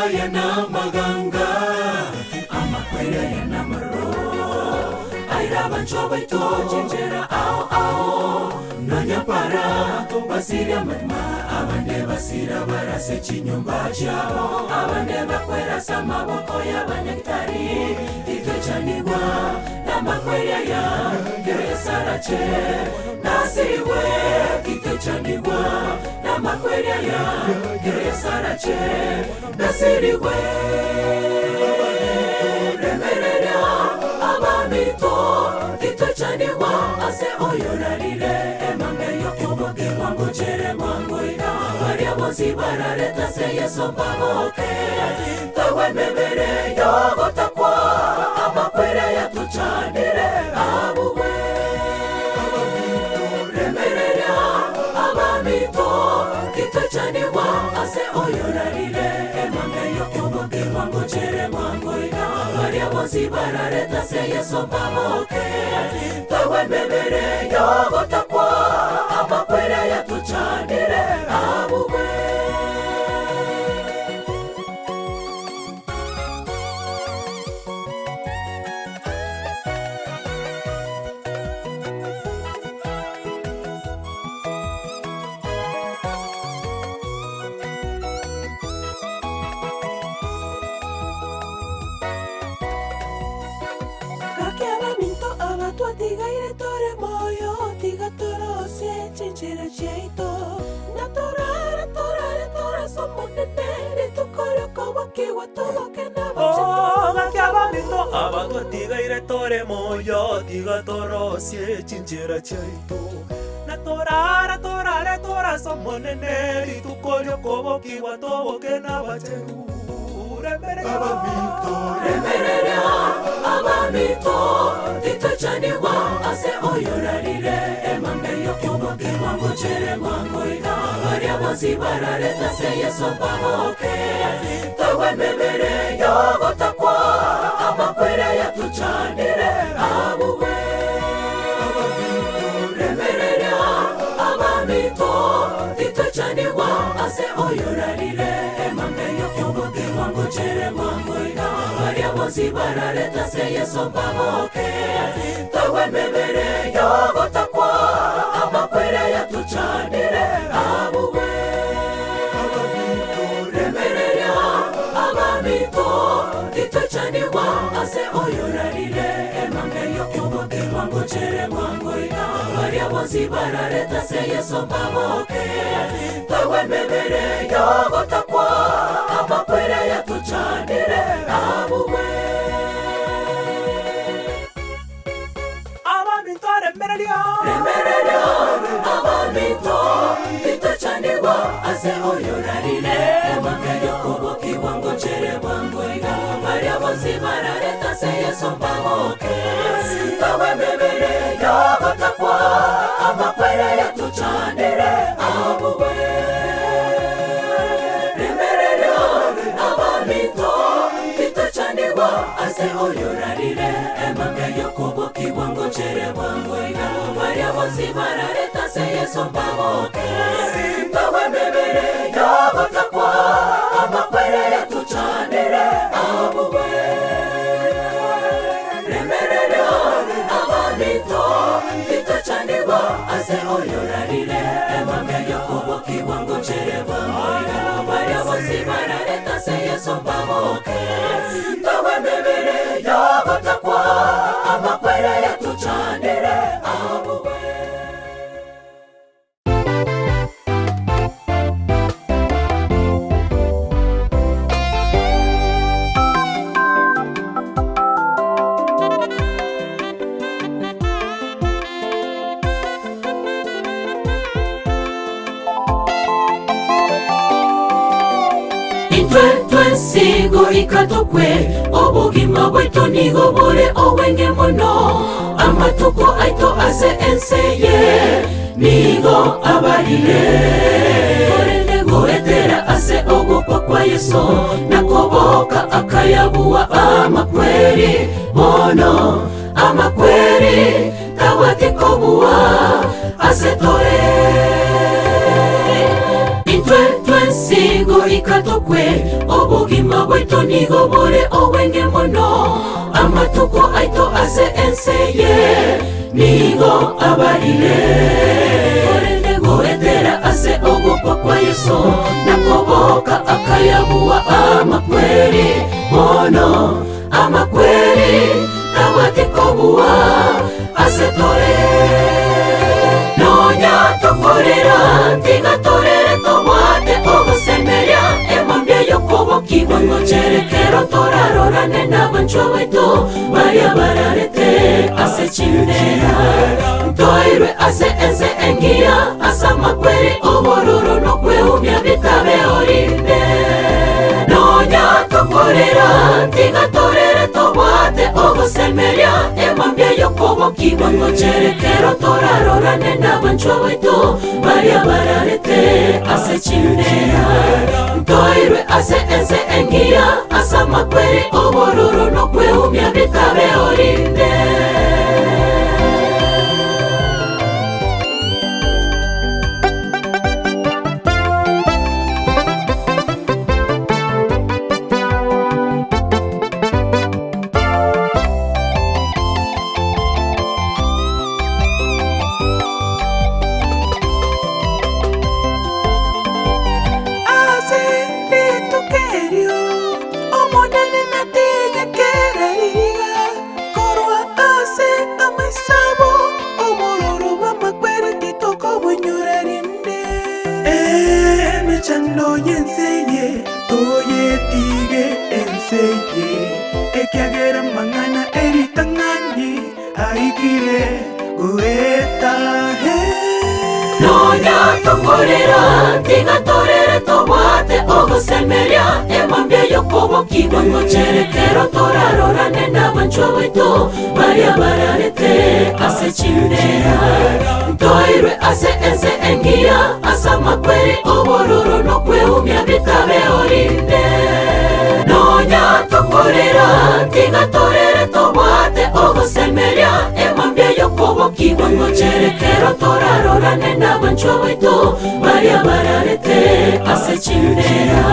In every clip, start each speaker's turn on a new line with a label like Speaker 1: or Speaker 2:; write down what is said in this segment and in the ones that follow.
Speaker 1: aya namaganga, amakweri aya namaroro. Aira abanchwa baito chinchera ao ao, nonya para basiria amarima, abande basira barase chinyomba chiabo, abande bakwera ase amaboko y'abanyagitari. Titwechanigwa namakweri aya, kero Yeso arache nasirigwe. Titwechanigwa namakweri aya, kero Yeso arache nasirigwe. Remereria abaminto, titwechanigwa ase oyorarire emambe y'okobokigwa ngochere bwango iga. Baria bonsi bararete ase Yeso mbaboke, tagwa emebere y'ogotakwa, amakweri ayatochanire abugwe. Remereria abaminto, titwechanigwa ase oyorarire emambe y'okobokigwa ngochere bwango iga. Baria bonsi bararete ase Yeso mbaboke, tagwa emebere y'ogotakwa, amakweri ayatochanire abugwe.
Speaker 2: Gaki abaminto aba twatigaire tore moyo, tiga torosie chinchera chiaito, na torare torare torase Omonene, rituko ri'okobokigwa toboke
Speaker 3: Oh, gaki abaminto aba twatigaire tore moyo, tiga torosie chinchera chiaito, na torare torare torase Omonene, rituko ri'okobokigwa toboke nabachenu. Remereria
Speaker 1: Abaminto, remereria abaminto, titochanigwa ase oyorarire emambe y'okobokigwa ngochere bwango iga. Baria bonsi bararete ase Yeso mbaboke, tagwa emebere y'ogotakwa, amakweri ayatochanire abugwe. Remereria abaminto, titochanigwa ase oyorarire emambe y'okobokigwa ngochere bwango iga. Baria bonsi bararete ase Yeso mbaboke, tagwa emebere y'ogotakwa, amakweri ayatochanire abugwe. Remereria abaminto, titochanigwa ase oyorarire emambe y'okobokigwa ngochere bwango iga. Baria bonsi bararete ase Yeso mbaboke, tagwa emebere y'ogotakwa, amakweri ayatochanire abugwe.
Speaker 3: Abaminto, remereria.
Speaker 1: Remereria abaminto, titochanigwa ase oyorarire emambe y'okobokigwa ngochere bwango iga. Baria bonsi bararete ase Yeso mbaboke, tagwa emebere y'ogotakwa, amakweri ayatochanire abugwe. Remereria abaminto, titochanigwa ase oyorarire emambe y'okobokigwa ngochere bwango iga. Baria bonsi bararete ase Yeso mbaboke, tagwa emebere y'ogotakwa, amakweri ayatochanire abugwe. Remereria abaminto, titochanigwa ase oyorarire emambe y'okobokigwa ngochere bwango iga. Baria bonsi bararete ase Yeso mbaboke, tagwa emebere y'ogotakwa, amakweri ayatochanire abugwe. Intwe twensi goika tokwe, obogima bwaito nigo bore obwenge mono. Amatuko aito ase ense eye nigo abarire. Korende goetera ase ogokwa kwa Yeso na koboka akayabua amakweri, bono amakweri tabwati kobua ase tore. Intwe. twensi goika tokwe, obogima bwaito nigo bore obwenge mono. Amatuko aito ase ense eye nigo abarire. Korende goetera ase ogokwa kwa Yeso, na koboka akayabua amakweri, bono amakweri tabwati kobua ase tore. Nonya tokorera, tiga torere tobwate ogosemeria, emambia y'okobokigwa ngochere kero torarorane n'abanchwa baito baria bararete ase chimbera. Ntoirwe ase ense engiya, ase amakweri obororo nokweumia bitabe orinde. Nonya tokorera, tiga torere tobwate ogosemeria, emambia y'okobokigwa ngochere kero torarorane n'abanchwa baito baria bararete ase chimbera. Ntoirwe ase ense engiya, ase amakweri obororo nokweumia bitabe orinde.
Speaker 2: Ase rituko erio Omonene natige kera riiga korwa ase amaiso abo, obororo bw'amakweri titokobonyora rinde.
Speaker 3: Emechando y'ense eye toyetige ense eye, ekiagera amang'ana eritang'ani aikire goeta.
Speaker 1: Nonya tokorera, tiga torere tobwate ogosemeria, emambia y'okobokigwa ngochere kero torarorane n'abanchwa baito baria bararete ase chimbera. Ntoirwe ase ense engiya, ase amakweri obororo nokweumia bitabe orinde. Nonya tokorera, tiga torere tobwate ogosemeria, emambia y'okobokigwa ngochere kero torarorane n'abanchwa baito baria bararete ase chimbera.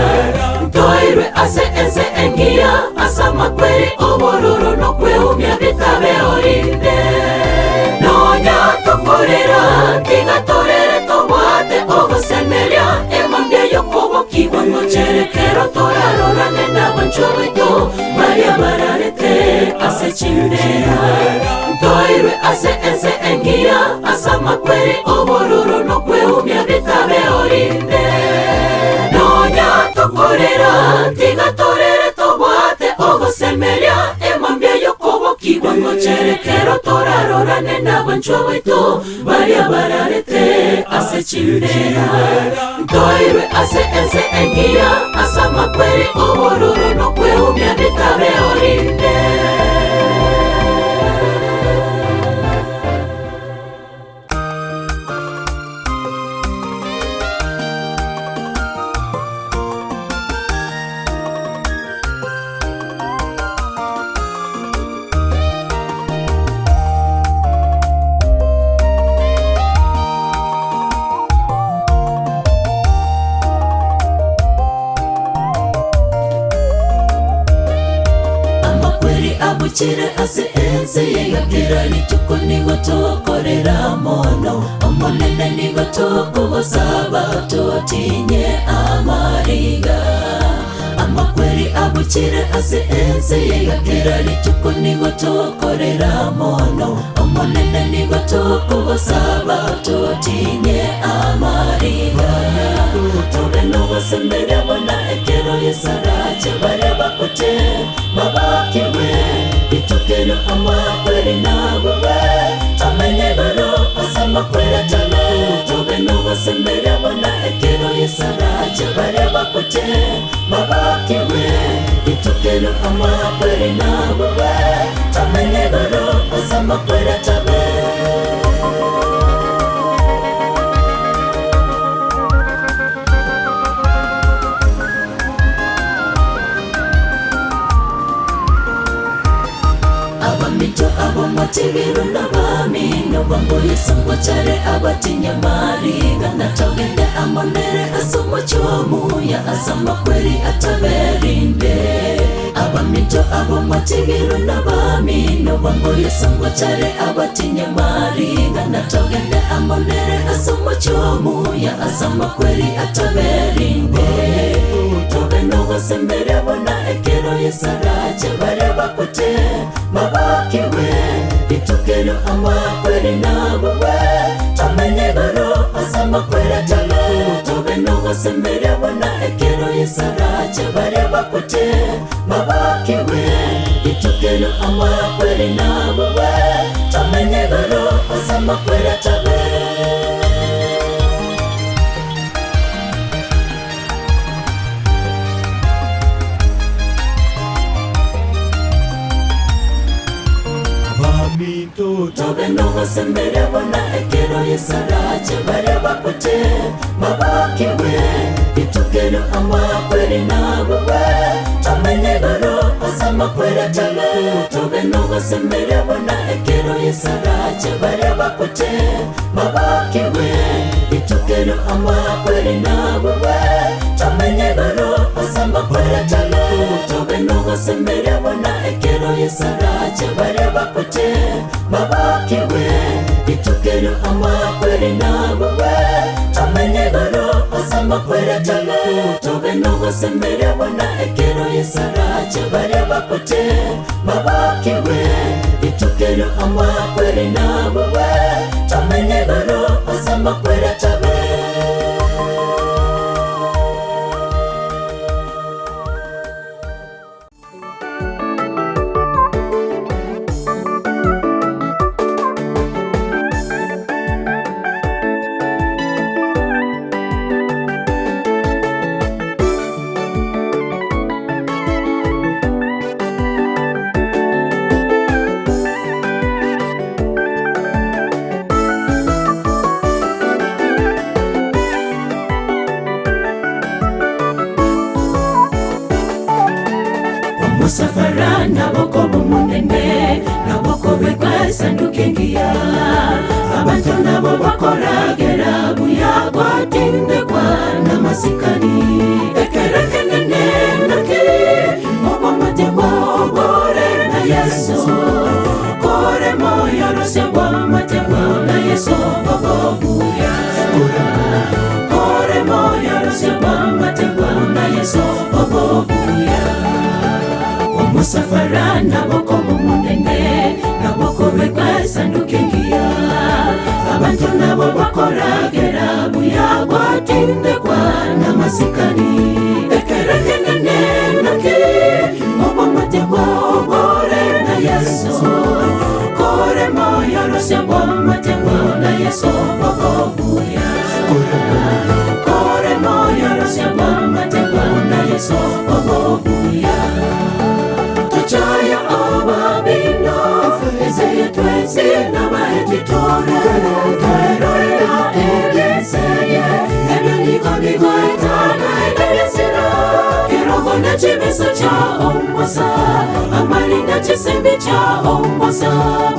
Speaker 1: Ntoirwe ase ense engiya, ase amakweri obororo nokweumia bitabe orinde. Nonya tokorera, tiga torere tobwate ogosemeria, emambia y'okobokigwa ngochere kero torarorane n'abanchwa baito baria bararete ase chimbera. Ntoirwe ase ense engiya, ase amakweri obororo nokweumia bitabe orinde. Nonya tokorera, tiga torere tobwate ogosemeria, emambia y'okobokigwa ngochere kero torarorane n'abanchwa baito baria bararete ase chimbera. Ntoirwe ase ense engiya, ase amakweri obororo nokweumia bitabe orinde. Amakweri abuchire ase ense yegakera rituko nigo tokorera mono, Omonene nigo tokogosaba totinye amariga. Amakweri abuchire ase ense yegakera rituko nigo tokorera mono, Omonene nigo tokogosaba totinye amariga. Tobe nogosemeria bona ekero yesarache baria bakwete babakigwe, rituko amakweri nabube tomenye igoro ase amakweri atabe. Tobe nogosemeria bona ekero yesarache baria bakwete babakigwe, rituko amakweri nabube tomenye igoro ase amakweri atabe. Abamito abo mwatigirwe n'abamino bambuye. Yeso ngochare abatinya mariga, na togende amo nere ase omochie omuya, ase amakweri ataberinde. Abaminto abo mwatigirwe nabamino, bwango Yeso ngochare abatinya mariga, na togende amo nere ase omochie omuya, ase amakweri ataberinde. Tobe nogosemeria buna ekero Yeso arache baria bakwete babokigwe, rituko erio amakweri nabogwe, tomenye igoro ase amakweri atabe. Tobe nogosemeria buna ekero Yeso arache baria bakwete babokigwe, rituko erio amakweri nabogwe, tomenye igoro ase amakweri atabe.
Speaker 3: Abaminto
Speaker 1: Tobe nogosemeria buna ekero Yeso arache baria bakwete babokigwe, rituko erio amakweri nabogwe, tomenye igoro ase amakweri atabe. Tobe nogosemeria buna ekero Yeso arache baria bakwete babokigwe, rituko erio amakweri nabogwe, tomenye igoro ase amakweri atabe. Tobe nogosemeria buna ekero Yeso arache baria bakwete babokigwe, rituko erio amakweri nabogwe, tomenye igoro ase amakweri atabe. Tobe nogosemeria buna ekero Yeso arache baria bakwete babokigwe, rituko erio amakweri nabogwe, tomenye igoro ase amakweri atabe. Omusafara naboko bumunene, naboko begwa esanduku engiya, abantu nabo bakoragera buya gwatindekwa n'amasikani. Ekerekenene naki obwamategwa obore na Yesu, kore moyo rose bwamategwa na Yesu obobuya, kore moyo rose bwamategwa na Yesu obobuya. Omusafara naboko bumunene, naboko begwa esanduku engiya, abantu nabo bakoragera buya gwatindekwa n'amasikani. Ekerekenene naki obwamategwa obore na Yesu, kore moyo rose bwamategwa na Yesu obobuya, kore moyo rose bwamategwa na Yesu obobuya. Tuchaya ababino ezeye twensi n'abahetitore, twerorera egeseye ebyo niko bigoetana ebyesiro, kirogo n'ekibiso kya omusa, amali n'ekisimbi kya omusa,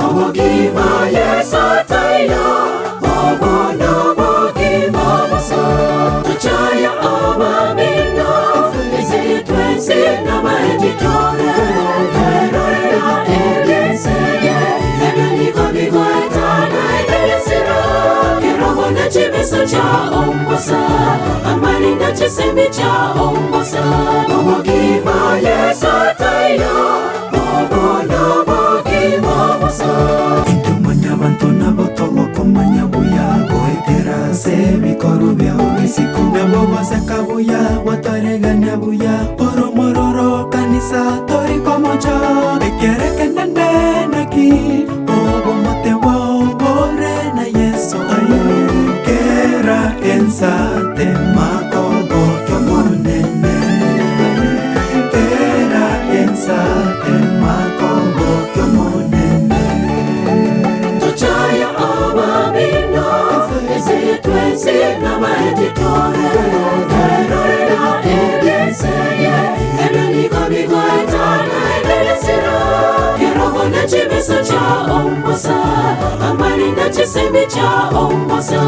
Speaker 1: obugima Yesu ataiyo, obwo n'obugima busa. Tuchaya ababino ezeye twensi n'abahetitore, twerorera egeseye ebyo niko bigoetana ebyesiro, kirogo n'ekibiso kya omusa, amali n'ekisimbi kya omusa, obugima Yesu ataiyo, obwo n'obugima busa.
Speaker 3: Intumanya abantu nabo togokomanya buya, goetera ase ebikoro byao bisiku, nabo goseka buya, gwataregania buya, oromororo kanisa torikomocha, ekerekenene naki obomote bwao bore na Yesu. Aye, kera ensa temakogokia monene, kera ensa temakogokia monene.
Speaker 1: Tuchaya ababino ezeye twensi n'abahetitore, twerorera egeseye ebyo niko bigoetana ebyesiro, kirogo n'ekibiso kya omusa, amali n'ekisimbi chisemi chia omosa.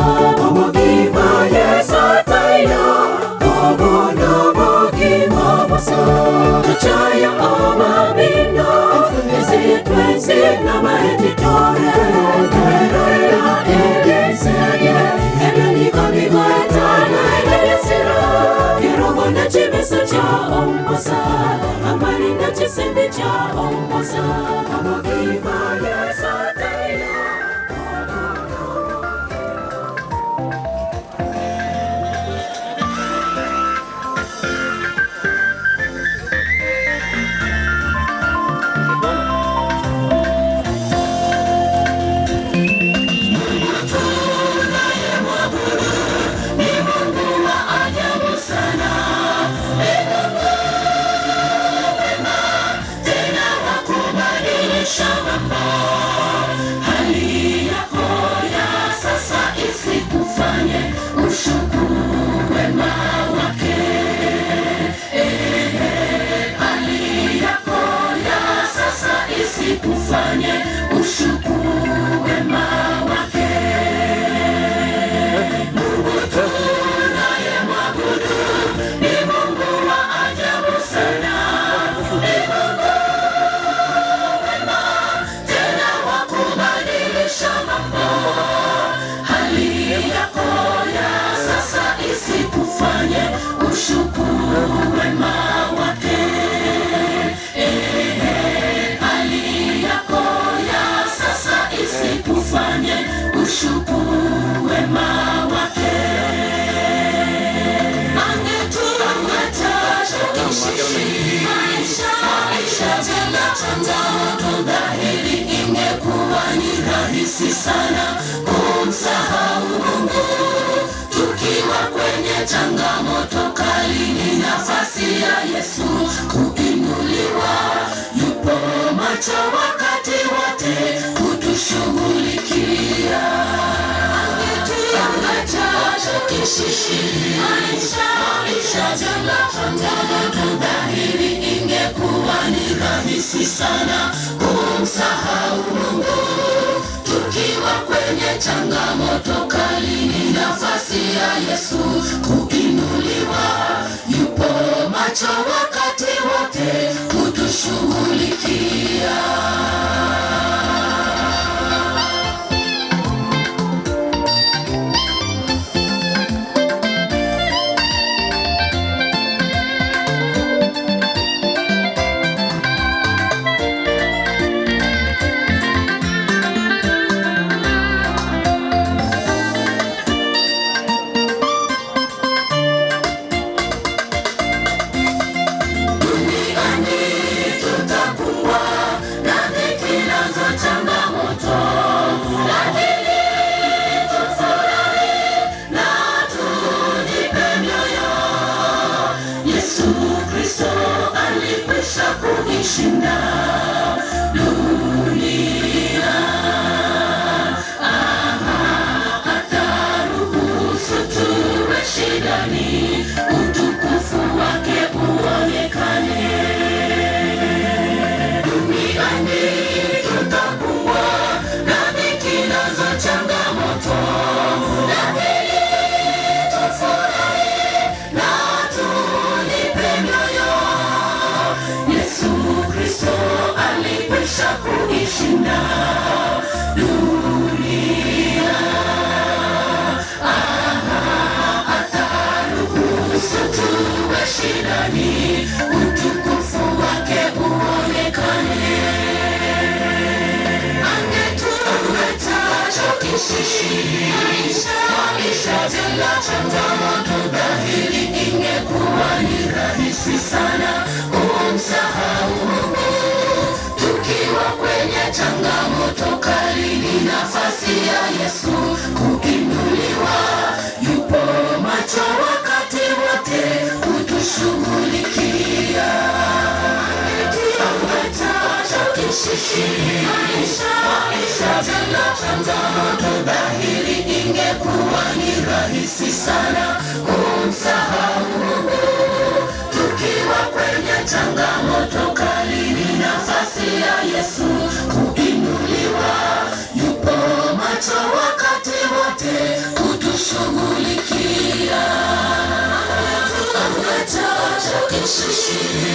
Speaker 1: Obogima Yeso ataiyo, obo nobogima bosa. Tochaya abamino, ase twensi nabaeti tore. Twerorera ebisege, ebyo nigo bigoetana ebisiro. Kirogo na chibesa cha omosa, amarinda chisemi cha omosa. Obogima Yeso ataiyo, obo nobogima. macho wakati wote kutushughulikia. Angetuacha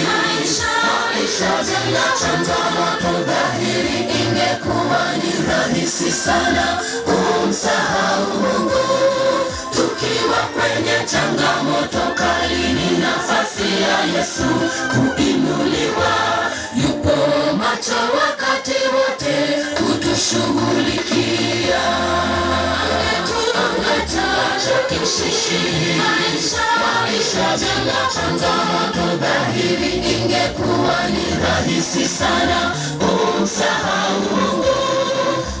Speaker 1: maisha maisha bila changamoto dhahiri, ingekuwa ni rahisi sana kumsahau Mungu. Tukiwa kwenye changamoto kali, ni nafasi ya Yesu kuinuliwa. Yupo macho wakati wote kutushughulikia. Angetuacha maisha maisha bila changamoto dhahiri, ingekuwa ni rahisi sana kumsahau Mungu.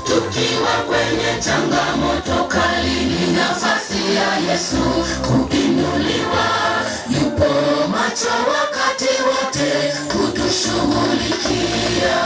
Speaker 1: Tukiwa kwenye changamoto kali, ni nafasi ya Yesu kuinuliwa. Yupo macho wakati wote kutushughulikia.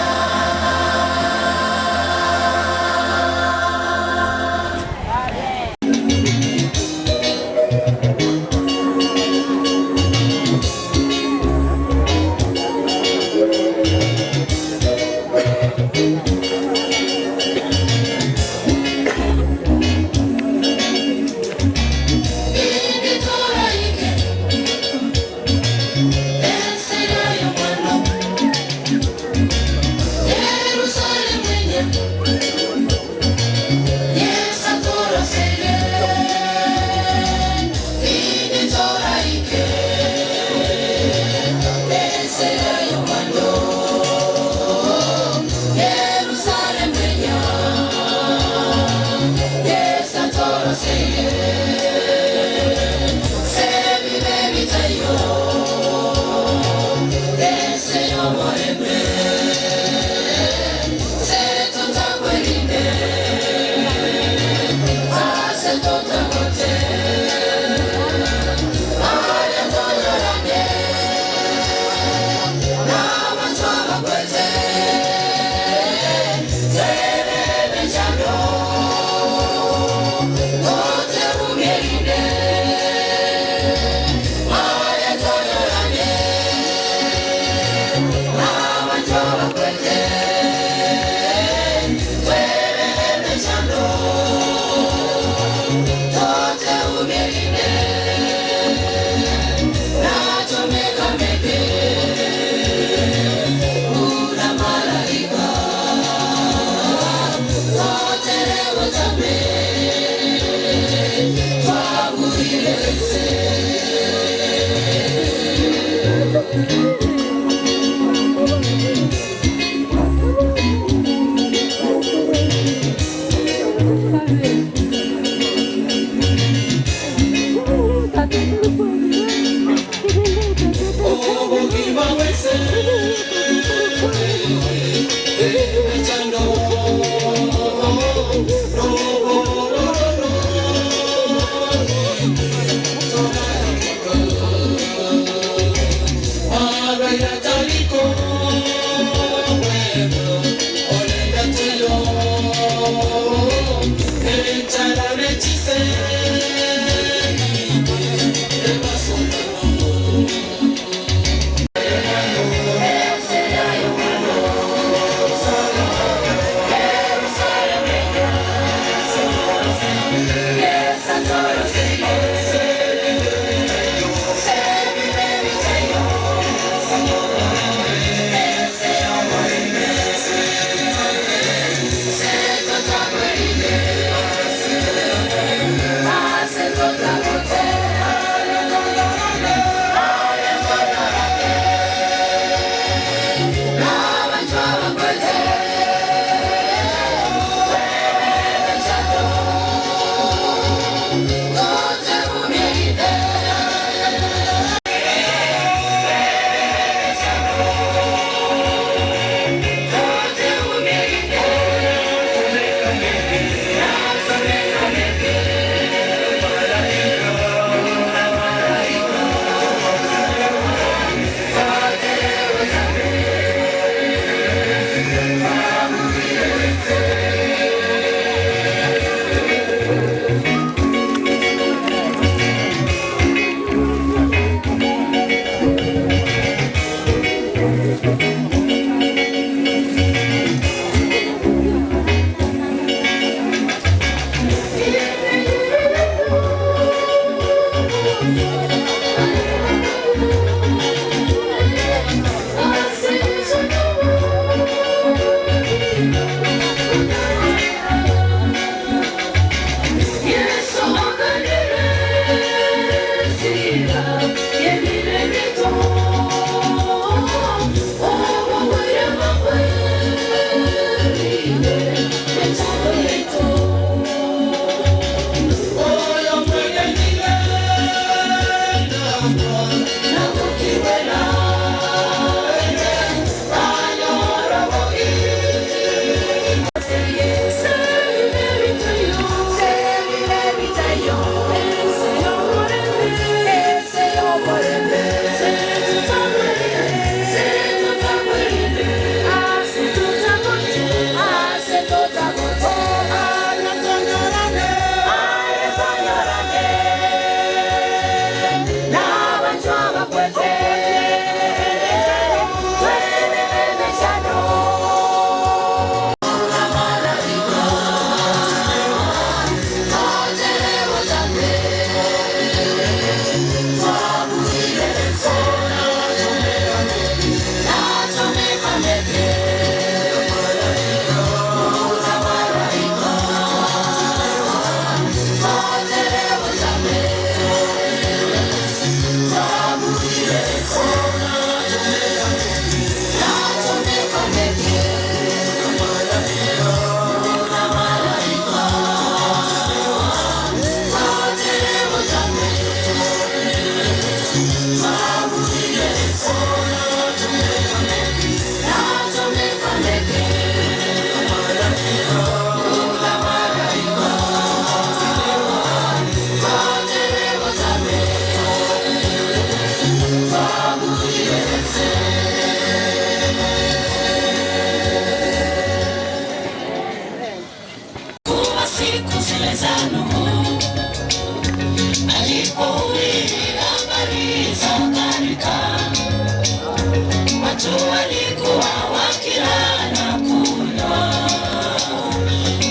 Speaker 1: Watu walikuwa wakila na kunywa,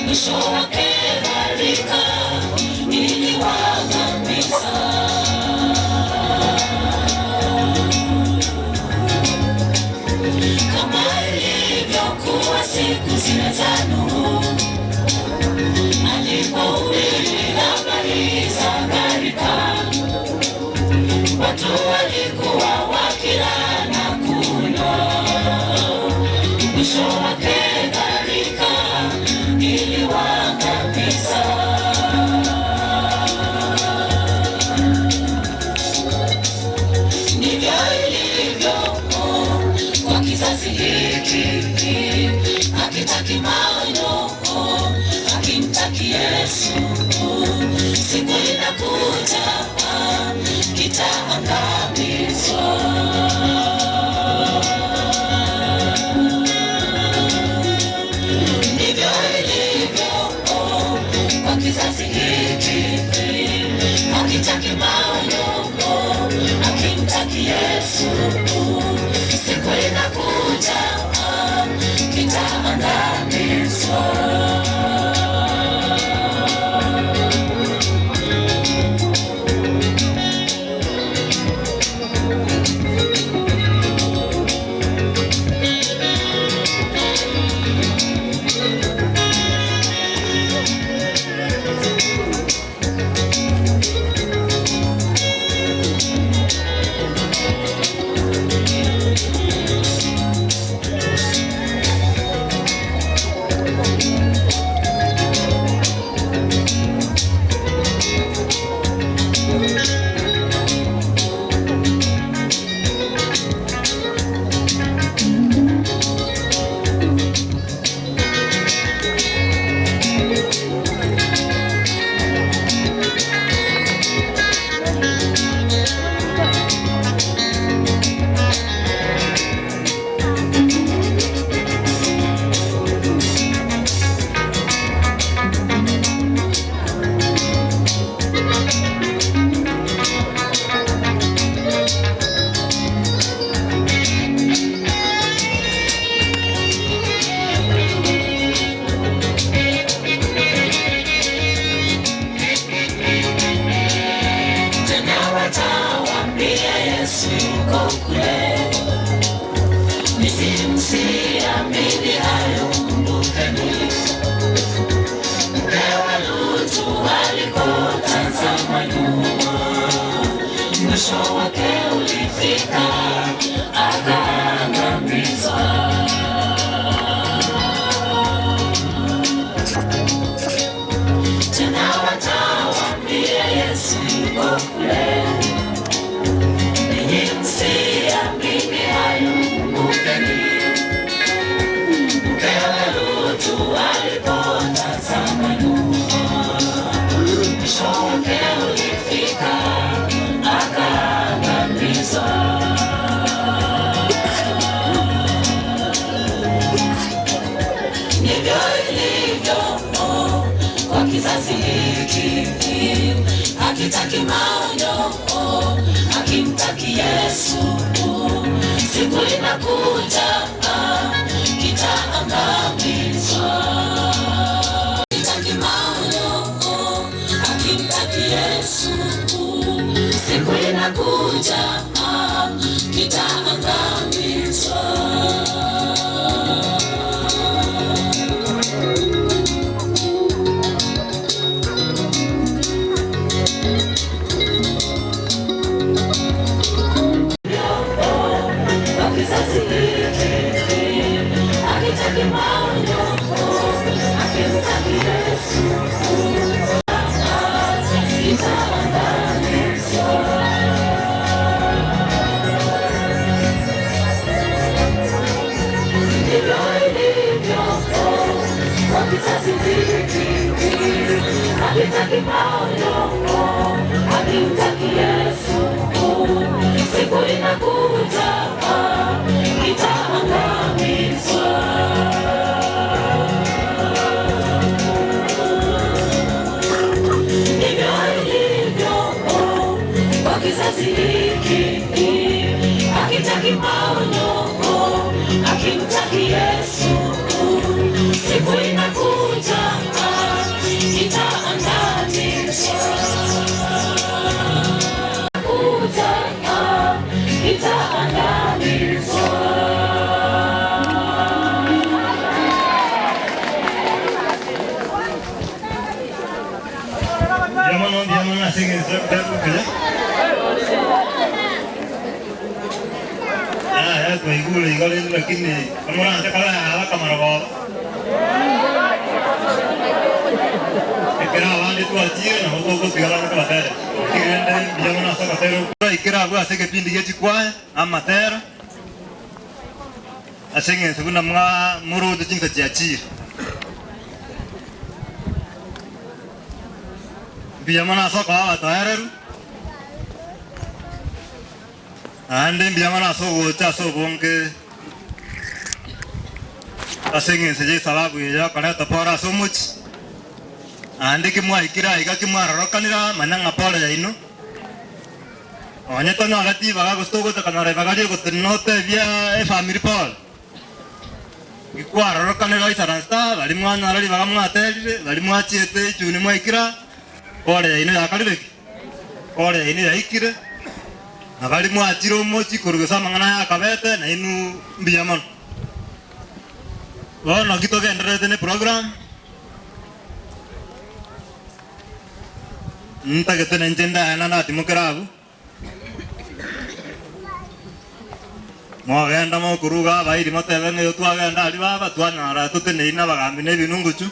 Speaker 1: mwisho wake gharika iliwaangamiza. Kama ilivyokuwa siku zile za Nuhu, alipohubiri habari za gharika, watu walikuwa wakila na kunywa, mwisho wake gharika iliwaangamiza. Ndivyo ilivyo kwa kizazi hiki, hakitaki maonyo, hakimtaki Yesu. Siku inakuja kitaangamizwa. Ndivyo ilivyo kwa kizazi hiki, hakitaki maonyo, hakimtaki Yesu. Siku inakuja kitaangamizwa. Tena watawaambia Yesu yuko kule, msiamini hayo, kumbukeni mke wa Lutu alipotazama nyuma, mwisho wake ulifika, akaangamizwa. Tena watawaambia Yesu yuko kule, ninyi msiamini hayo, kumbukeni mke wa Lutu alipotazama nyuma, mwisho wake ulifika, akaangamizwa. Ndivyo ilivyo kwa kizazi hiki, hakitaki maonyo, hakimtaki Yesu. Siku inakuja kitaangamizwa. Hakitaki maonyo, hakimtaki Yesu. Siku inakuja kitaangamizwa. Kwa kizazi hiki hakitaki maonyo, hakimtaki Yesu. Kitaangamizwa. Ndivyo ilivyo kwa kizazi hiki, hakitaki maonyo, hakimtaki Yesu. Siku inakuja kitaangamizwa. Ndivyo ilivyo kwa kizazi hiki, hakitaki maonyo,
Speaker 4: Mbuya mono, mbuya mono ase engencho y'ogoteba buya. Yaya twaigure igo rende lakini omoranche kare aba akamarogoba. Ekero abande twachire nabo togotiga abande tobaterere. Lakini rende mbuya mono ase ogotera okwo. Twaikire abwo ase egepindi gie chikwaya na amatera ase eng'encho buna mwa moroche chinsa chiachire. Mbuya mono ase okoba abatoereru, naende mbuya mono ase ogocha ase obonge ase eng'encho y'esababu eye y'okoreta pore ase omochie. Naende ki mwaikire aiga ki mwarorokanire aa, manya ng'a pore yaino. Onye tonyoreti ribaga gose togocha konyora ribaga ri'ogotenena otebie efamiri pore. Ikwarorokanire oisaranse aa, baria mwanyora ribaga mwaterire, baria mwachiete echuni mwaikire aa, pore yaino yakorire ki? Pore yaino yaikire, na baria mwachire omochie korwa gose amang'ana aya akabete, nainwe mbuya mono. Bono ki togendererete ne program, ntagete nainche ndaye natimokere abwo. Mogenda mokoruga abairi motebe ng'a igo twagenda aria baba, twanyora toteneine nabagambi na ebinunguchu,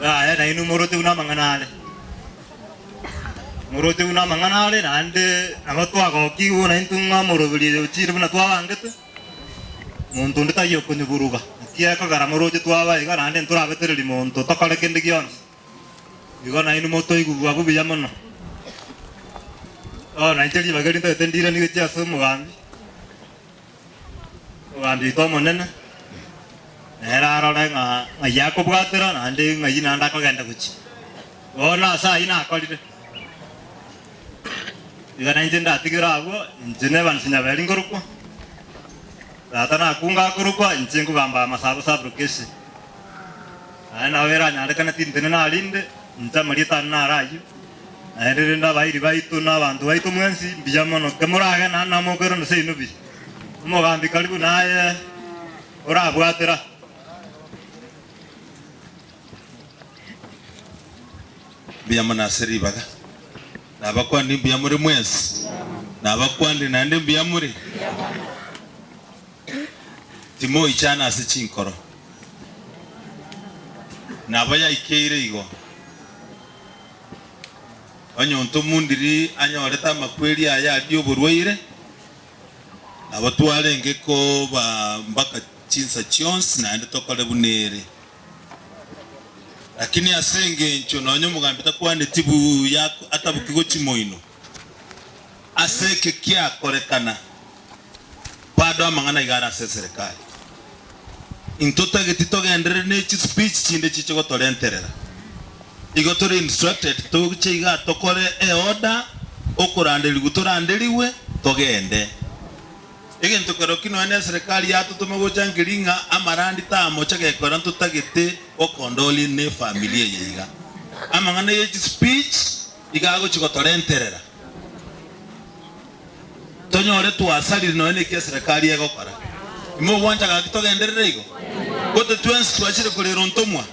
Speaker 4: yaya nainwe moroche buna amang'ana are. Moroche buna amang'ana are naende nabo twagokigwe buna intwe ng'a omoroberi oyo ochire buna twabangete, monto onde taiyo okonyoburuga. Naki ekogera moroche twaba iga naende ntorabetereria monto tokore kende gionsi. Igo nainwe motoigugwa abwo buya mono. Bono nainche ribaga eri ntagete ndiranie gochia ase omogambi, omogambi oito omonene, nere arore ng'a ng'ai akobwatera naende ng'ai naende akogenda gochia. Bono ase ayio nakorire, iga nainche ndatigere abwo, inche na Evans Nyaberi nkorokwa, tata nakunga akorokwa, inche nkogamba Masabo sub-location. Naende nabo eranyarekane tintene narinde, inche amarieta ane naro ayio, naende rende abairi baito na abanto baito mwensi, mbuya mono. Timoragenda naende namokoirana seino buya. Omogambi karibu naye orabwatera.
Speaker 5: Mbuya mono ase ribaga. Nabakwanire mbuya more mwensi? Nabakwanire naende mbuya more? Timoichana ase chinkoro. Nabo yaikeire igo. Onye ontomundiri anyorete amakweri aye aria oborwaire, nabo twarenge koba mpaka chinsa chionsi naende tokore buna ere. Lakini ase engencho nonya omogambi takwaneti buya ataboki gochia moino, ase eke kiakorekana, Bado amang'ana iga are ase eserekari. Intotageti togenderere ne chispeech chinde chiche gotorenterera. Igo tore instructed toche igaa tokore eorder, okoranderigwa toranderigwe, togende. Egento kerokio nonya ne eserekari yatotoma gocha nkeri ng'a amarandi tamocha gekora ntotagete gokondoli ne efamiri eye iga. Amang'ana ye chispeech iga agochi gotorenterera. Tonyore twasarire nonya neki eserekari egokora. Imogwancha gaki togenderere igo? Gote twensi twachire korera ontomwa?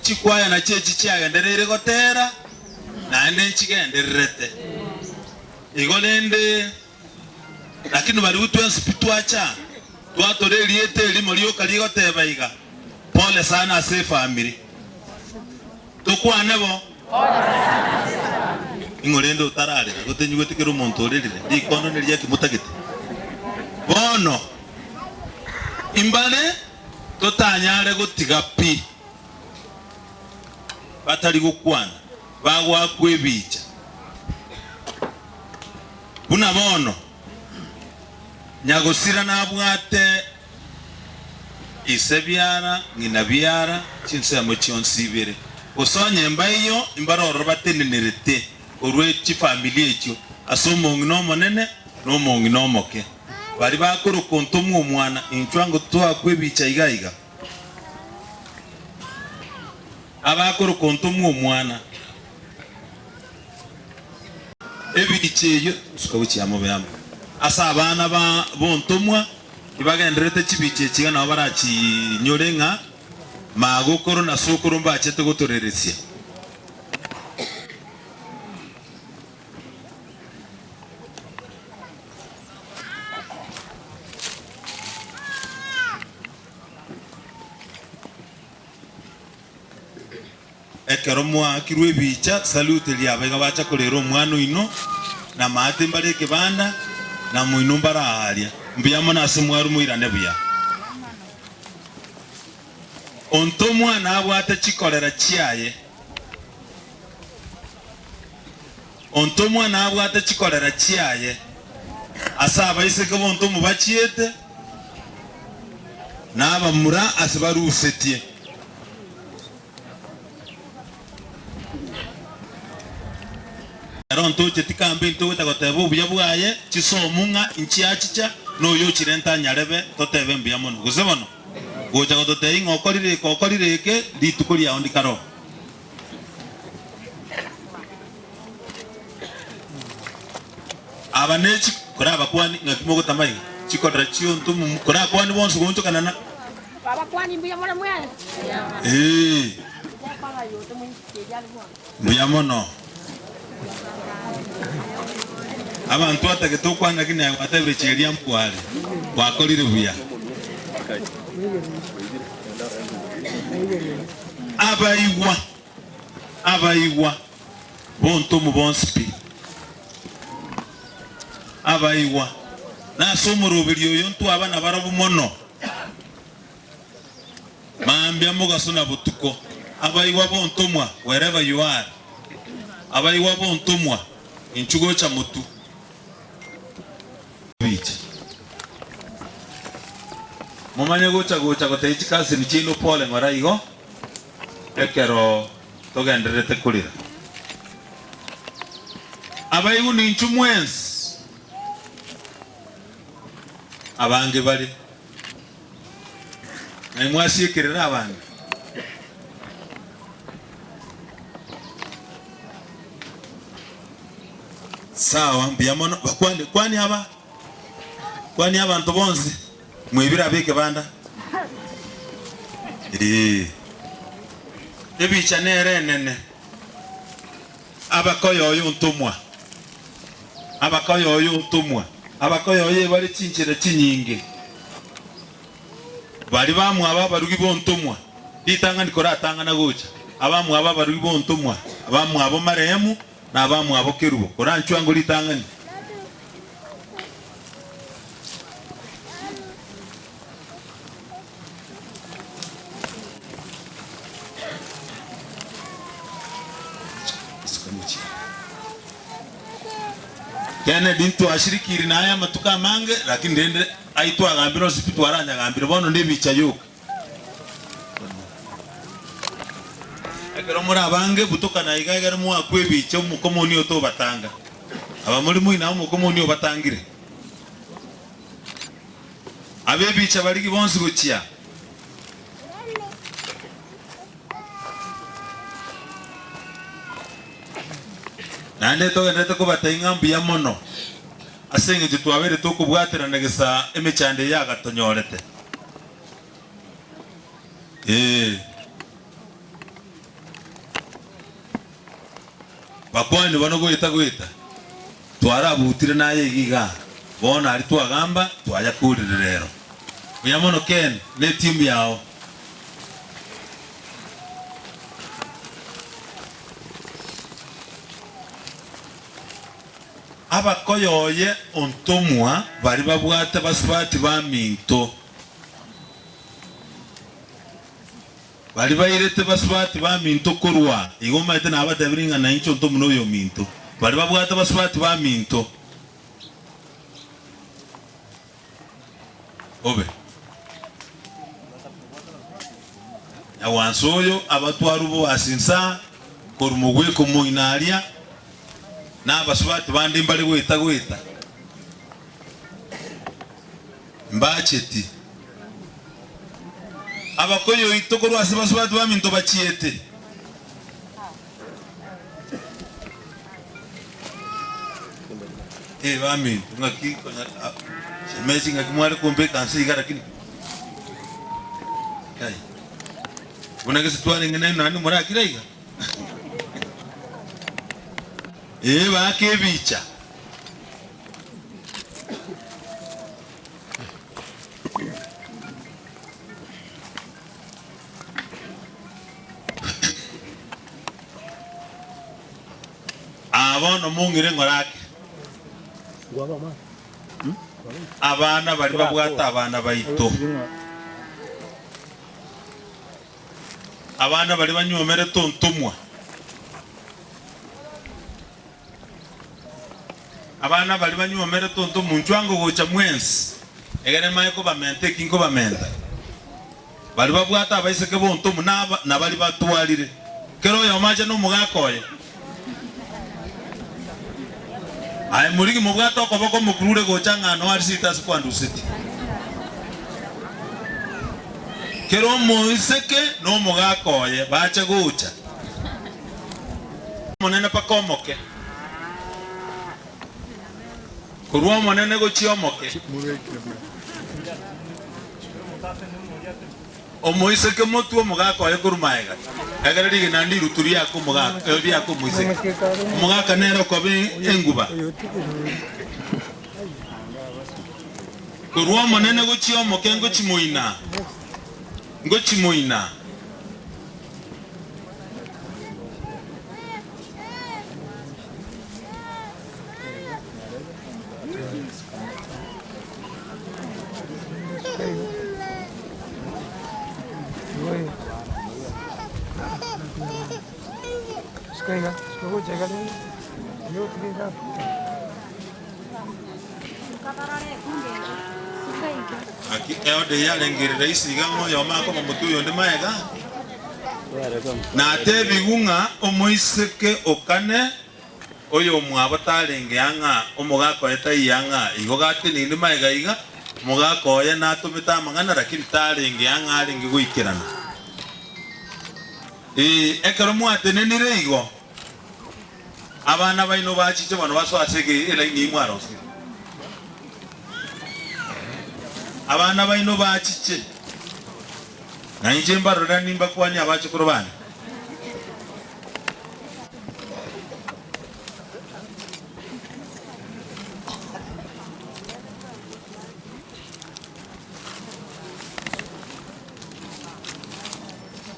Speaker 5: Chikwaya nachio echi chiagendereire gotera, naende nchigendererete. Igo rende, lakini barigwe twensi pi twacha, twatora erieta erimo rioka rigoteba iga, Pole sana ase efamiri. Tokwane bo. Ing'o rende otararera, gotenyigwete kera omonto orerire? Rikondo neria ki motagete? Bono imbare totanyare gotiga pi, batari gokwana, bagoakwa ebicha. Buna bono nyagosira nabwate Ise biara, ng'ina biara, chinsemo chionsi ibere, gose onye mbaiyo, imbare ororo batenenerete korwa chifamiri echio ase omong'ina omonene na omong'ina omoke, baria bakorokwa ontomwa omwana, inchwe ango toakwe ebicha iga iga. Abakorokwa ontomwa omwana. Ebicha eyio, suka gochia amo obe amo. Ase abana ba bontomwa Tibagendererete chibicha echi iga nabo barachinyore ng'a magokoro na sokoro mbachete gotoreresia. Ekero mwaakirwe ebicha, salute riabo iga bacha korera omwana oino, na maate mbare ekebanda, na moino mbare aaria. Mbuya mono ase mwarwa moirane buya. Onto omwana abwate chikorera chiaye. Onto omwana abwate chikorera chiaye. Ase abaiseke bonto mobachiete, na abamura ase barusetie. Ero ntocheti kambe intogweta goteba obuya bwaye, chisomu ng'a inchiachicha, na oyo ochirente anyarebe, totebe mbuya mono. Gose bono, gocha gototebia ng'a okorire eke, okorire eke, rituko riao ndikaroo. Aba nechi korabakwani ng'aki mogotama iga, chikorera chionto momu korakwani bonsi goonchokana na.
Speaker 6: Abakwani mbuya more mwensi.
Speaker 5: Ee. Mbuya mono. Abanto atagete okwana lakini aye gwatebire cheria mbware. Gwakorire buya. Abaigwa, abaigwa, bontomu bonsi pi. Abaigwa. Nase omoroberi oyo ntwaba nabarobwo mono. Mambia mogaso na botuko. Abaigwa bontomwa, wherever you are. Abaigwa bontomwa, inchu gocha motu. Bicha. Momanye gocha gocha gotebia chikaseni chiaino pole ng'ora igo, ekero togendererete korera. Abaigwa ninchu mwensi, abange bare. Naye mwasiekerera abange. Sawa, mbuya mono. Bakwane, kwani aba, kwani abanto bonsi, mwebire abe ekebanda. Ee. Ebicha nere enene. Abakoyoyo ntomwa, abakoyoyo ntomwa, abakoyoyo ebare chinchera chinyinge. Baria bamwabo abarugi bontomwa, ritang'ani koratang'ana gocha, abamwabo abarugi bontomwa, abamwabo marehemu, na abamwabo kerubo, koranchwe ango ritang'ani. Kennedy ntwashirikiri naye amatuko amange lakini rende ai twagambire onsi pi twaranyagambire bono nebicha yoka. Ekero more abange butokana iga egere mwakwa ebicha omokomoni otobatanga. Aba more moino amo omokomoni obatangire. Abebicha barigie bonsi gochia. Naende togendererete kobatebia ng'a mbuya mono ase engencho twabeire tokobwaterana gesa emechando eye yagatonyorete. Ee. Bakwani bono goeta goeta, twarabutire naye iga igaa, bono aria twagamba twayakorire rero. Buya mono Ken ne etimu yao. Abakoyoye ontomwa baria babwate basubati baminto. Baria bairete basubati baminto korwa igo omanyete nabatebirie ng'a nainche onto buna oyominto. Baria babwate basubati baminto. Obe. Nyagwansa oyo abatwarwe boasi nsa korwa mogweko moino aria, na abasubati bande mbare goeta goeta. Mbacheti. Abakoyoito korwa ase basubati baminto bachiete. Eh, baminto, ng'aki konya ah, shemeji ng'aki mware kombeka nse iga lakini kai buna gese twarenge nainwe naende morakire iga eh, baaka ebicha. Aa bono mong'ire ng'ora ake. Abana baria babwate abana baito. Abana baria banywomerete ontomwa. Abana baria banywomerete ontomwa inchwe ango gocha mwensi, egere mae kobamenta eki nkobamenta. Baria babwate abaiseke b'ontomwa na baria batwarire, kera oyomo ache nomogaka oye. Aye morigi mobwate okoboko mokurure gocha ng'a noa risiti ase kwandusetie. Kera omoiseke na omogaka oye bache gocha. Omonene mpaka omoke. Korwa omonene gochia omoke. Omoiseke motwe omogaka oye korwa magega, egere rigena ndirutu riake omogaka, riake omoiseke. Omogaka nere okoba enguba. Korwa omonene gochia omoke ngochimoina, ngochimoina. Naki eoda eye yarengereire rahisi iga ng'a oyomo akoba motwe oyonde magega? Natebigwe ng'a omoiseke o kane Oyomwabo tarenge ang'a, omogaka oye taiyo ang'a, igo gateneine magega iga, omogaka oye natomete amang'ana lakini tarenge ang'a arenge goikerana. Ee, ekero mwatenenire igo, abana baino bachiche bono basoe ase elaini eyio mwarosirie. Abana baino bachiche, na inche mbarore nimbakwanie abachokoro bane.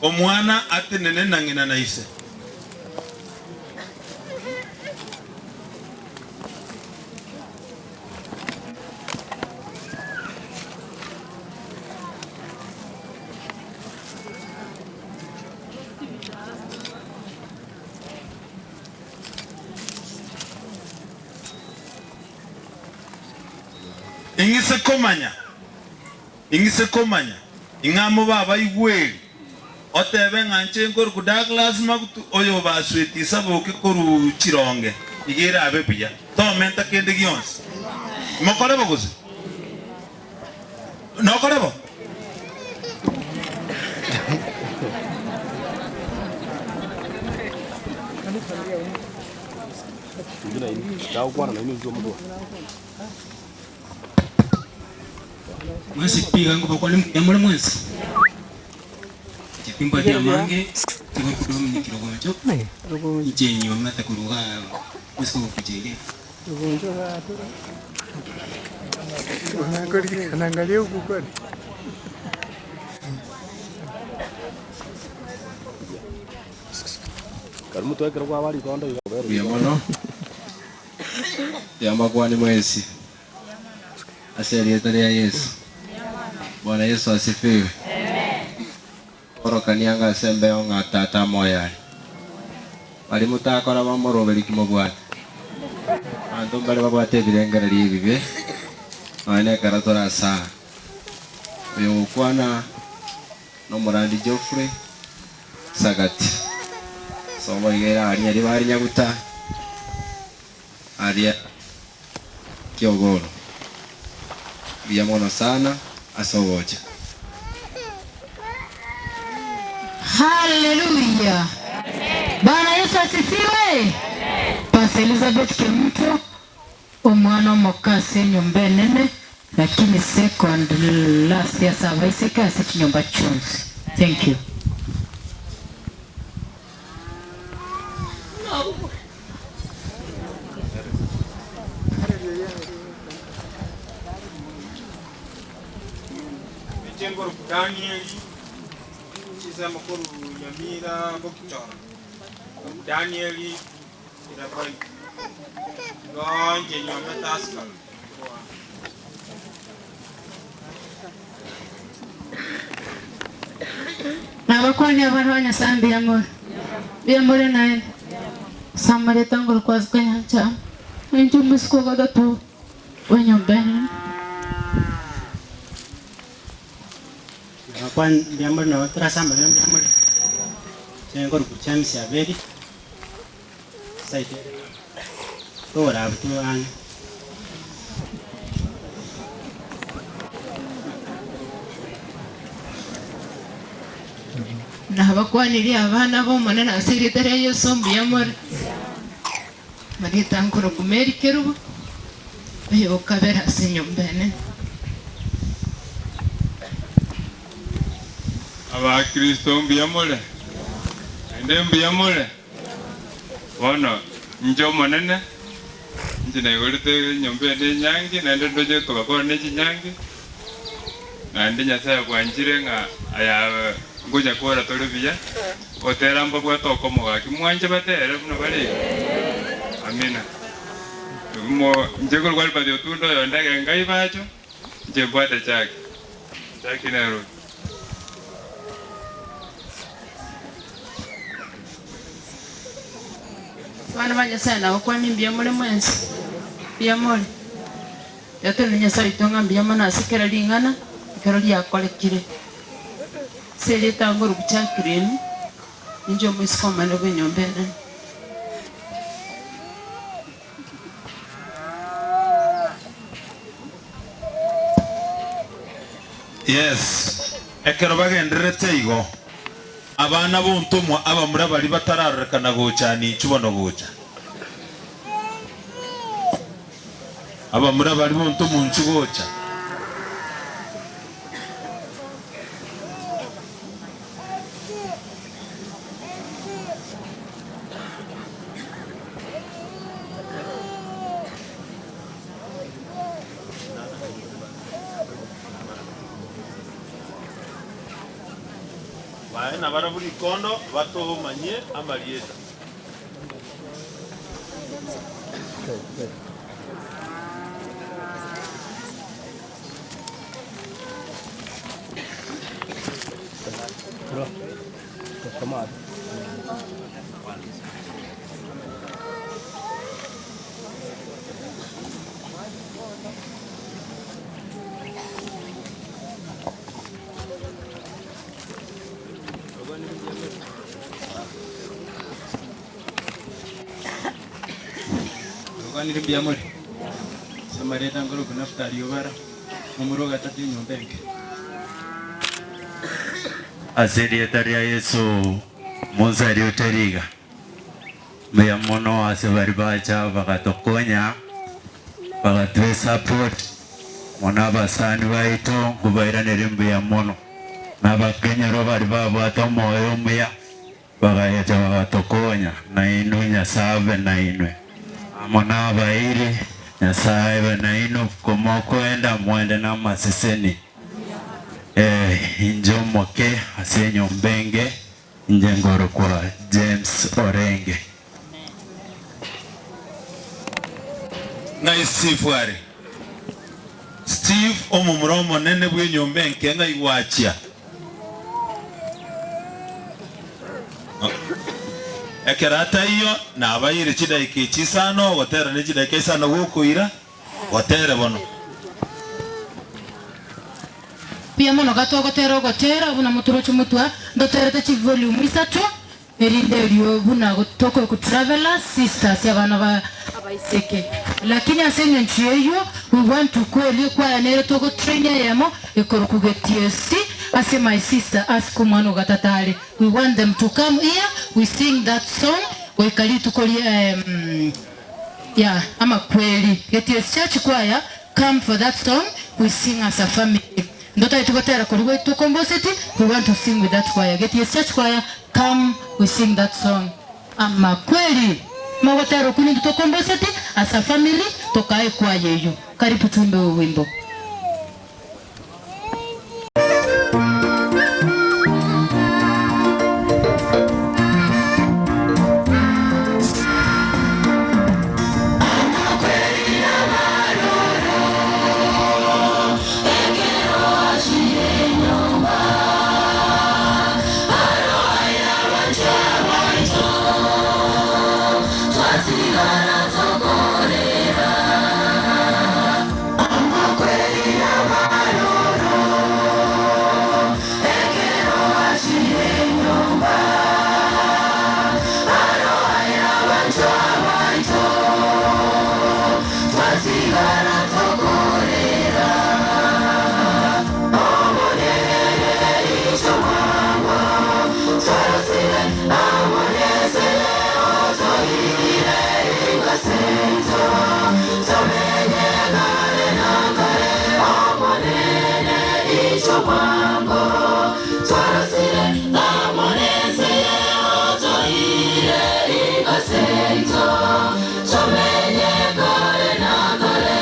Speaker 5: Omwana atenene na ng'ina na ise. Ing'ise komanya, ing'ise komanya, ing'a mobe abaigweri, otebe ng'a inche nkorokwa Douglas Magutu, oyobasuetie isaboke korwa chironge, iga erabe buya. Tomenta kende gionsi. Mokore bo gose? Nokore bo?
Speaker 7: Mwensi pi iga nkobakwania mbuya more mwensi? Inche timbwati amange, tiga Dominic Rogoncho, inche nyomete korwa igaa ase ogokucha iga.
Speaker 8: Mbuya mono, tiga mbakwanie mwensi ase erieta ria Yeso. Bwana Yeso asifiwe. Korokania anga ase embeo ng'a Tata moyo are. Baria motakora bamoroberi ki mobwate? Abanto mbare babwate ebirengererio ebibe, nonya nekero tore ase aa. Oyogokwana nomorandi Geoffrey Sagati. Sobo iga ere aria Nyaribari Nyaguta, aria Kiogoro. Mbuya mono sana ase ogocha.
Speaker 9: Haleluya! Bwana Yesu asifiwe! Pastor Elizabeth Kemunto, omwana omoke ase enyomba enene, lakini second last ase abaiseke ase chinyomba chionsi. Thank you.
Speaker 10: Inche nkorokwa Danieli, chinsemo korwa Nyamira Bokichora, Danieli Irabai. Igo inche nyomete asikara.
Speaker 9: Nabakwanie abana ba Nyasae mbuya more, mbuya more naende. Ase amarieta ngorokwa ase Kanyancha, inche omosike o gatato bw'enyomba enene.
Speaker 7: Nabakwanie mbuya more nabo tore ase amarieta mbuya more, inche nkorokwa James Abeli, side tokorabutwa ang'e.
Speaker 9: Nabakwanirie abana b'Omonene ase erieta ria Yeso, mbuya more. Marieta nkorokwa Mary Kerubo, oyokabere ase enyomba enene.
Speaker 10: Abakristo mbuya more? Naende mbuya more? Bono inche Omonene, inche naigorete enyomba eye nenyangi, naende ndoche togakora ne chinyangi, naende Nyasae bwanchire ng'a aya ngocha kora tore buya, gotera mbabwate okomo gaki mwanche batere buna bare iga? Amina. Mo inche korwa Albert Otundo oyonde egenga ibacho, inche mbwate chaki, chaki nero.
Speaker 9: Abana ba Nyasae nabakwanie mbuya more mwensi, mbuya more. Tiga Nyasae oito ng'a mbuya mono ase kera ring'ana ekero riakorekire. Ase erieta ngoruku Jacqueline, ninche omoiseke omonene bw'enyomba enene.
Speaker 5: Yes, ekero bagendererete igo, abana b'ontomwa abamura baria batararorekana gocha ninchu bono gocha. Abamura baria b'ontomwa inchu gocha. Baye nabarabwo rikondo batomanyie amarieta.
Speaker 7: Tokwanire mbuya more? Ase amarieta nkorokwa Naftali Obara, momura o gatato enyomba enke.
Speaker 11: Ase erieta ria Yeso monsaria riga. Mbuya mono ase baria bacha bagatokonya, bagatoa esupport, mono abasani baito nkobairaneria mbuya mono. Na abakenyoro baria babwate omoyo omuya, bagacha bagatokonya, nainwe Nyasae abe nainwe. Amo nabairi, Nyasae abe nainwe, komokoenda mwende namaseseni. Eh, inche omoke ase enyomba enge, Inche nkorokwa James Orenge.
Speaker 5: Ng'ai Steve are? Steve, omomura omonene bw'enyomba enke, ng'ai gwachia? Ekero ataiyo, nabaeire chidaika echi isano, ogotera ne chidaika isano gokoira. Gotere bono.
Speaker 9: Mbuya mono gatogotera ogotera buna motoroche motwa ntoterete chivolume isato erinde erio buna tokoroku travelers sisters abana ba abaiseke lakini ase eng'encho eyio we want to kweria ekwaya nere togotrain eyemo ekoroku getiesi ase my sister ask omwana ogatata are we want them to come here we sing that song goika rituko ria Yeah amakweri Getiesi church choir come for that song we sing as a family ntotageti gotera koria gwaito tokomboseti we want to sing with that choir Getiesi church choir come we sing that song amakweri mogotera okwo nintwe tokomboseti as a family tokae ekwaya eywo karibu tuimbe owimbo.
Speaker 1: seito tomenye kare na kare.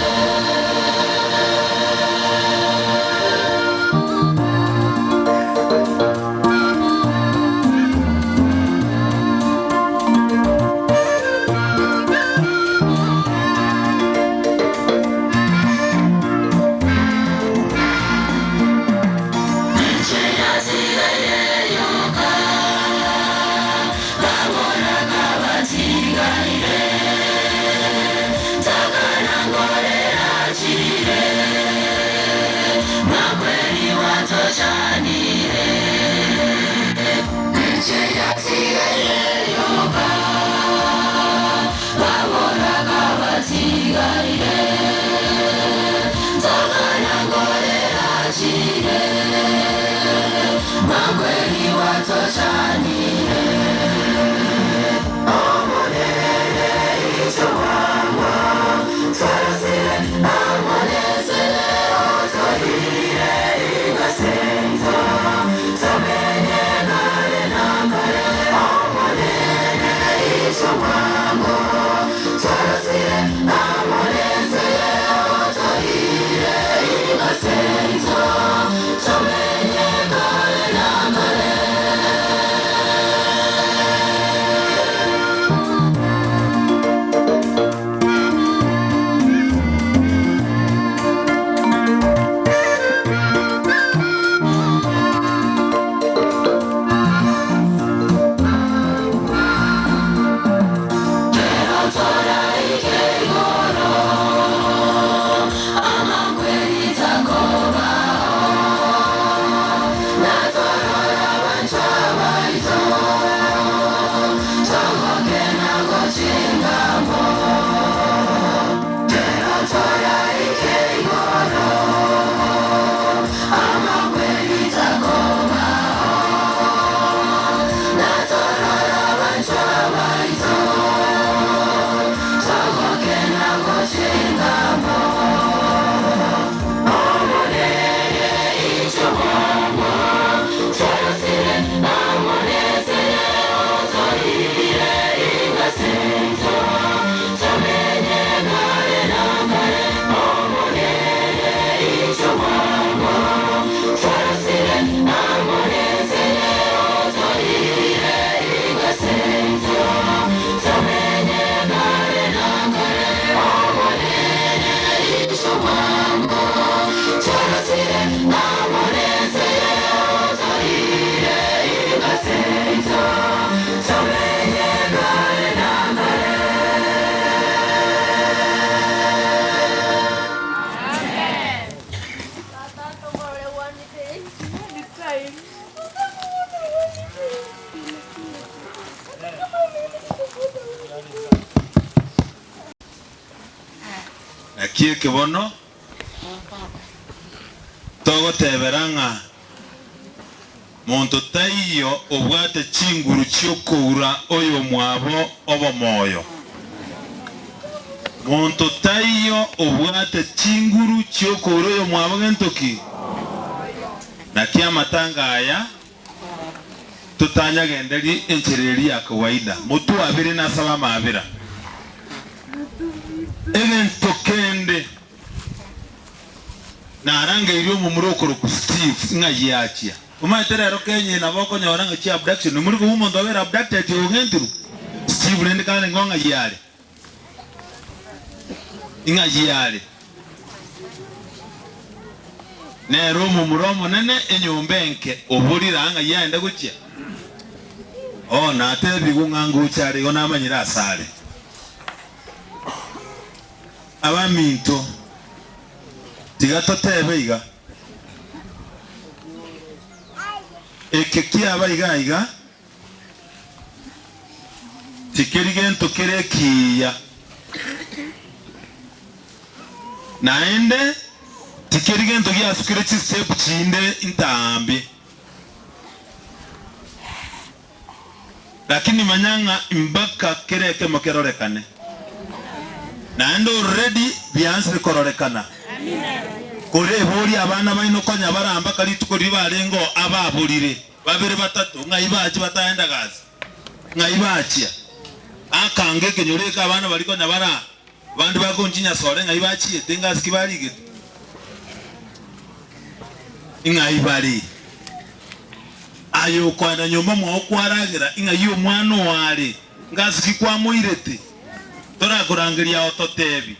Speaker 5: Naki eke bono togotebera ng'a monto taiyo obwate chinguru chi'okoura oyomwabo obomoyo. Monto taiyo obwate chinguru chi'okoura oyomwabo gento ki? Naki amatanga aya totanyagenderie enchera eria ya kawaida, motwabere nasabe amabera. Egento kende narangeirie omomura okorokwa Steve ng'a giachia. Omanyete rero Kenya nabo okonyora ng'a chi abduction, mori kobua omonto abeire abducted og'entirwe? Steve rende karenge ng'a giare. Ing'a giare. Nere omomura omonene enyomba enke oborire aa ng'ai aende gochia? Oh, natebigwe ng'a ngocha are igo namanyire asare. Abaminto, tiga totebe iga, eke kiaba iga iga, tikeri gento kere ekiya, naende tikeri gento giasukire chistepu chinde intambe. Lakini manya ng'a mpaka kera ekemo kerorekane, naende already biansire kororekana. Kore eborie abana baino konya bara mpaka rituko riria barenge oo ababorire babere batato ng'ai bachia bataenda gasi, ng'ai bachia. Akanga ekenyoro eke abana baria konya bare aa, abande bakonchinyasore ng'ai bachiete ngasi ki barigete? Ing'ai bare? Aye okoenda nyomba mwao kwaragera, ing'ai omwana oo are? Ngasi ki kwamoirete? Torakorangeria ototebi.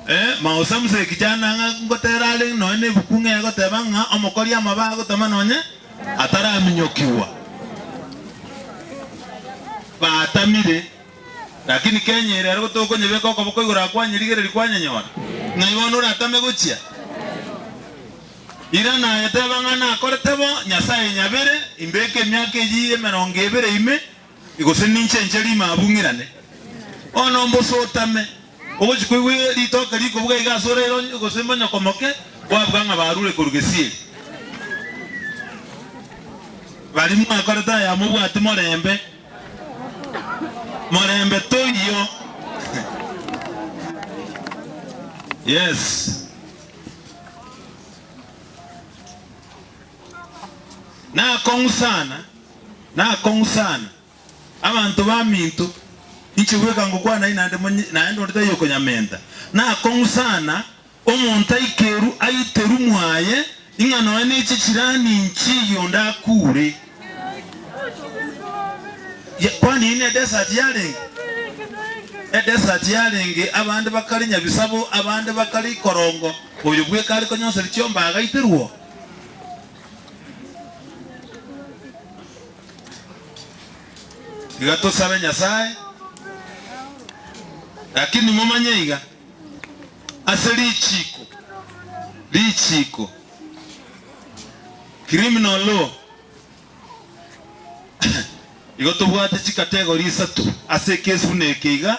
Speaker 5: Eh, maosa mzee kijana ng'a ngotera are nonya na ebuku ng'a egoteba ng'a omokori amabe agotama nonye ataraminyokigwa. Batamire, lakini Kenya ere ero tokonyebeka okoboko igoro akwanyerigereria kwanyenyora. Ng'ai bono oratame gochia? Irana aye teba ng'a nakorete bo, Nyasaye nyabere, imbeke emiaka eyio emerongo ebere ime, gose ninche inche rimabu ng'irane. Bono mbose otame. Ogochia koigwa ritoke rikobuga iga ase oraire gose monyokomoke, kwabuga ng'a barure korwa gesieri. Baria mwakorete aya mobwati morembe, morembe toiyo. Yes. Nakong'u sana, nakong'u sana. Abanto baminto, inche bweka ngokwana naende naende onde taiyo okonyamenta. Nakong'u sana omonto aikeru aiteru mwaye, ing'a nonya ne chichirani nchiiyo onde akure. Kwani eyio nedesert yarenge? Edesert yarenge abande bakare nyabisabo, abande bakare ikorongo, oyo bweka are konyonseria chiombe agaiterwa oo. Tiga tosabe Nyasae, lakini momanye iga, ase richiiko, richiiko, criminal law, igo tobwate chicategory isato ase ekesi buna eke iga,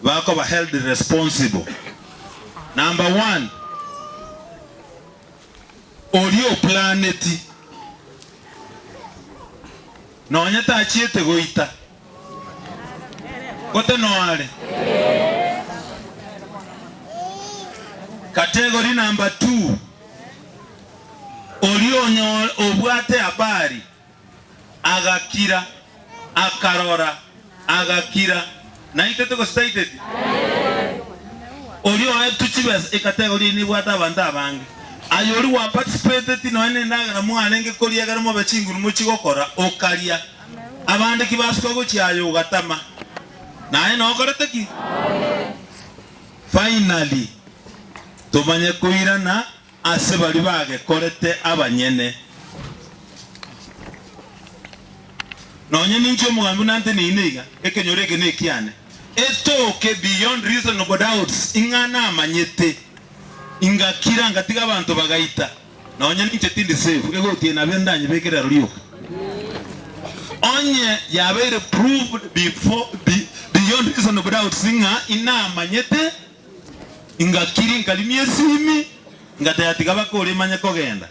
Speaker 5: bakoba held responsible. Number one, Oria oplaneti, nonya tachiete goita, gote noare. Category number two, oria onyo obwate habari agakira, akarora, agakira. Naitete gose taiteti? Oria oetwe chibesa, ecategory eye nebwate abanto abange. Aye oria gwaparticipateti nonya nendagera mwarenge koria ekero mobe chinguru mochie gokora, okaria. Abande ki basuka gochia aye ogatama. Naye nokorete ki? Finally, tomanye koirana Ase baria bagekorete abanyene. Nonya ninche omogambi buna nteneine iga, ekenyoro eke nekiane. Etoke beyond reasonable doubts ing'a namanyete, ingakira ngatiga abanto bagaita. Nonya ninche tindi safe, egoti eye nabo ndanyebeke rero rioka. Onye yabeire proved before, beyond reasonable doubts ing'a inamanyete, Ingakiri nkarimia esimi, ngateba tiga bakore manye kogenda.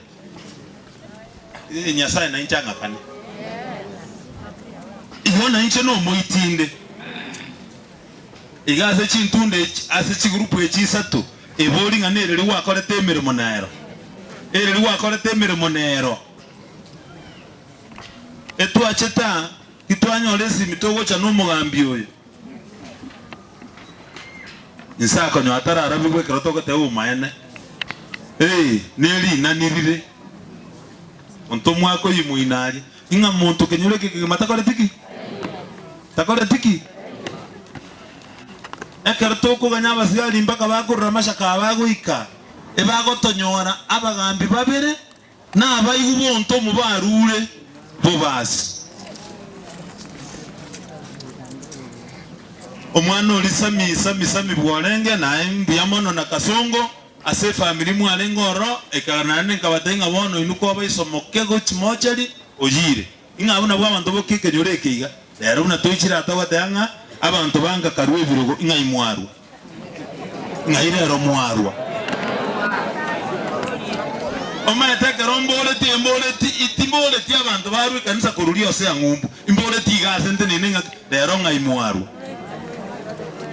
Speaker 5: Eh, Nyasae nainche ang'akane. Igo nainche nomoitinde. Iga ase chintunda echi, ase chigroup echi isato, ebori ng'a nereri gwakorete emeremo nero. Ereri gwakorete emeremo nero. Etwachete aa, titwanyora esimi togocha nomogambi oyo. Inse akonywa atararabigwa ekero togoteba obomaene, Ee, nerinani rire. Monto omwaka oyio moino aria, ing'a monto kenyoro eke kegima takoreti ki? Takoreti ki? Ekero tokoganya abasigari mpaka bakorora amashaka aba agoika, ebagotonyora abagambi babere Nabaigwe bonto omobarure bobasi. Omwana oria Sami Sami Sami bworenge naye mbuya mono na Kasongo ase efamiri mwarenge ororo ekero naende nkabatebia ng'a bono inwe koba isomoke gochi mochari oyire. Ing'a abwo nabwo abanto boka ekenyoro eke iga. Rero buna toichire aa togoteba ng'a abanto banga karua ebirogo ing'ai mwarwa. Ng'ai rero mwarwa? Omanyete ekero mboreti emboreti timboreti abanto barwe ekanisa korwa riose ya ng'umbu, imboreti iga ase ntenene ng'a rero ng'ai mwarwa?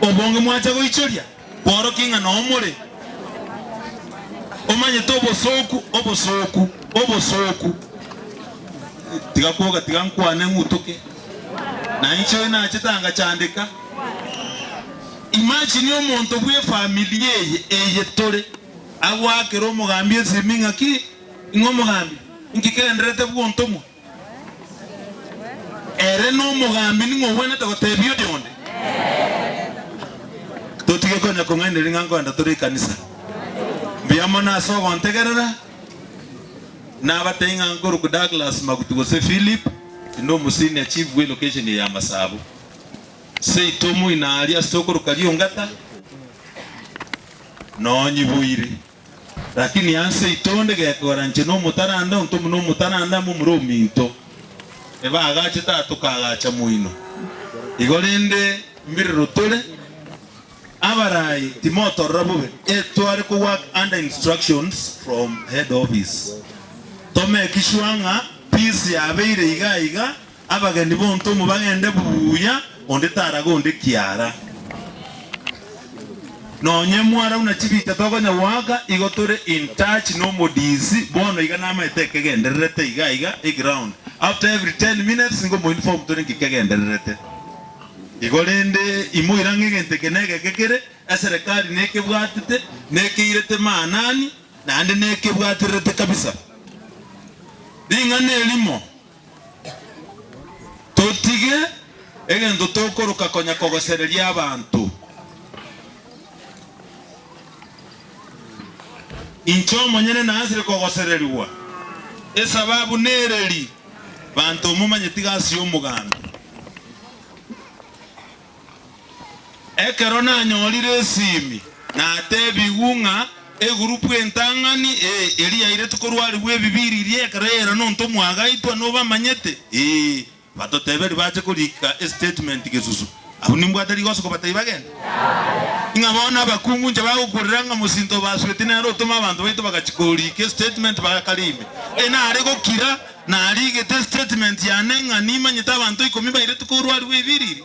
Speaker 5: Obonge mwacha goichoria kworokia ng'a noo more. Omanyete obosoku obosoku obosoku. Tiga kwoga tiga nkwane ng'utoke. Na inche oyo nachete angachandeka. Imagine omonto bw'efamiri eye eye tore agoakera omogambi esimi ng'aki ng'a omogambi inki kegendererete bw'ontomwa? Ere nomogambi ning'o ogwenerete gotebia oyonde? Totige konya kong'ainereria ng'a nkoenda tore ekanisa. Mbuya mono ase ogontegerera. Nabatebie ng'a nkorokwa Douglas Magutu gose Philip, inde omosenior chief bwe location eye ya Masabo. Seito omoino aria ase tokoroka Riongata, nonyiboire. Lakini anse itonde gekogera inche nomotaranda, onto buna omotaranda momura ominto, ebagachete aa tokaagacha moino. Igo rende mbirero tore, abarai timotorora bobe, etware ko work under instructions from head office. To make sure ng'a peace yabeire iga iga, abageni bonto mobagende buya, onde taraga onde kiara. Nonye mwara buna chibicha tokonya goaka, igo tore in touch nomodisi, bono iga namaete ekegendererete iga iga eground. After every ten minutes nigo moinform tore nki kegendererete. Igo rende imoira ng'a egento eke negeke kere, eserekari nekebwatete, nekeirete maanani, naende nekebwatererete kabisa. Ring'ana erimo. Totige egento tokoroka konya kogosereria abanto. Inche omonyene naasire kogosererigwa, esababu nereri, banto momanyeti gasi y'omogambi. Ekero nanyorire esimi, natebigwe ng'a egurupu entang'ani ee, eria yairetwe korwarigwa ebibiri riria ekero yaira nonto mwagaitwa nobamanyete? Ee. Batoteberie bache korika estatement gesusu. Abwo nimbwate rigoso kobatebia bagende? Ng'a bono abakungu inche bagokurera ng'a mosinto o Basweti nere otoma abanto baito bagachia korika estatement bakare ime. E nare gokira narigete estatement yane ng'a nimanyete abanto ikomi bairetwe korwarigwa ebiriri.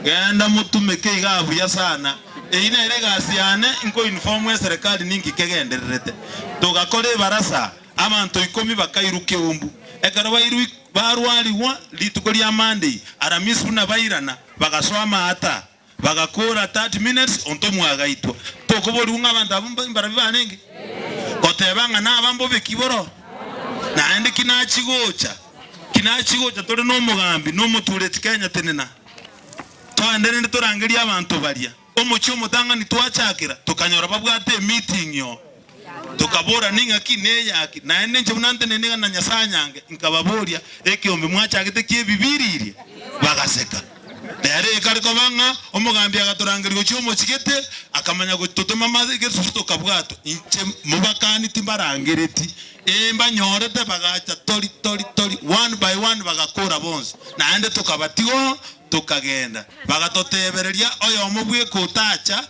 Speaker 5: Genda motumeke igaa buya sana. Eyio nere egasi yane, nkoinform eserekari ninki kegendererete. Togakora ebarasa, abanto ikomi bakairwa keumbu. Ekero bairwa barwarigwa rituko ria Monday, Aramisi buna bairana, bagasoa amaata, bagakora 30 minutes onto mwagaitwa. Tokoborigwa ng'a abanto abwo mbarabwo barenge? Goteba ng'a naba mbobe ki boro? Naende ki nachia gocha? Ki nachia gocha tore nomogambi, na omotureti Kenya tenena. Toende rende torangerie abanto baria. Omochie omotang'ani twachakera, tokanyora babwate emeeting oo. Tokabora, Ning'aki neyaki? Naende inche buna ntenene iga na Nyasae anyange, nkababoria, Ekeombe mwachagete ki'ebibiriria? Bagaseka. Rero ekare koba ng'a omogambi agatorangeria gochia omochie gete, akamanya gototoma egesusu tokabwatwa. Inche mobakani timbarangereti, ee mbanyorete bagacha tori tori tori, one by one bagakora bonsi. Naende tokabatiga oo, tokagenda. Bagatotebereria oyomo bweka otacha,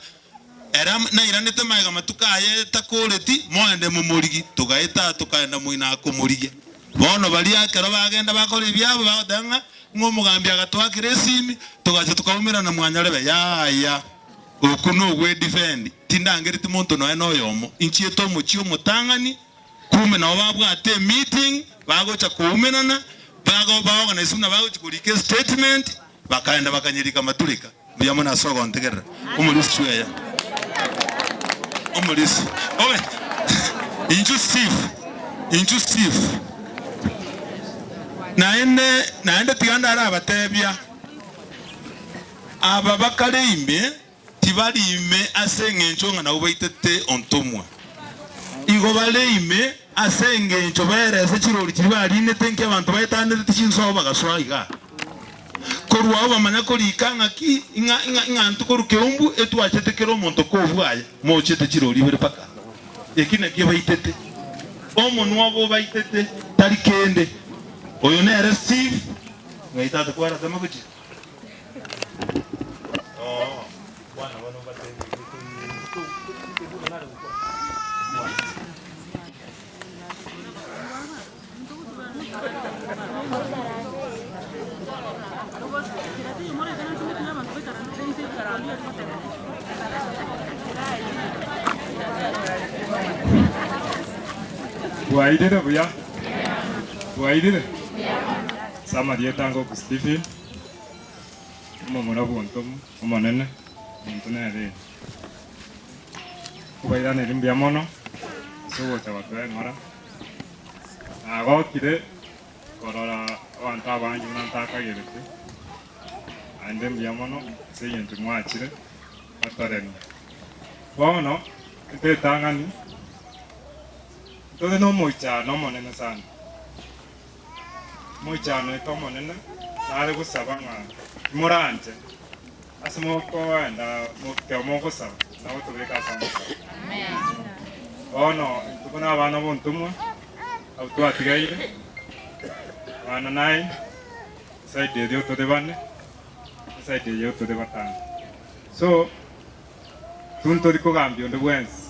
Speaker 5: ere nairanete magega amatuko aye takoreti, moende momorigie. Togaeta tokaenda moino akomorigia. Bono baria ekero bagenda bakora ebiabo, bagoteba ng'a ng'a omogambi agatoakera esimi, togacha tokaumerana mwanyorebe. Yaya, okwo nogwedefend, tindangereti monto nonya noyomo, inchiete omochie omotang'ani, kumbe nabo babwate emeeting, bagocha koumerana, bago baorganize buna bagochia korika estatement, bakaenda bakanyerika amatureka. Mbuya mono ase ogontegerera. Omorisia chweya. Omorisia. Obe. Inchu Steve. Inchu Steve. Naende, naende tiga ndarabatebia, aba bakare ime, tibari ime ase engencho ng'a nabwo baitete ontomwa. Igo bare ime ase engencho baerese chirori chiria barinete nki abanto baetanerete chinsobo bagasoa igaa. Korwa agwo bamanya korika ng'aki, ng'a, ng'a, ng'a intwe korwa keumbu etwachete kera omonto kobua aye, mochete chirori ibere mpaka eki nakio baitete. Omonwa obo obaitete, tari kende. Oyo nere Steve, ng'ai tata kwaratama gochia? Oo, bwana bono mbatebirie
Speaker 10: Bwairire buya? Bwairire? Ase amarieta ngoku Stephen.
Speaker 12: Omomura bw'ontomo omonene, omonto nere ere. Nkobairaneria mbuya mono ase ogocha gotoa eng'ora. Nagokire korora abanto abange buna ntakagerete, naende mbuya mono ase eng'encho mwachire gotoremia. Bono ntetang'ani, ntore nomoichano omonene sana. Omoichano oito omonene nare gosaba ng'a timoranche ase mokoenda ekero mogosaba na gotobeka ase amasabo. Bono intwe buna abana b'ontomwa abwo twatigaire, abana nine, eside eria otore bane, eside eye otore batano. So, intwe ntori kogambia onde bwensi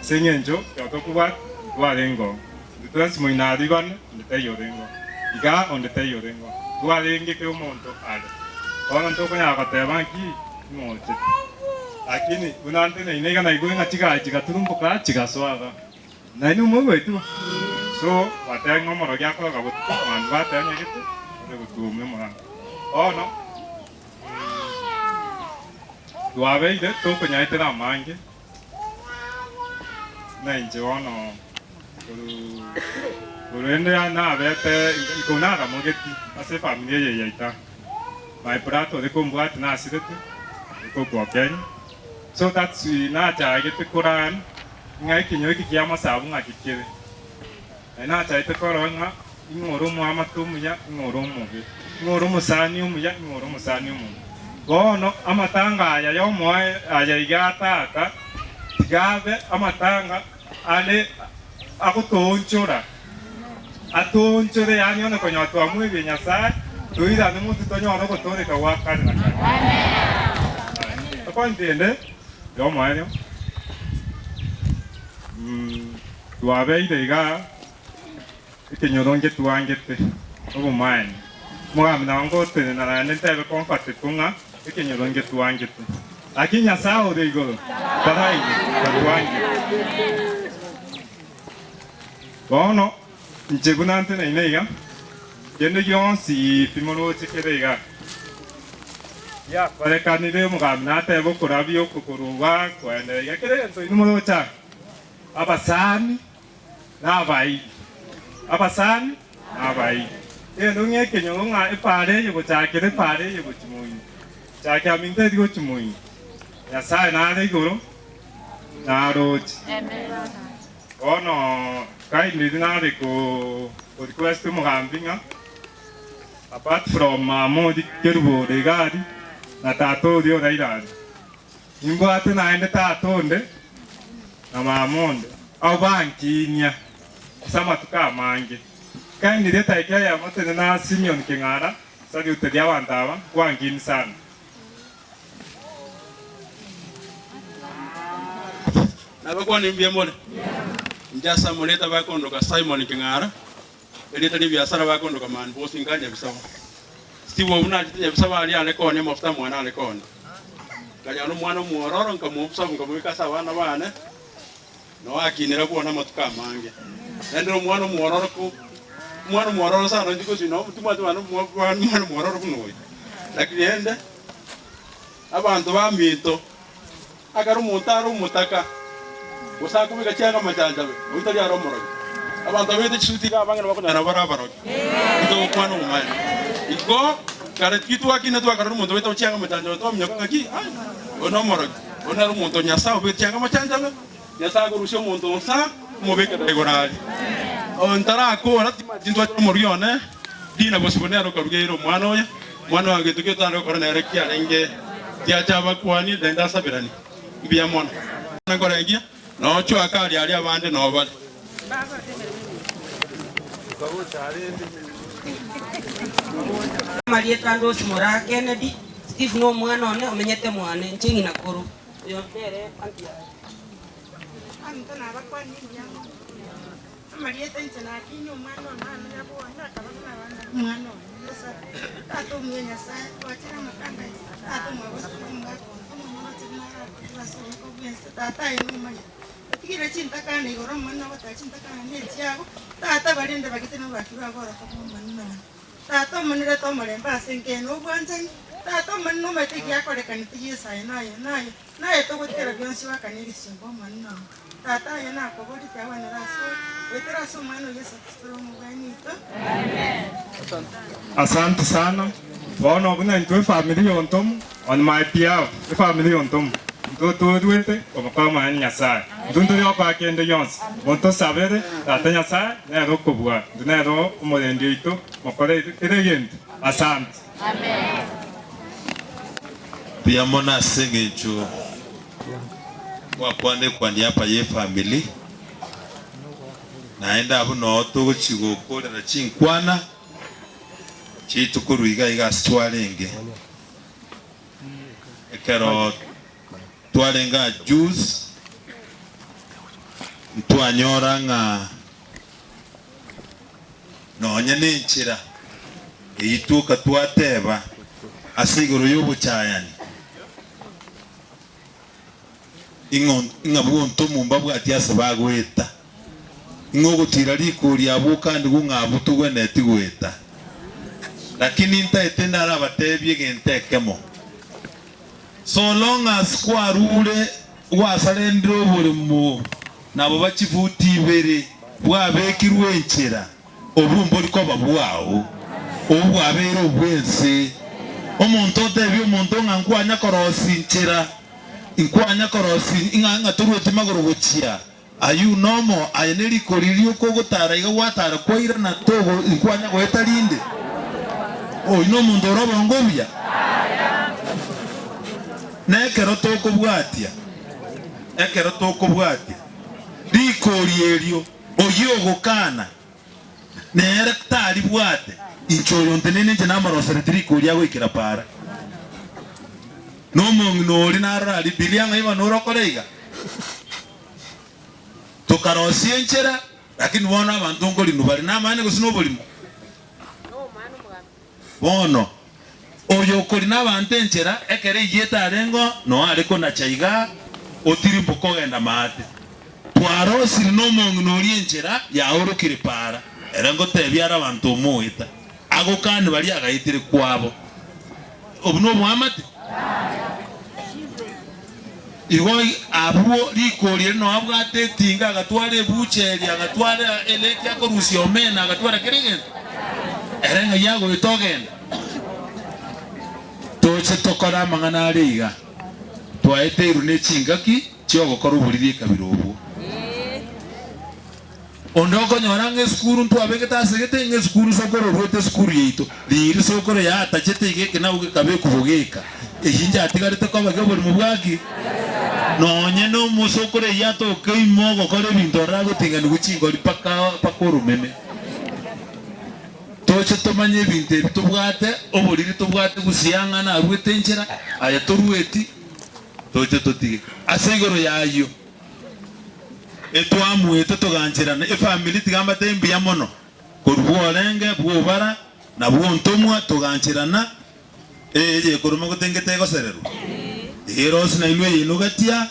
Speaker 12: ase eng'encho ekero tokobwata ntwarenge oo. Intwe twensi moino aria bane, onde taiyo orenge oo. Igaa onde taiyo orenge oo. Twarenge kera omonto are. Bono ntokonyara goteba nki ng'o ochete. Lakini buna nteneine iga naigure ng'a chigari chigaturumboka chigasoa igaa. Nainwe moigweti bo? So bateba ng'a omorogi akoroka botuko, abanto bateba nyagete ore gotuomia omorango. Bono Twabeire tokonyaetera amange, buna inche bono korende nabete iko naramogeti ase efamiri eye yaito. My brother ore kombwati nasirete ore kokwa Kenya, so that's nachagete koran ng'a ekenyoro eke kia amasabu ng'aki kere. Naende nachagete korora ng'a ing'o ore omoamate omuya, ing'o ore omobe, ing'o ore omosani omuya, ing'o ore omosani omobe. Bono amatanga aya y'omoe aya iga a tata, tiga abe amatanga are agotoonchora, atoonchore, yaani onye konyora twamwebire Nyasae, toirane motwe tonyore ogotooreka gwa kare na kare. Epoint ende y'omoerio. Twabeire iga ekenyoro ngetwangete obomaene. Omogambi nabo ngotenena naende ntebe comfortable ng'a ekenyoro ngetwangete. Lakini Nyasae ore igoro taraigwe tatwangire. Bono inche buna nteneine iga, kende gionsi pi moroche kere iga giakorekanire, omogambi natebe okorabia oko korwa koenderera iga kera egento inwe moroche aa. Abasani na abairi, abasani na abairi. Kende ng'a ekenyoro ng'a epaara eye gochakera epaara eye gochia moino, chakera minto eri gochia moino, Nyasae nare igoro naroche. Bono kindly nare ko request omogambi ng'a apart from mama oria Kerubo ore iga aria na tata oria oraire aria, Nimbwate naende tata onde na mama onde, abwo bankiinia ase amatuko amange. Nkainiria etaika eyemo tenena na Simeon King'ara, salute ri'abanto aba, nkwankiini sana.
Speaker 13: Nabakwane mbuya more? Inche ase amarieta bakondoka Simon King'ara, erieta ri'ebiasara bakondoka Man Boss nka Nyabisabo. Steve obwo nachete Nyabisabo aria are koonia amafuta mwane are koonia. Nkanyora omwana omwororo nkamoa obosabu nkamobeka ase abana bane, noo akinire bwone amatuko amange. Naende omwana omwororo ko omwana omwororo sana inche gose no timwati bana omwana omwororo buna oyo. Lakini rende abanto baminto Ekero omonto are omotaka, gose akobeka chianga amachanchabe, oyio tari are omorogi. Abanto babegete chisuti iga abang'ina bakonyora bare abarogi. Intwe togokwana obomaene. Igo kare titwakina twakarora omonto obegete chianga amachanchabe twaminyoka ng'aki, Ai, oyo nomorogi. Oyo nere omonto o Nyasae obegete chianga amachanchabe, Nyasae akorusia omonto onsa omobekera igoro aria. Oyo ntarakora timanyeti ntwachire omorogi one, Dina bosibwa nere okarugeire omwana oye. Omwana oye gento getare gokora nere kiarenge tiacha abakwanie naende asaberanie. Mbuya mono. Nkorengia nochoaka aria aria abande noo bare.
Speaker 14: Amarieta ande onsi Moraa Kennedy, Steve nomwana one omenyete mwane, inche ng'ina koro. Oyo nere aunty yaye.
Speaker 15: Abanto nabakwanie mbuya mono. Amarieta inche nakinyia omwana one amo nabwo akaba buna abana omwana one. Tata omuya Nyasae, twachire amatanga aya, Tata omwabosio na omogaka one, omonyoroche buna aragotiga ase oboko bw'ense, Tata aye nomanyete. Otigire chintakana igoro Omonene ogoteba chintakana nechiago, Tata barende bagite norwaki rwabo orokong'u Omonene one. Tata omonene reta omorembe ase enka eye na obwanchani. Tata omonene nomanyete egiakorekanete Yeso aye naye naye naye togotera bionsi oakane egesimba omonene oo. Tata aye nakoborete agwenere asore goetera ase omwana o Yeso Kristo ore omobani oito.
Speaker 12: Asante sana. Bono buna intwe efamiri yontomu, on my behalf, efamiri yontomu, intwe toruete komokoa Omonene Nyasae. Intwe ntori gokoa kende gionsi. Montosabere, Tata Nyasae nere okobua, intwe nere omorendi oito, mokore kera egento. Asante.
Speaker 5: Mbuya mono ase eng'encho gwakwana ekwaniaba y'efamiri, naende abwo noo togochia gokorera chinkwana chiaito korwa iga iga ase twarenge. Ekero twarenge aa juzi, ntwanyora ng'a Nonya nenchera eyio twoka twateba ase igoro y'obochayani, ing'a bw'ontomu mbabwati ase bagoeta, ing'a ogotiira rikori abwo okanigwe ng'a abwo togwenereti goeta. Lakini ntaete narabatebie egento ekemo, so long as kwarure gwasarendire oboremo Nabo bachifuti ibere bwabekirwe enchera, obwo mbori koba bwao, obwo bwabeire obw'ense. Omonto otebie omonto ng'a nkwanya korosia inchera, nkwanya korosia ng'a ng'a torueti magoro gochia, ayio nomo, aye nerikori rioka ogotara iga gwatara kwairana togo nkwanya goeta rinde. Oyio nomonto ore obongo obuya? Nekero tokobwatia. Ekero tokobwatia rikori erio, oyio ogokana nere taribwate, inche oyo ntenene inche namorosereti rikori agoikera para. Nomong'ina oria narora aria, Bilia ng'ai bono orokore iga? Tokarosia enchera, lakini bono abanto nkorinwa bare namaene gose noborimo? Bono, oyo okorina abanto enchera, ekero eiyete arengeo, noo are konacha iga, otirimboka ogenda maate. Twarosire nomong'ina oria enchera yaorokire para, ere ngotebia are abanto omoeta, agokani baria agaetire kwabo. Obwo noboamate? Igo abwo rikori eri noo abwate etinga, agatwara ebucha eria, agatwara eleti akorusia omena, agatwara kera egento. Ere ng'ai agoeta ogenda? Toche tokore amang'ana are iga, twaeteirwe ne chingaki chi'ogokora oboriri ekabira obwo. Onde okonyora ng'a esukuru ntwabegete ase gete, ng'a esukuru sokoro oruete esukuru yaito, riiri sokoro yaatachete iga eke nabo gekabekwa bogeka. Eyio inche atigarete koba ki oborimo bwaki? Nonye nomosokoro eyio atoke ime ogokora ebinto ororo agotinganigwa chingori mpaka mpaka oromeme. Toche tomanye ebinto ebi tobwate, oboriri tobwate gusii ang'ana naruete enchera, aye torueti, toche totige. Ase igoro y'ayio. Etwamuete togancherana efamiri tiga mbatebie mbuya mono korwa bworenge bwobara na bwontomwa togancherana eye eyekoroma gotengete egosererwa iga erosi nainwe eyeino gatia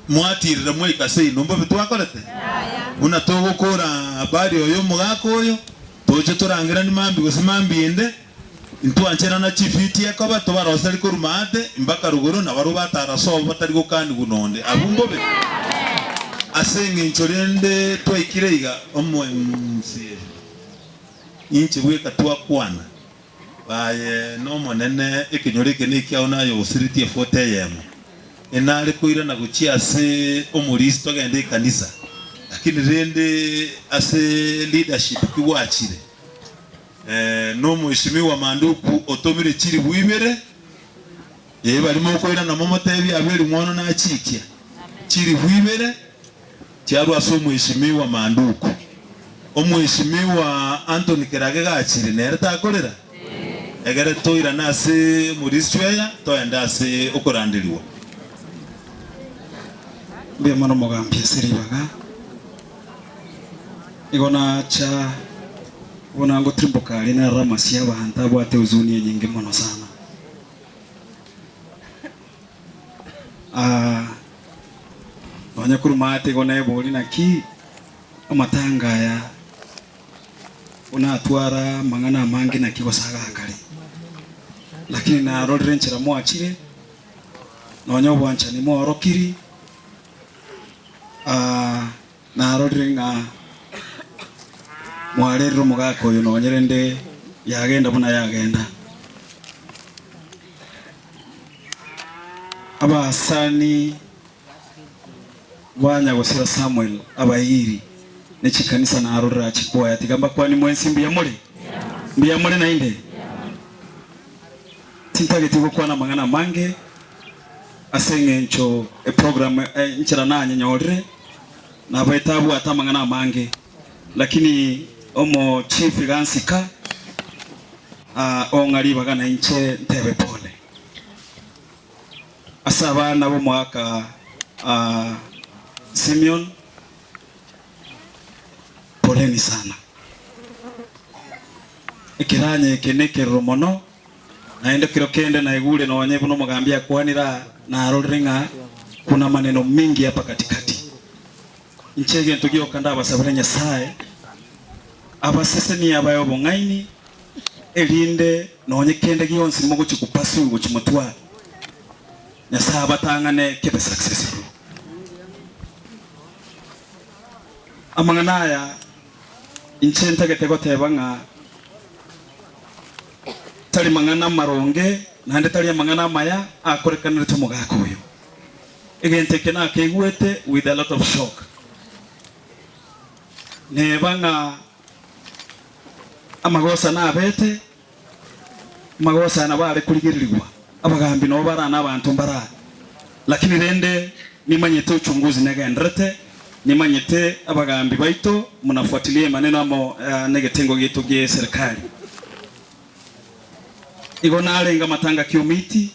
Speaker 5: mwatirire mwaika seino mbobe twakorete buna togokora habari oyo omogaka oyo toche torangerani mambia gose mambia ende Intwancherana chifiti ekoba tobaroseri korwa maate mpaka rogoro, na barabwo batara sobo batari gokanigwa nonde. Abwo mbobe. Ase engencho rende twaikire iga omoMCA, inche bweka twakwana, baye n'Omonene ekenyoro eke nekiao naye osiretie efoto eyemo. Enare koirana gochia ase omorisi togende ekanisa, lakini rende ase leadership ki gwachire. Nomweshimiwa Manduku otomire chilifu ibere, ee baria mokoirana momotebie Abeli mwono nachikia chilifu ibere chiarwa ase omweshimiwa Manduku. Omweshimiwa Anthony Kerage gachire nere takorera? Egere toirane ase omorisichweya toende ase okoranderigwa.
Speaker 16: Mbuya mono omogambi ase ribaga. Igo nacha buna ngotirimboka aria narora amasio y'abanto abwate huzuni enyinge mono sana. Ah, nonya korwa maate igo neboria naki amatanga aya buna atwara amang'ana amange naki gose agakare. Lakini narorire enchera mwachire, nonya obwanchani mwaorokiri, ah, narorire ng'a mwarerire omogaka oyo nonye rende yagenda buna yagenda. Abasani ba nyagosira Samuel abairi ne chikanisa narorire achikwaya tiga mbakwanie mwensi mbuya more? Mbuya more naende? Tintageti gokwana amang'ana amange ase eng'encho eprogram enchera nanyenyorire nabo etabwate amang'ana amange lakini omo chief iga nsika ong'a ribaga nainche ntebe pole. Ase abana b'omogaka Simeon, poleni sana. Ekeranya eke nekeroro mono, naende kero kende naigure nonye buna omogambi akwanire aa, narorire ng'a kuna maneno mingi hapa katikati. Inche egento gioka ndabasabere Nyasae, abasesenie abae obong'aini, erinde nonye kende gionsi mogochia kopursue gochia motware, Nyasae abatang'ane kebe successful. Amang'ana aya inche ntagete goteba ng'a tari mang'ana amaronge naende tari amang'ana amaya akorekanerete omogaka oyo. Egento eke nakeigwete with a lot of shock. Neba ng'a Amagosa nabete, amagosa aya nabo are korigererigwa, abagambi nabo bare aa na abanto mbare aa. Lakini rende nimanyete uchunguzi negendererete, nimanyete abagambi baito mnafuatilia emaneno amo negetengo giaito gie serikali. Igo narenge amatanga kiomiti,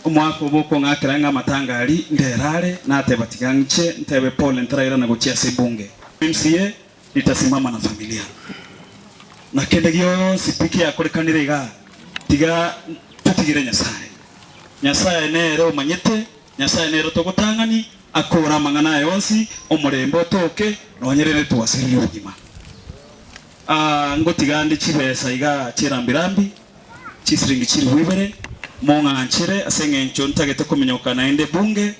Speaker 16: omwaka obo okong'akera ng'a amatanga aria nderare, nateba tiga ng'che ntebe pole ntarairana gochia ase ebunge. MCA Nitasimama na familia, na kende gionsi pi kiakorekanire igaa, tiga totigere Nyasae. Nyasae nere omanyete, Nyasae nere otogotang'ani, akore amang'ana aya onsi, omorembe otoke, nonye rende twaseririe obogima. Aa, ngotiga nde chibesa igaa chirambi-rambi, chisiringi chilifu ibere, mong'anchere ase eng'encho ntagete kominyoka naende ebunge,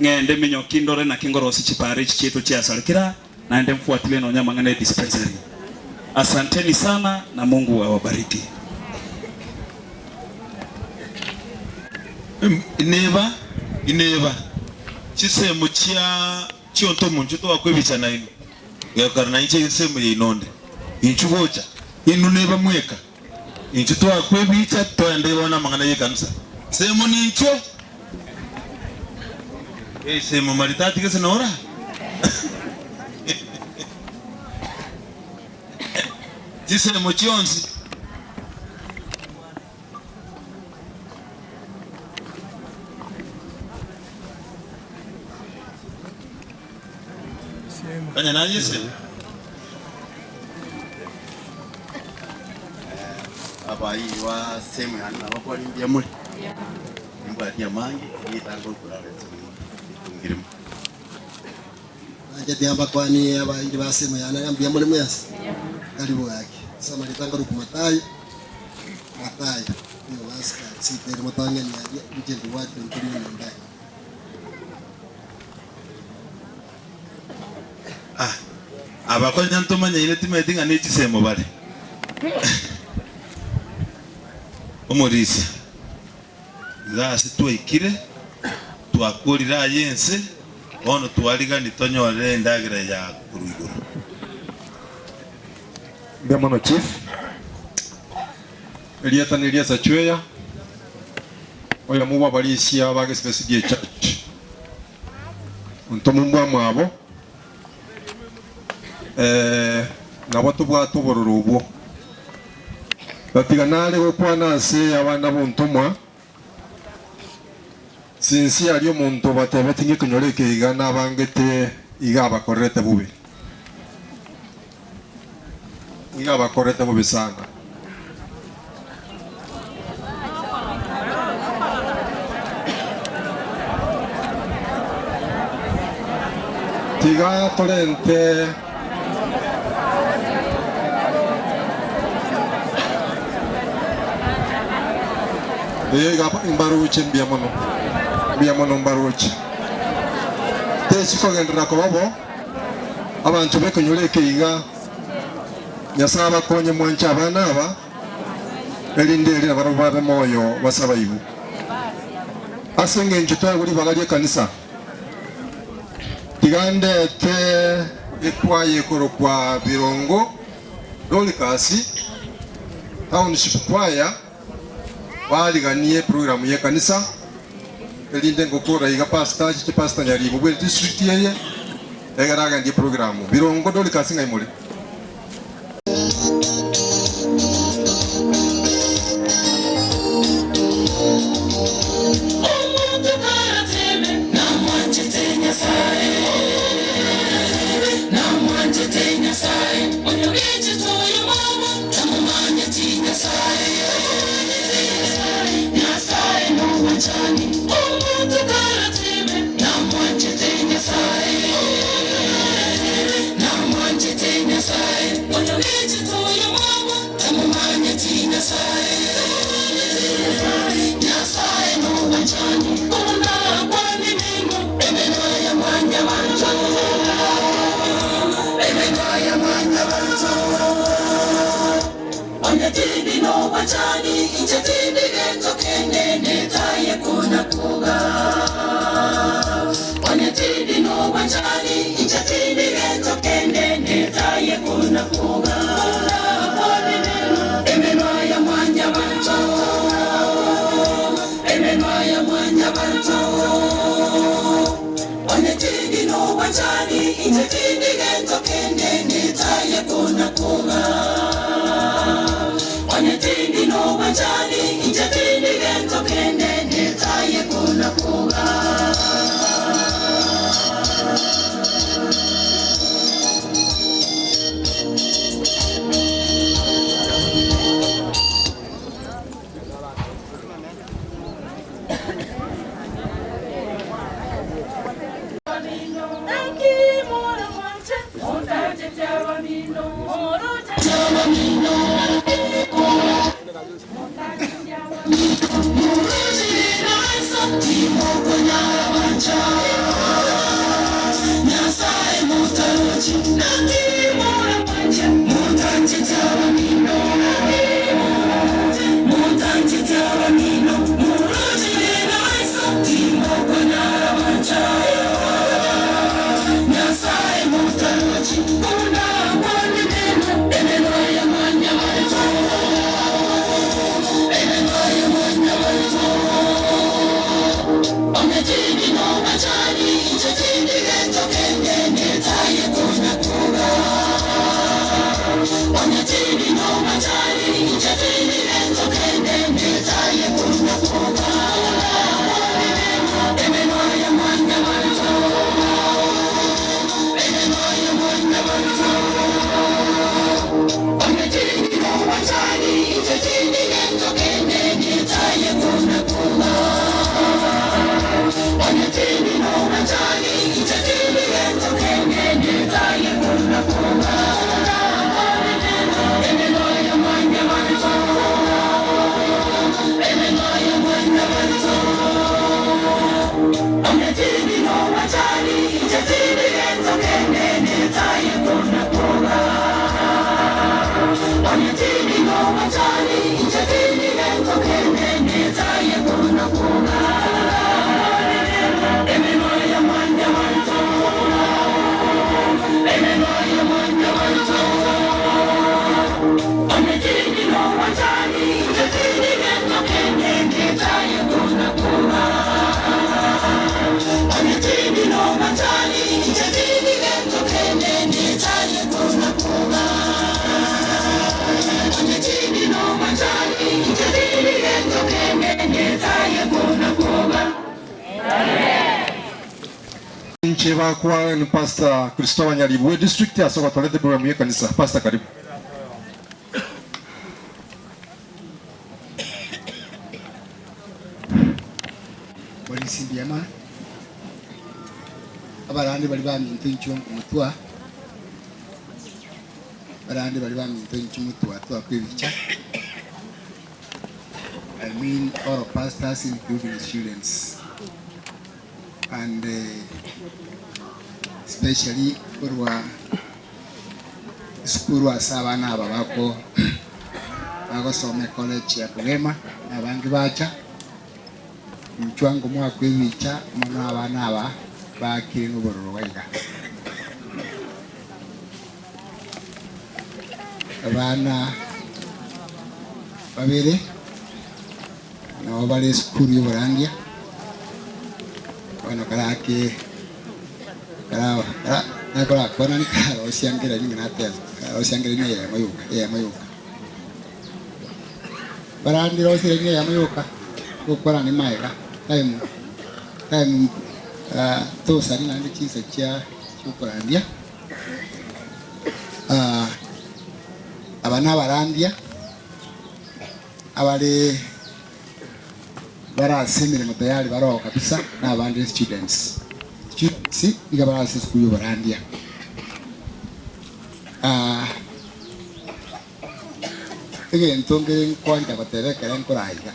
Speaker 16: ng'ende minyoki ndore naki ngorosia chipara echi chiaito chiasarekire. Naende mfuatilie nonya amang'ana e dispensary. Asanteni sana na Mungu awabariki.
Speaker 5: Ineba, ineba, chisemo chia chionto omonche togakwebicha nainwe, gekogera nainche ensemo yaino onde, inchuo gocha, inwe neba mweka, inchuo twakwebicha toende bono amang'ana y'ekanisa. Semo ninchuo. Semo maritati gese nora. Chisemo chionsi. Onye naye esemo.
Speaker 17: Abayiwa sehemu yane nabakwana mbuya more, nimbwati amange ritanga okorara ensemo etungiremo.
Speaker 18: Nanche tiga mbakwanie abairi ba sehemu yane ng'a mbuya more mwensi. Karibu gaki. Ase amarieta nkorokwa Mathayo, Mathayo, nigo basikari sitairi motang'ani aria, inche ntibwati onto muna nyomba eye.
Speaker 5: Ah, aba konya ntomanyaine timanyeti ng'a nechisemo bare. Omorisia, iga ase twaikire, twakorire aye ense, bono twarigani tonyorere endagera ya korwa igoro.
Speaker 19: Mbuya mono chief. Erieta neria Sachweya, oyomo bw'abarisia ba Gesibe CDA Church. Onto mombwa mwabo, nabo tobwate obororo obwo. Gatiga nare gokwana ase abana b'ontomwa, sinsi aria omonto obatebetie ng'a ekenyoro eke iga nabangete iga abakorerete bobe. Iga abakorerete bobe sana. Tiga torente Ee, iga mbaroche mbuya mono, mbuya mono mbaroche. Tesikogenderera koba bo, abanto b'ekenyoro eke iga, Nyasae abakonye mwanche abana aba, erinde erio nabarabwo babe moyo basabaibwe. Ase engencho twaegwa ribaga ri'ekanisa, tiga ndete ekwaya ekorokwa Birongo Dorcas Township Choir bariganie eprogramu y'ekanisa, erinde ngokora iga Pastor achiche Pastor Nyaribo bwe district eye egere agendie eprogramu. Birongo Dorcas ng'ai more?
Speaker 1: Omonto karatebe, Namwanchete Nyasae, namwanchete Nyasae, oyogechete oyomwabo, tamomanyeti Nyasae, Nyasae nobwanchani. Omonto karatebe, Namwanchete Nyasae, namwanchete Nyasae, oyogechete oyomwabo, tamomanyeti Nyasae, Nyasae nobwanchani. Buna akwanire emenwa ya mwanyabanto, emenwa ya mwanyabanto. Onye tindi nobwanchani, inche tindi gento kende netaye kona kuga. Onye tindi nobwanchani, inche tindi gento kende netaye kona kuga. Emenwa ya mwanyabanto, emenwa ya mwanyabanto. Onye tindi nobwanchani, inche tindi gento kende netaye kona kuga. Onye tindi nobwanchani, inche tindi gento kende netaye kona kuga.
Speaker 19: Nche bakwa ni Pastor Christopher Nyaribo district ase ogotorete program ye kanisa. Pastor karibu.
Speaker 20: Polisi mbiama abarandi bari baminto inchwe nkumutwa barandi bari baminto inchwe mutwa twakwebicha. I mean all pastors including students and especially korwa esukuru ase abana aba bako bagosoma ecollege ya Kogema na abange bacha, inchwa ngomoakwa ebicha mono abana aba bakire nobororo iga. Abana babere nabo bare esukuru ya oborandia, bono karake kara kara nakorakwanani karosia nkereri ng'a nateba, karosia nkereri na eyemo yoka eyemo yoka. Barandire osire ng'a eyemo yoka, gokwana ni maega time time tosari naende chinsa chia chiokorandia. Aba nabarandia abare bare ase emeremo tayari baroo kabisa, na abande students. Students nigo bare ase esukuru ya oborandia. Egento nkere nkwancha goteba ekero nkoraa iga,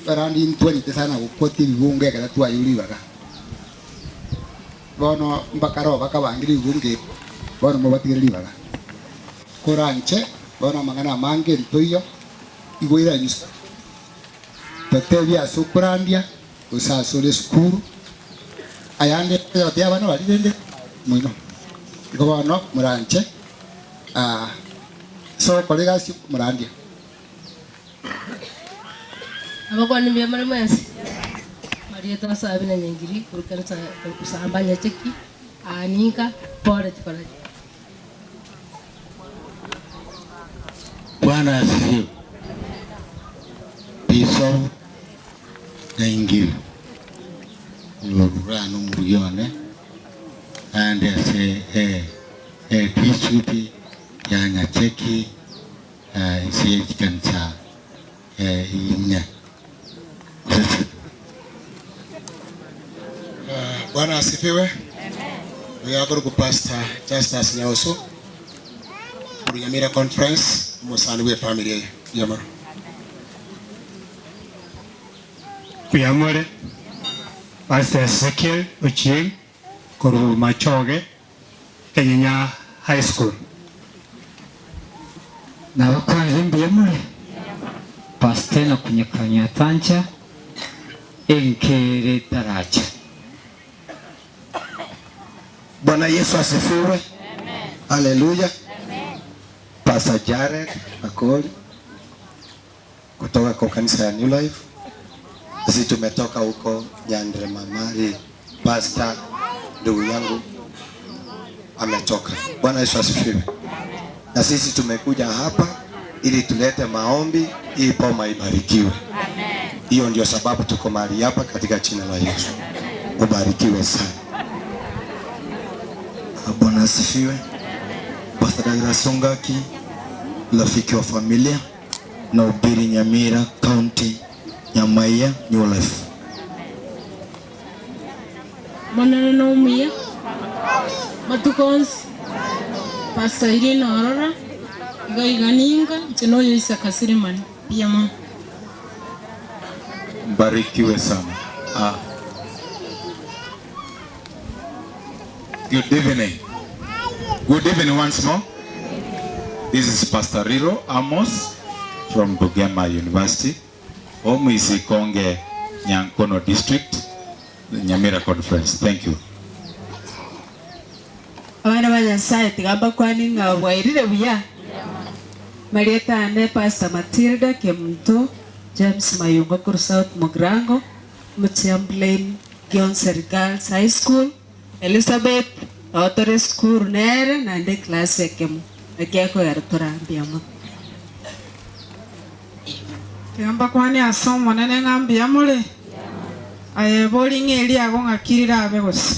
Speaker 20: abarandi ntwanyete sana gokwatia ebibungo ekero twayure ribaga. Bono mbakare bakabangire ebibungo ebi, bono mobatigere ribaga. Koranche bono amang'ana amange ntoiyo, igo iranyusa totebie ase okorandia, gose ase ore esukuru, ayande oyotebi abana baria rende moino. Igo bono moranche ase ogokora egasi okomorandia.
Speaker 21: Abakwani mbuya more mwensi, Marieta Osabi na Nyangiri korwa kanisa korwa Kusamba Nyacheki, aa ninka pore chikora.
Speaker 22: Bwana asifiwe. Bishop Nyaingiri orurana omorugi one naende ase e district ya Nyacheki ase chikanisa inye.
Speaker 23: Bwana asifiwe. Oyo Pastor Justus Nyausu korwa Nyamira Conference omosani bwa efamily eye. Mbuya
Speaker 24: Mbuya Pastor Ezekiel Ochieng korwa Machoge Kenyenya High School.
Speaker 25: Nabakwanire mbuya more, Pastor Enock Nyakanya Tancha, enkere taracha.
Speaker 26: Bwana Yesu asifiwe. Haleluya. Pastor Jared Makoli kutoka kwa kanisa ya New Life. Sisi tumetoka huko Nyandre Mamari. Pastor ndugu yangu ametoka. Bwana Yesu asifiwe. Na sisi tumekuja hapa ili tulete maombi ili boma ibarikiwe. Hiyo ndio sababu tuko mahali hapa katika jina la Yesu. Ubarikiwe sana.
Speaker 27: Bwana asifiwe. Pastor Douglas Ongaki, rafiki wa familia na ubiri Nyamira County, Nyamaiya, New Life.
Speaker 28: Monene nomuya matuko onsi Pastor Irene Orora iga iga ninga inche noyo Isaka Selemani mbuya mono.
Speaker 29: Mbarikiwe sana. Ah. Good evening. Good evening once more. This is Pastor Riro Amos from Bugema University, home is Ikonge, Nyankono District, the Nyamira Conference. Thank you.
Speaker 30: Abana ba Nyasaye tiga mbakwanie ng'a bwairire buya. Marieta ane Pastor Matilda Kemunto James Mayunga korwa South Mugirango, Omochiamplain Gionseri Girls High School, Elizabeth nabo tore esukuru nere naende eclass ekemo, naki ekogera torambie amo.
Speaker 31: Tiga mbakwanie ase Omonene ng'a mbuya more? Aye bori ng'a eriago ng'aki rirabe gose.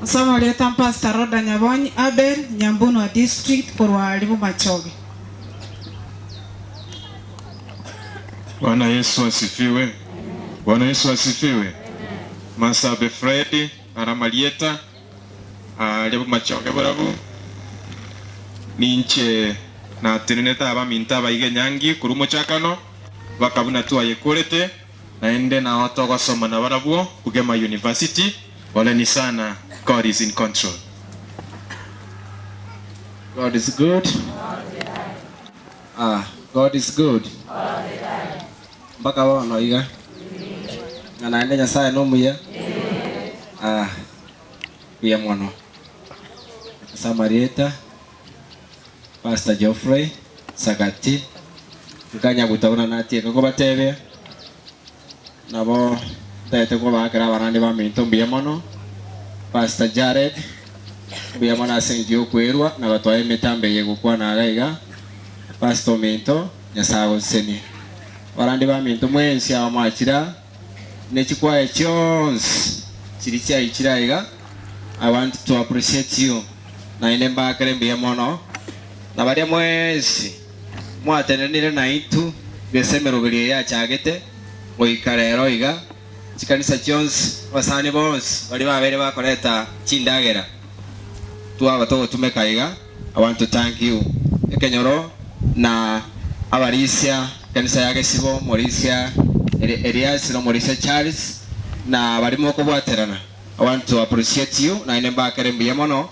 Speaker 31: Ase amarieta Pastor Rhoda Nyabonyi Abel, Nyambunwa District, korwa aria Bomachoge.
Speaker 10: Bwana Yesu asifiwe. Bwana Yesu asifiwe. Masabe Fred aramarieta aria Bomachoge barabwo. Ninche natenenete abaminto abaiga enyangi korwa omochakano.
Speaker 2: Baka buna twayekorete, naende nao togosoma nabarabwo Bugema University, poleni sana, God is in control.
Speaker 3: God is good. Ah, God is good. Mpaka bono iga. Ng'a naende Nyasaye nomuya. Ah, buya mono. Ase amarieta, Pastor Geoffrey Sagati, nkanyaguta buna natieka kobatebia, nabo ntagete kobaakera abarandi baminto mbuya mono, Pastor Jared, mbuya mono ase eng'encho y'okwerwa na gotoa emetambo eye egokwana iga iga, Pastor ominto, Nyasae agosesenie. Abarandi baminto mwensi aba mwachire aa, ne chikwaya chionsi chiria chiaichire aiga, I want to appreciate you, naende mbaakere mbuya mono, na baria mwensi mwatenenire naintwe gese emeroberio eye yachagete goika rero iga, chikanisa chionsi, abasani bonsi baria babeire bakoreta chindagera twaba togotumeka iga, I want to thank you. Ekenyoro na abarisia, ekanisa ya Gesibo, omorisia Elias na omorisia Charles, na baria mokobwaterana, I want to appreciate you, naende mbakere mbuya mono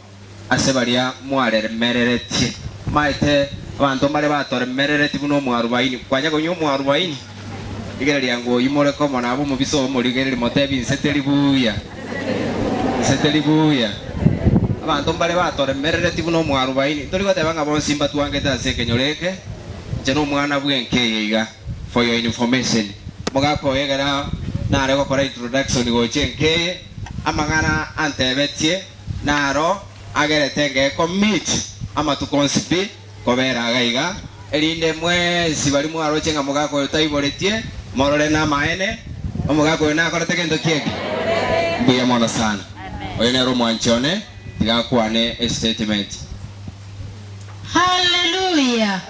Speaker 3: ase baria mwaremereretie. Maete abanto mbare batoremereretie buna omwarubaini. Kwanya konywa omwarubaini? Rigereria ng'o oyio more komo nabo omobisa oo omorigererie motebie inse teri buya, inse teri buya. Abanto mbare batoremereretie buna omwarubaini. Ntori goteba ng'a bonsi mbatwangete ase ekenyoro eke, inche nomwana bw'enka eye iga, for your information. Omogaka oyo ekero nare gokora introduction gocha enka eye, amang'ana antebetie naro agerete ngecommit amatuko onsi pi kobera iga iga, erinde mwensi baria mwaroche ng'a omogaka oyo taiboretie, morore namaene, omogaka oyo nakorete gento ki eke? Mbuya mono sana. Oyo nere omwanchi one, tiga akwane estatement.
Speaker 4: Haleluya!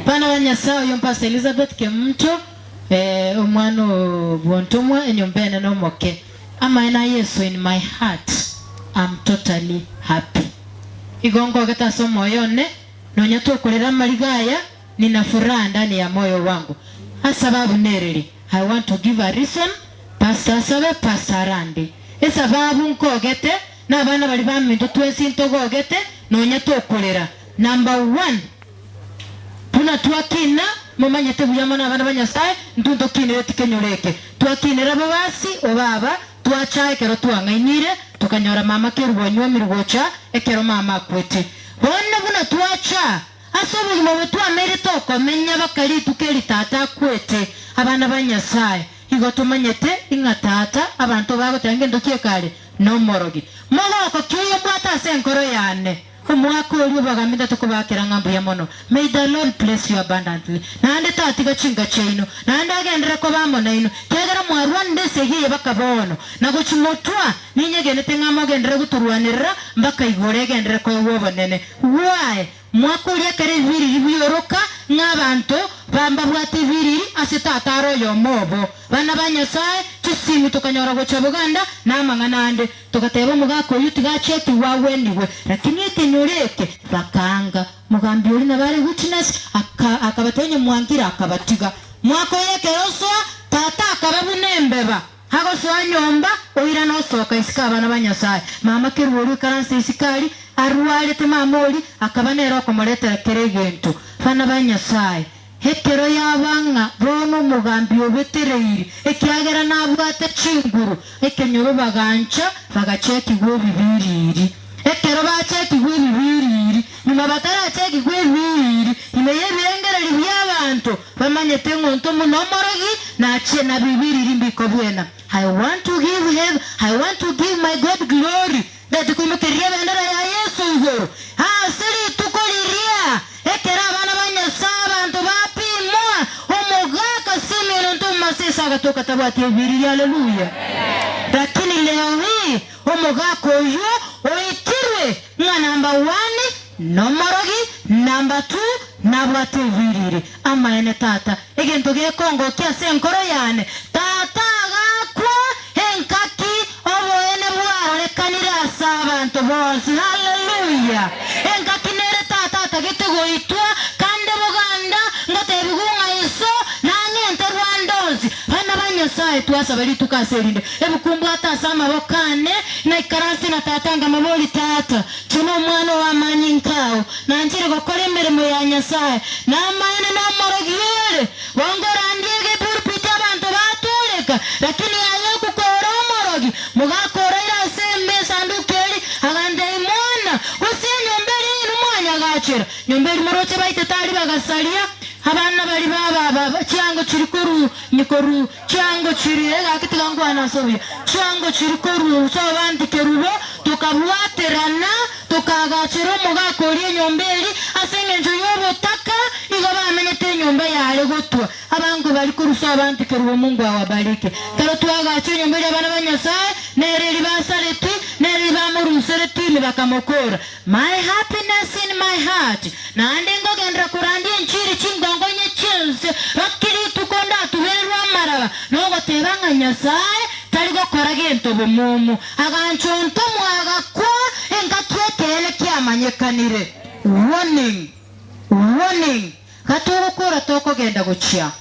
Speaker 4: Bana ba Nyasae, oyo Pastor Elizabeth Kemunto, eh, omwana o bw'ontomwa, enyomba enene omoke. Amaene a Yeso in my heart, am totally happy. Igo nkogete ase omoyo one, nonya tokorera amariga aya, nina furaha ndani ya moyo wangu. Asababu nereri, I want to give a reason, Pastor asabe, Pastor arande. Esababu nkogete, na abana baria baminto twensi ntogogete, nonya tokorera. Number one, buna twakina, momanyete buya mono abana ba Nyasae, intwe ntokinereti kenyoro eke. Twakinera bobasi, obaba, Twacha ekero twang'ainire, tokanyora mama Kerubo onyuomirwe gocha ekero mama akwete. Bono buna twacha ase obogima obo twameire tokomenya baka rituko eri tata akwete, abana ba Nyasae, igo tomanyete ing'a tata abanto bagoteba ngento ki ekare nomorogi. Mogoko ki oyo mbwate ase enkoro yane? Omwaka oria obagambi ntatokobakera ng'a mbuya mono. May the Lord bless you abundantly. Naende tatiga chinka chiaino, naende agenderere koba amo nainwe, kiagera mwarwanire esegi eye baka bono, na gochimotwa, ninyegenete ng'a mogenderere gotorwanerera mbaka igoro egenderere koegwa obonene. Why? Mwaka oria ekero ebibiriri bioroka ng'a abanto ba mbabwate ebiriri ase tata are oyomo obo, bana ba Nyasae, chisimi tokanyora gocha Buganda, na amang'ana ande. Togateba omogaka oyio tiga achekigwe agwenigwe, lakini ekenyoro eke bakaanga. Mogambi oria nabo are witness, aka akabatebia onye mwangire akabatiga. Mwaka oyo ekero osoa, tata akaba buna embeba, agosoa nyomba, oirana osoka isiko abana ba Nyasae. Mama kerwa oria oikaranse isiko aria, arwarete mama oria, akaba nere okomoretera kera egento. Bana ba Nyasae. Ekero yaba ng'a bono omogambi obetereiri, ekiagera nabwate chinguru, ekenyoro bagancha bagachekigwa ebibiriri. Ekero bachekigwa ebibiriri, nyuma batarachekigwa ebibiriri, ime y'ebirengererio bi'abanto bamanyete ng'a onto buna omorogi nachie na bibiriri mbikobwena. I want to give heav I want to give my God glory. Ndete koimokereria ebendera ya Yeso igoro ase rituko riria, ekero abana ba Nyasae abanto bapimwa, omogaka Simeon onto omomasese agatoka tabwati ebiriri. Haleluya! Lakini leo hii omogaka oyio oitirwe ng'a number one nomorogi, number two nabwate ebiriri. Amaene tata, egento gekongokia ase enkoro yane, tata agakwa engaki oboene bwarorekanire ase abanto bonsi. Haleluya! Engaki nere tata atagete goitwa, kande boganda, ngotebigwa ng'a iso nang'entete. Nyasaye twasaba rituko ase erinde. Ebuku mbwate ase amaboko ane, naikaranse na tata nkamobori, Tata, inche nomwana oo amanyinga ao, nanchire gokora emeremo ya Nyasaye, namaene nomorogi ore, bongorandie egepulpiti abanto batoreka, lakini aye okukora omorogi, mogakoraire ase esanduki eri, agantebia, Mwana, gose enyomba eria inwe mwanyagachera, nyomba eria moroche baitete aria bagasaria, Abana baria baba chiango chiri koru nikoru chiango chiri egaki tiga nkwane ase obuya chiango chiri koru sobanti kerubo tokabwaterana tokaagachera omogaka oria enyomba eri ase engencho y'obotaka igo bamenyete enyomba yare gotwa abango bari koru sobanti kerubo Mungu awabariki ekero twagacha enyomba eria abana ba Nyasaye nere eri basareti nere eri bamorusereti ime bakamokora My happiness in my heart, naende nkogenderera korandia enchiri chingongo inye chi'ense, gaki rituko ndatuberwe amaraba, nogoteba ng'a Nyasae tari gokora gento bomomo, agancha ontomwa agakwa engaki ekeene kiamanyekanire. Warning! Warning! Gatogokora tokogenda gochia.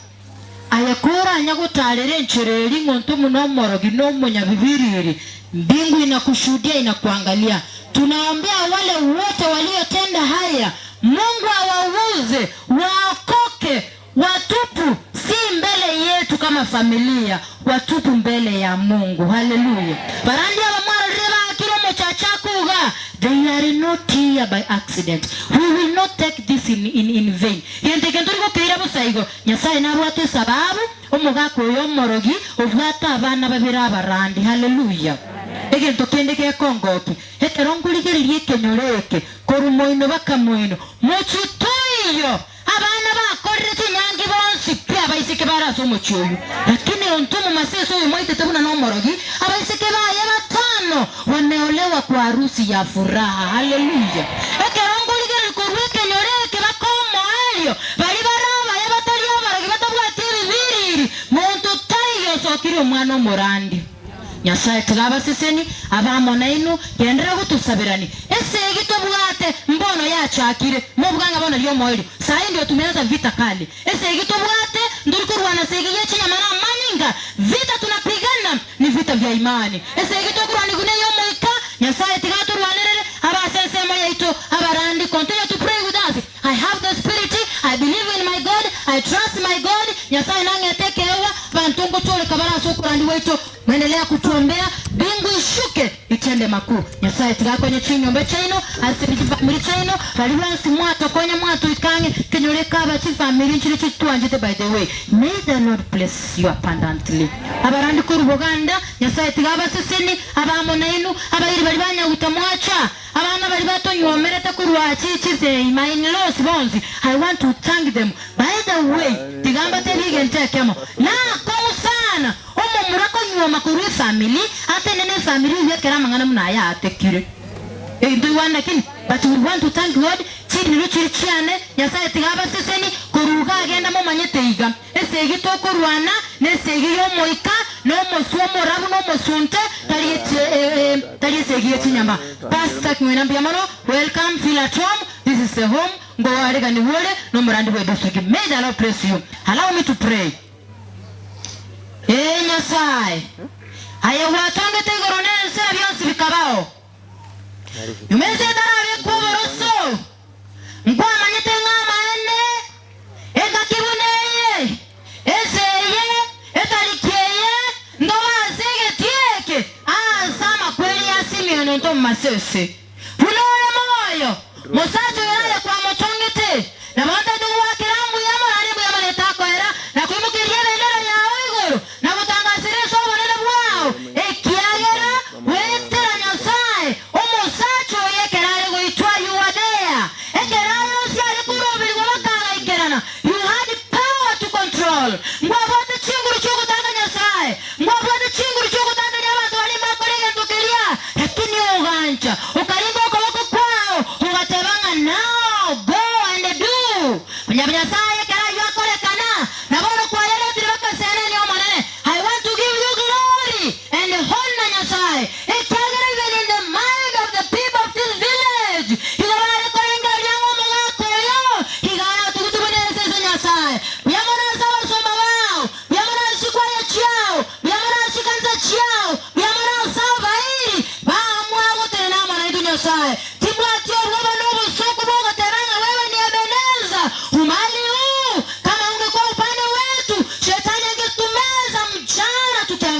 Speaker 4: Aye koranya gotaarera enchera eria ng'a ontomwe nomorogi na omonyabibiriri, mbingu inakushuhudia inakuangalia. Tunaombea wale wote waliotenda haya, Mungu awauze, waokoke, watubu, si mbele yetu kama familia, watubu mbele ya Mungu. Haleluya. Barandia abamwarorire baakire omochache akuga, they are not here by accident. We will not take this in, in, in vain. Gento eke ntori gokeira bosa igo, Nyasae nabwate esababu, omogaka oyo omorogi obwate abana babere abarandi. Haleluya! Egento kende gekongokia, ekero nkorigereria ekenyoro eke korwa moino baka moino, mochie toiyo abana bakorire chinyangi bonsi pi abaiseke bare ase omochie oyio. Lakini ontwe omomasese oyo mwaitete buna nomorogi, abaiseke baye batano wameolewa kwa harusi ya furaha. Haleluya! Ekero nkorigereria korwa ekenyoro eke baka omoerio, baria bare abaya batari abarogi batabwati ebibiriri, monto taiyo osokirie omwana omorandi. Nyasae tiga abaseseni abe amo nainwe, genderera gotosaberani. Esegi tobwate mbono yachakire, mobuga ng'a bono ri'omoerio, saii ndio tumeanza vita kali. Esegi tobwate ntori korwana segi ye chinyama na amanyinga, vita tunapigana ni vita vya imani. Esegi tokorwanigwa ney'Omoika, Nyasae tiga atorwanerere abe ase ensemo yaito abarandi, continue to pray with us. I have the spirit, I believe in my God, I trust my God, Nyasae nang'ete ekeegwa, abanto ngotooreka bare ase okorandi gwaito, mwendelea kutuombea, mbingu ishuke itende makuu. Nyasae tiga akonye chinyomba chiaino, ase chifamiri chiaino, baria bonsi mwatokonya mwatoika ang'e, kenyore ekaba chifamiri nchire chitwanchete by the way. May the Lord bless you abundantly. Abarandi korwa Boganda, Nyasae tiga abaseseni, abe amo nainwe, abairi baria ba Nyaguta mwacha, Abana baria batonywomerete korwa chichise my in-laws bonsi I want to thank them by the way tiga mbatebie egento ekemo nakong'u sana omomura konywoma korwa efamily atenene efamily eywo ekero amang'ana buna aya atekire egento igwana lakini but we want to thank God chiniro chiri chiane Nyasaye tiga abaseseni korwa iga agenda momanyete iga Esegi tokorwana nesegi y'omoika, na omoswa omorabu na omosunte, tari tari esegi ye chinyama. Pastor King'wena mbuya mono, welcome, feel at home, this is the home, ngoareganigwe ore nomorandi bwe district. May the Lord bless you. Allow me to pray. Ee Nyasae, aye gwatongete igoro na ense na bionsi bikabao. Nyuma ense etarabekwa oboroso, nkwamanyete ng'a amaene Engaki buna eye, ense eye, etariki eye, ntobe ase egetii eke aase amakweri ya Simeoni onto omomasese. Buna ore moyo, mosacha oyo aye kwamotongete, nabo ntaete gogoakera mbuya mono are mbuya mono etakoera, na koimokeria ebendera yao igoro, na gotangasera ase obonene bwao, ekiagera goetera Nyasae, omosacha oyo ekero are goitwa you were there. Ekero aye onsi are koroberigwa bakagaikerana, you had power to control. Ngwabwate chinguru chi'ogotanga Nyasae, ngwabwate chinguru chi'ogotangania abanto baria mbakore egento keria, lakini ogancha, okaringa okoboko kwao, ogateba ng'a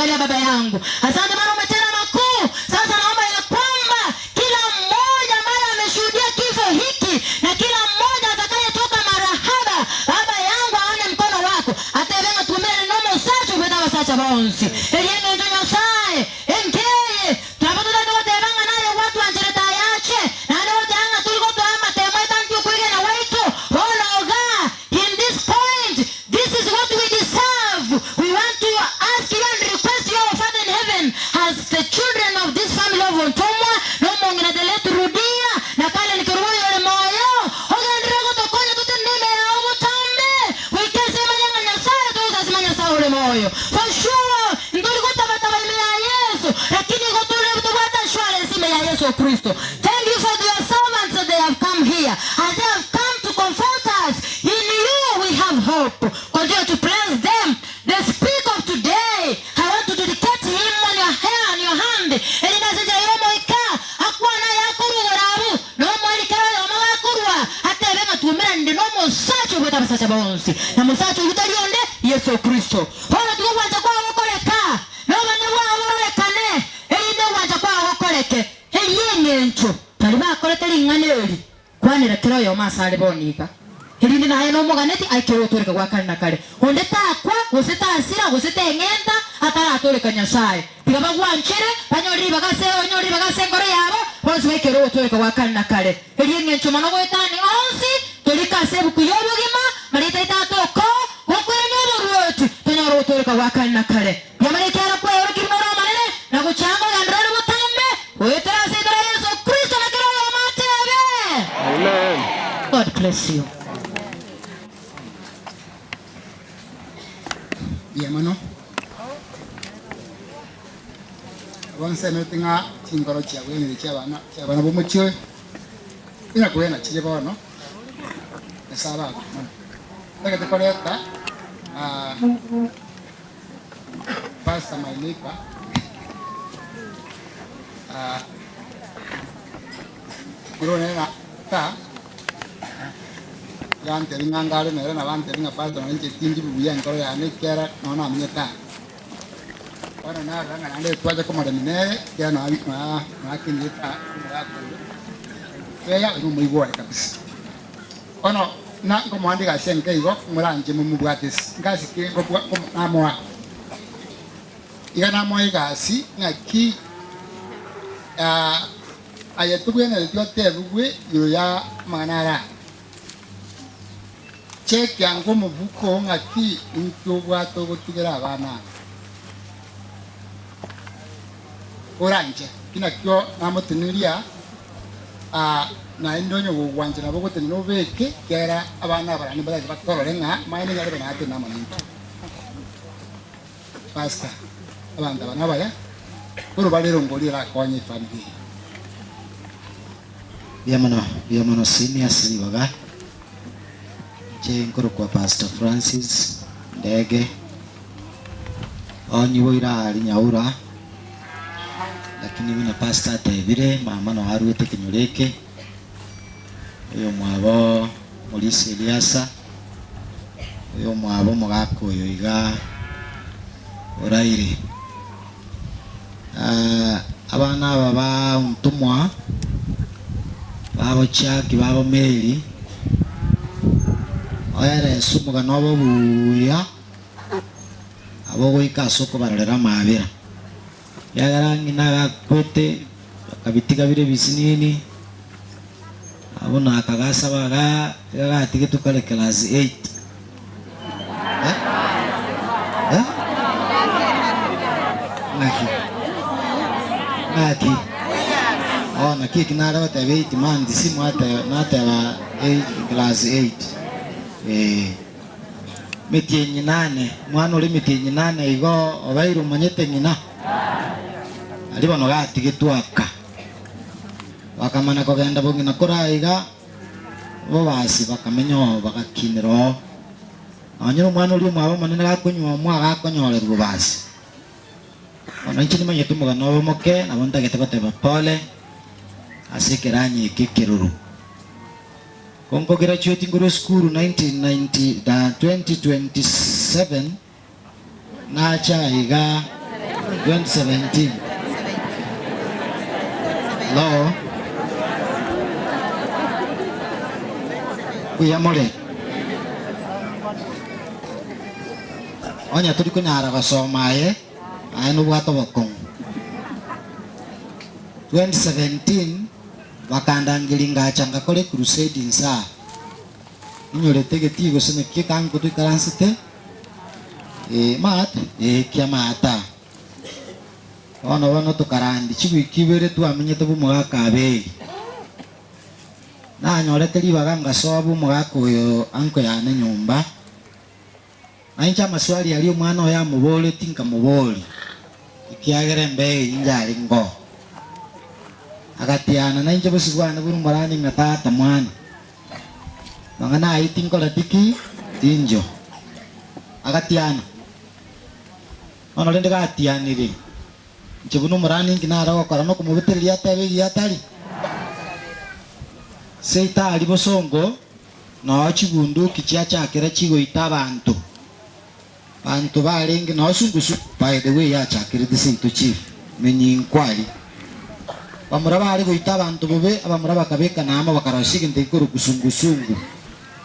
Speaker 4: umeniangalia baba yangu. Asante maana umetenda makuu. Sasa naomba ya kwamba kila mmoja ambaye ameshuhudia kifo hiki na kila mmoja atakayetoka marahaba, baba yangu aone mkono wako atebenga tumere nomosacha obwete abasacha bonsi erieng'encho Nyasaye enkeye twaba totari gotebanga naye gwatwancherete ayache naende goteba ng'a tori gotoa amatemo etanti okwegena gwaito bono iga in this point this is what we deserve. We want to ask you and request you, our Father in heaven, as the children of this family of Ontomwa nomong'ina Delet Rudia na kale nikiruoyo ore moyo ogenderere gotokonya totenene yao botambe goika ase emanyanga Nyasaye togosasima Nyasaye ore moyo. For sure ntori gotabataba ime ya Yesu, lakini gotore tobwate assurance ime ya Yesu Kristo. Thank you for your servants that they have come here, as they have come to comfort us. In you we have hope. Continue to bless them. The speak of today, I want to dedicate him on your hair, on your hand. Erinasenja yomoika akwana yakurugora abu nomwarikero yomo gakurwa atebe ng'a tumera ndi nomosacha obwete abasacha bonsi na mosacha oyio tari onde Yesu Kristo. Bono tiga ogwancha kwago gokoreka nobone bwao bororekane erinde ogwancha kwago gokoreke eri eng'encho bari bakorete ring'ana eri kwanera kera oyomo ase are bono iga erinde naye nomoganeti aikere otoreka gwa kare na kare onde takwa gose tasira gose teng'enta ataratoreka Nyasaye tiga bagwanchere banyorire bagase banyorire bagase engoro yabo bonsi baikere otoreka gwa kare na kare eri eng'encho mono goetani onsi torika ase ebuku ya obogima marita itatoko gokwirania oboruoti tonyore otoreka gwa kare na kare yamare kiara kweyorokiri noro omonene na gochanga ogenderere botambe goetera ase ekero Yesu Kristo na kero oyomo atebe.
Speaker 6: Amen.
Speaker 4: God bless you.
Speaker 20: Mbuya mono bonsemete ng'a chingoro chiabwenire chiabana chiabana bomochie ina kwena chire bono Nyasaye abaakwe mono tagete koreta Pastor my neighbor korwa ta yantebi ng'a ngare nere na bantebi ng'a pastor nonye inche tindibu buya enkoro yane ekiagera nonya namenyete aa. Bono narora ng'a naende twacha komoremi nere ekiagera noa noakenyire taa omogaka oyo eya oyo omoigwa oye kabisa. Bono na nkomoandika ase enka igo moranche momobwate ase ngasi ki nkobwa namoa. Iga namoa egasi ng'aki aye tobwenereti otebigwe igoro ya amang'ana ara aya. Check ango omobuko ng'aki inki obwate ogotigera abana aba. Oranche ki nakio namoteneria naende onye gogwancha nabo ogotenena obeke ekiagera abana aba naende mbataete batorore ng'a maene nyarebe natenena amo naintwe. Pastor, abanto aba nabaya, korwa bare erongo riria erakonye efamiri eye.
Speaker 27: Mbuya mono, mbuya mono senior ase ribaga. Inche nkorokwa Pastor Francis Ndege, onyiboire aaria Nyaura, lakini buna pastor atebire, mama noo aruete ekenyoro eke, oyomwabo Maurice Eliasa, oyomwabo omogaka oyo iga oraire. Abana aba ba Ntumwa, babo Chaki, babo Mary, oerese omogano obo buya, abo goika ase okobarorera amaabera. Ekiagera ng'ina agakwete, akabitiga bire ebisinini, abwo na akagasaba iga iga gatigetwe kare class eight. Eh? Eh? Ng'aki? Ng'aki? Oh, naki eki nare goteba eight months, mwateba nateba eight, class eight. Eh. Metienyi nane, omwana ore metienyi nane igo obeire omanyete ng'ina. Aria bono gatigetwe aka. Bakamana kogenda bong'ina kore aiga, bobasi bakamenya oo bagakinera oo. Nonye omwana oria omwabo omonene gakonywa omwa agakonyorerwa bobasi. Bono inche nimanyete omogano obo omoke, nabo ntagete goteba pole ase ekeranyo eke ekeroro. Ko nkograduate nkorwa esukuru 1990 na 2027 nacha iga. 2017. Hello. Mbuya more? Onye tori konyara gosoma aye, aye nobwate obokong'u. 2017 bakandangeria ngacha ngakora ecrusade inse aa. Inyorete egetii gose naki ekango toikaransete, eh, maate, eh, kia maate aa. Bono bono tokarandia chiwiki ibere twamenyete bw'omogaka Abeli. Nanyorete ribaga ngasoa bw'omogaka oyo uncle yane nyomba, na inche amaswali aria omwana oyo amoboretie nkamoboria, ekiagera embeo eyio inche arenge oo. Agatiana nainche bosio bwane buna omorani ng'a tata mwana, mang'ana ayio tinkoreti ki? Tincho. Agatiana. Bono rende gatianire, inche buna omorani inki nare gokora nokomobetereria atebe eria atari? Seitari bosongo noo chibunduki chiachakera chigoita abanto. Banto barenge noo sungusu by the way yachakerete seito chief menyinkwa aria. Bamura bare goita abanto bobe abamura bakabekana amo bakarosia egento gekorokwa sungusungu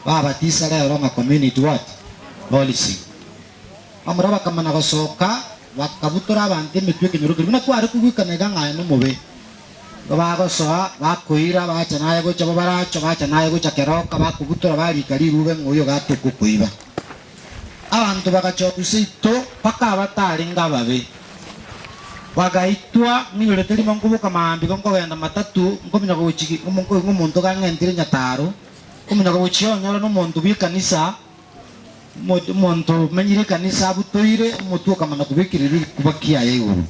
Speaker 27: babatisa rero ng'a community what? Policing. Bamura bakamana gosoka bakabutora abanto emetwe ekenyoro keria buna kware kogwekana iga ng'a aye nomobe. Igo bagosoa bakoira bacha naye gocha bobaracho bacha naye gocha keroka bakobutora barika rirube ng'a oyo gatoka okoiba. Abanto bagachoka seito mpaka abatarenge ababe. Bagaitwa, ng'inyorete rimo nkoboka maambia igo nkogenda matatu, nkominyoka gochia ng'o omonto gang'entire nyataro, nkominyoka gochia onyore nomonto bw'ekanisa, omonto omenyire ekanisa abutoire omotwe okamana kobekererwa egekuba kiaye igoro.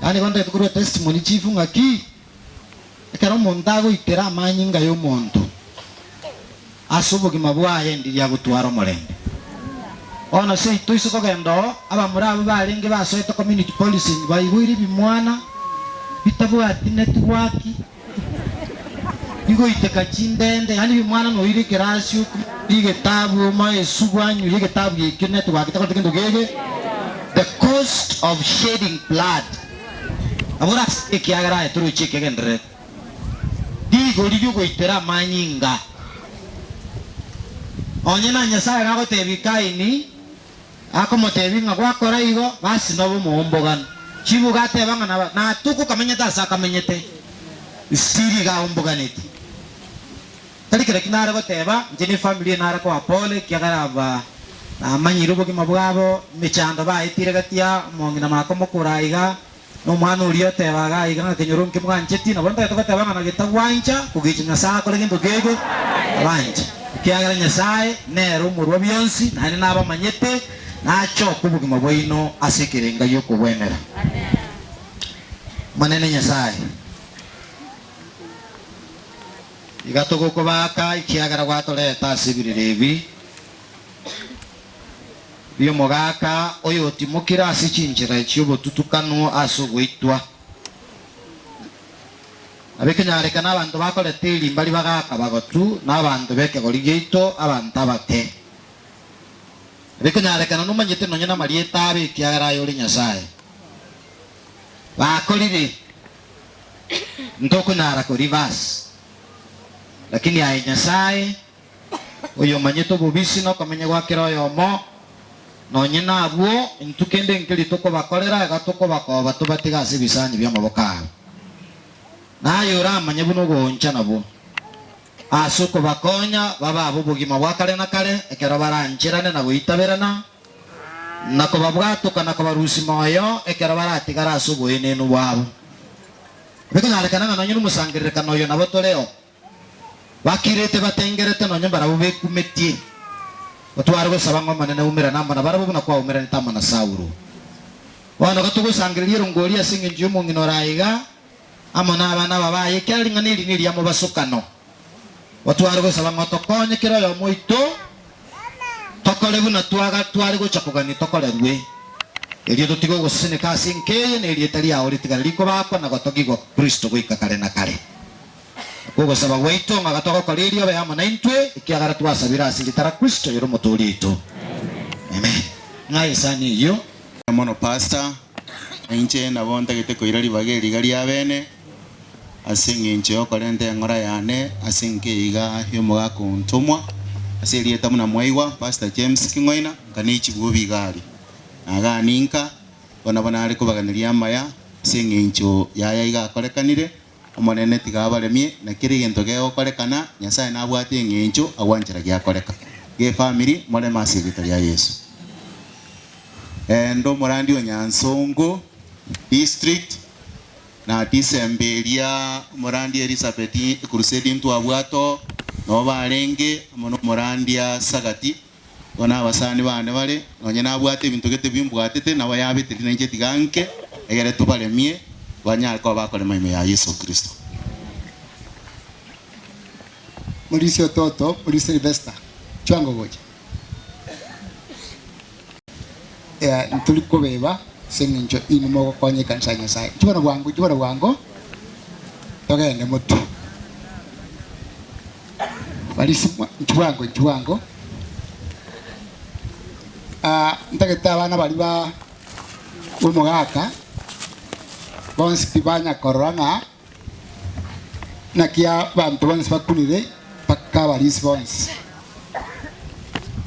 Speaker 27: Yaani igo ntagete korwa testimony chief ng'aki, ekero omonto agoitera amanyinga y'omonto, Ase obogima bwaye ndiria agotwara omorembe. Bono seito ise kogenda oo, abamura abwo barenge basoete community policing baiboire ebimwana bitabwati network, bigoiteka chindende, yaani ebimwana noire ekerasi okumie egetabu omoe esubu anywe egetabu ekio network takoreti kento gege, the cost of shedding blood. Nabo oraseke ekiagera aye torochi ekegendererete. Rigori ri'ogoitera amanyinga. Onye na Nyasae gagotebia Kaini, akomotebia ng'a gwakora igo, basi nobe omoomboganu. Chibuga ateba ng'a naba natuko kamenyete ase akamenyete, still iga aomboganeti. Tari kera ki nare goteba, inche ne family eye nare koa pole ekiagera aba namanyire obogima bwabo, emechando baetire gati ya omong'ina makomokora iga, Na omwana oria oteba iga aiga ng'a kenyoro nkemwancheti, nabo ntagete goteba ng'a nagetagwancha kogicha Nyasae akore gento kege abanche, ekiagera Nyasae nere omorua bionsi, naende nabamanyete, nachoke obogima bwaino ase ekerenga gi'okogwenera. Omonene Nyasae, iga togokobaaka ekiagera gwatoreta ase ebirero ebi. Bi'omogaka oyotimokire ase chinchera chi'obotutukanu ase ogoitwa. Nabo ekenyarekana abanto bakoreta erimba ribagaaka bagotu, na abanto b'ekegori giaito abanto abake. Nabo ekenyarekana nomanyete nonya namarieta abo ekiagera aye ore Nyasae. Bakorire, ntokonyara korivasi, lakini aye Nyasae Oyomanyete obobisi nokomenya gwa kera oyomo, nonye nabwo intwe kende nkeri tokobakorera, iga tokobakoba tobatige ase ebisanyi bi'amaboko abo. Naye oramanye buna ogooncha nabwo, ase okobakonya babe ab'obogima bwa kare na kare, ekero barancherane na goitaberana, na kobabwatoka na kobarusia moyo, ekero baratigare ase oboenenu bwabo. Bikonyarekana ng'a nonye nomosangererekano oyo nabo toreo. Bakirete batengerete nonya mbarabwo bekumetie. Otware gosaba ng'a Omonene aumerane amo nabarabwo buna kwaumeranete amo na Saulo. Bono gatogosangereria erongori ase engencho y'omong'ina ore aiga, amo nabana aba baye, ekiagera ring'ana eri neria mobasokano. Otware gosaba ng'a otokonye kera oyomo oito, tokore buna twaga tware gocha kogania tokorerwe. Erio totige ogoseseneka ase enka eye, na erieta riao ritigare rikobakwa na gotogigwa Kristo goika kare na kare. Okogosaba gwaito ng'a gatogokora erio abe amo naintwe, ekiagera twasabire ase erieta ria Kristo oyore Omotooria oito. Amen. Ng'a esani eyio.
Speaker 6: Mono pastor, na inche nabo ntagete koira ribaga eri iga ria bene, ase eng'encho yokorenta eng'ora yane ase enka eye iga y'omogaka ontomwa, ase erieta buna mwaigwa, Pastor James King'oina, nka ne chibuobi iga aria. Na igaa ninka, igo nabo nare kobaganeria amaya ase eng'encho yaya iga akorekanire, Omonene tiga abaremie, na kera egento gegokorekana, Nyasae nabwate eng'encho agwanchera giakoreka. Gefamiri, moreme ase erieta ria Yeso. Ende omorandi o Nyansongo District, na December eria omorandi Elizabeth Crusade ntwabwate oo, nabo barenge amo na omorandia Sagati, Bono abasani baane bare, nonye nabwate ebinto gete bimbwatete, nabo yabeteri nainche tiga nke, egere tobaremie, banyare koba bakorema ime ya Yeso Kristo.
Speaker 20: Morisia ototo, Morisia Silvester, chwango gocha. Eh, ntori kobeba ase eng'encho inwe mogokonya ekanisa ya Nyasae. Inchuo bono bwango, inchuo bono bwango, togende motwe. Barisia inchuo bwango, inchuo bwango. Ah, ntagete abana baria ba omogaka bonsi pi banyakorora ng'a naki abanto bonsi bakunire mpaka abarisi bonsi,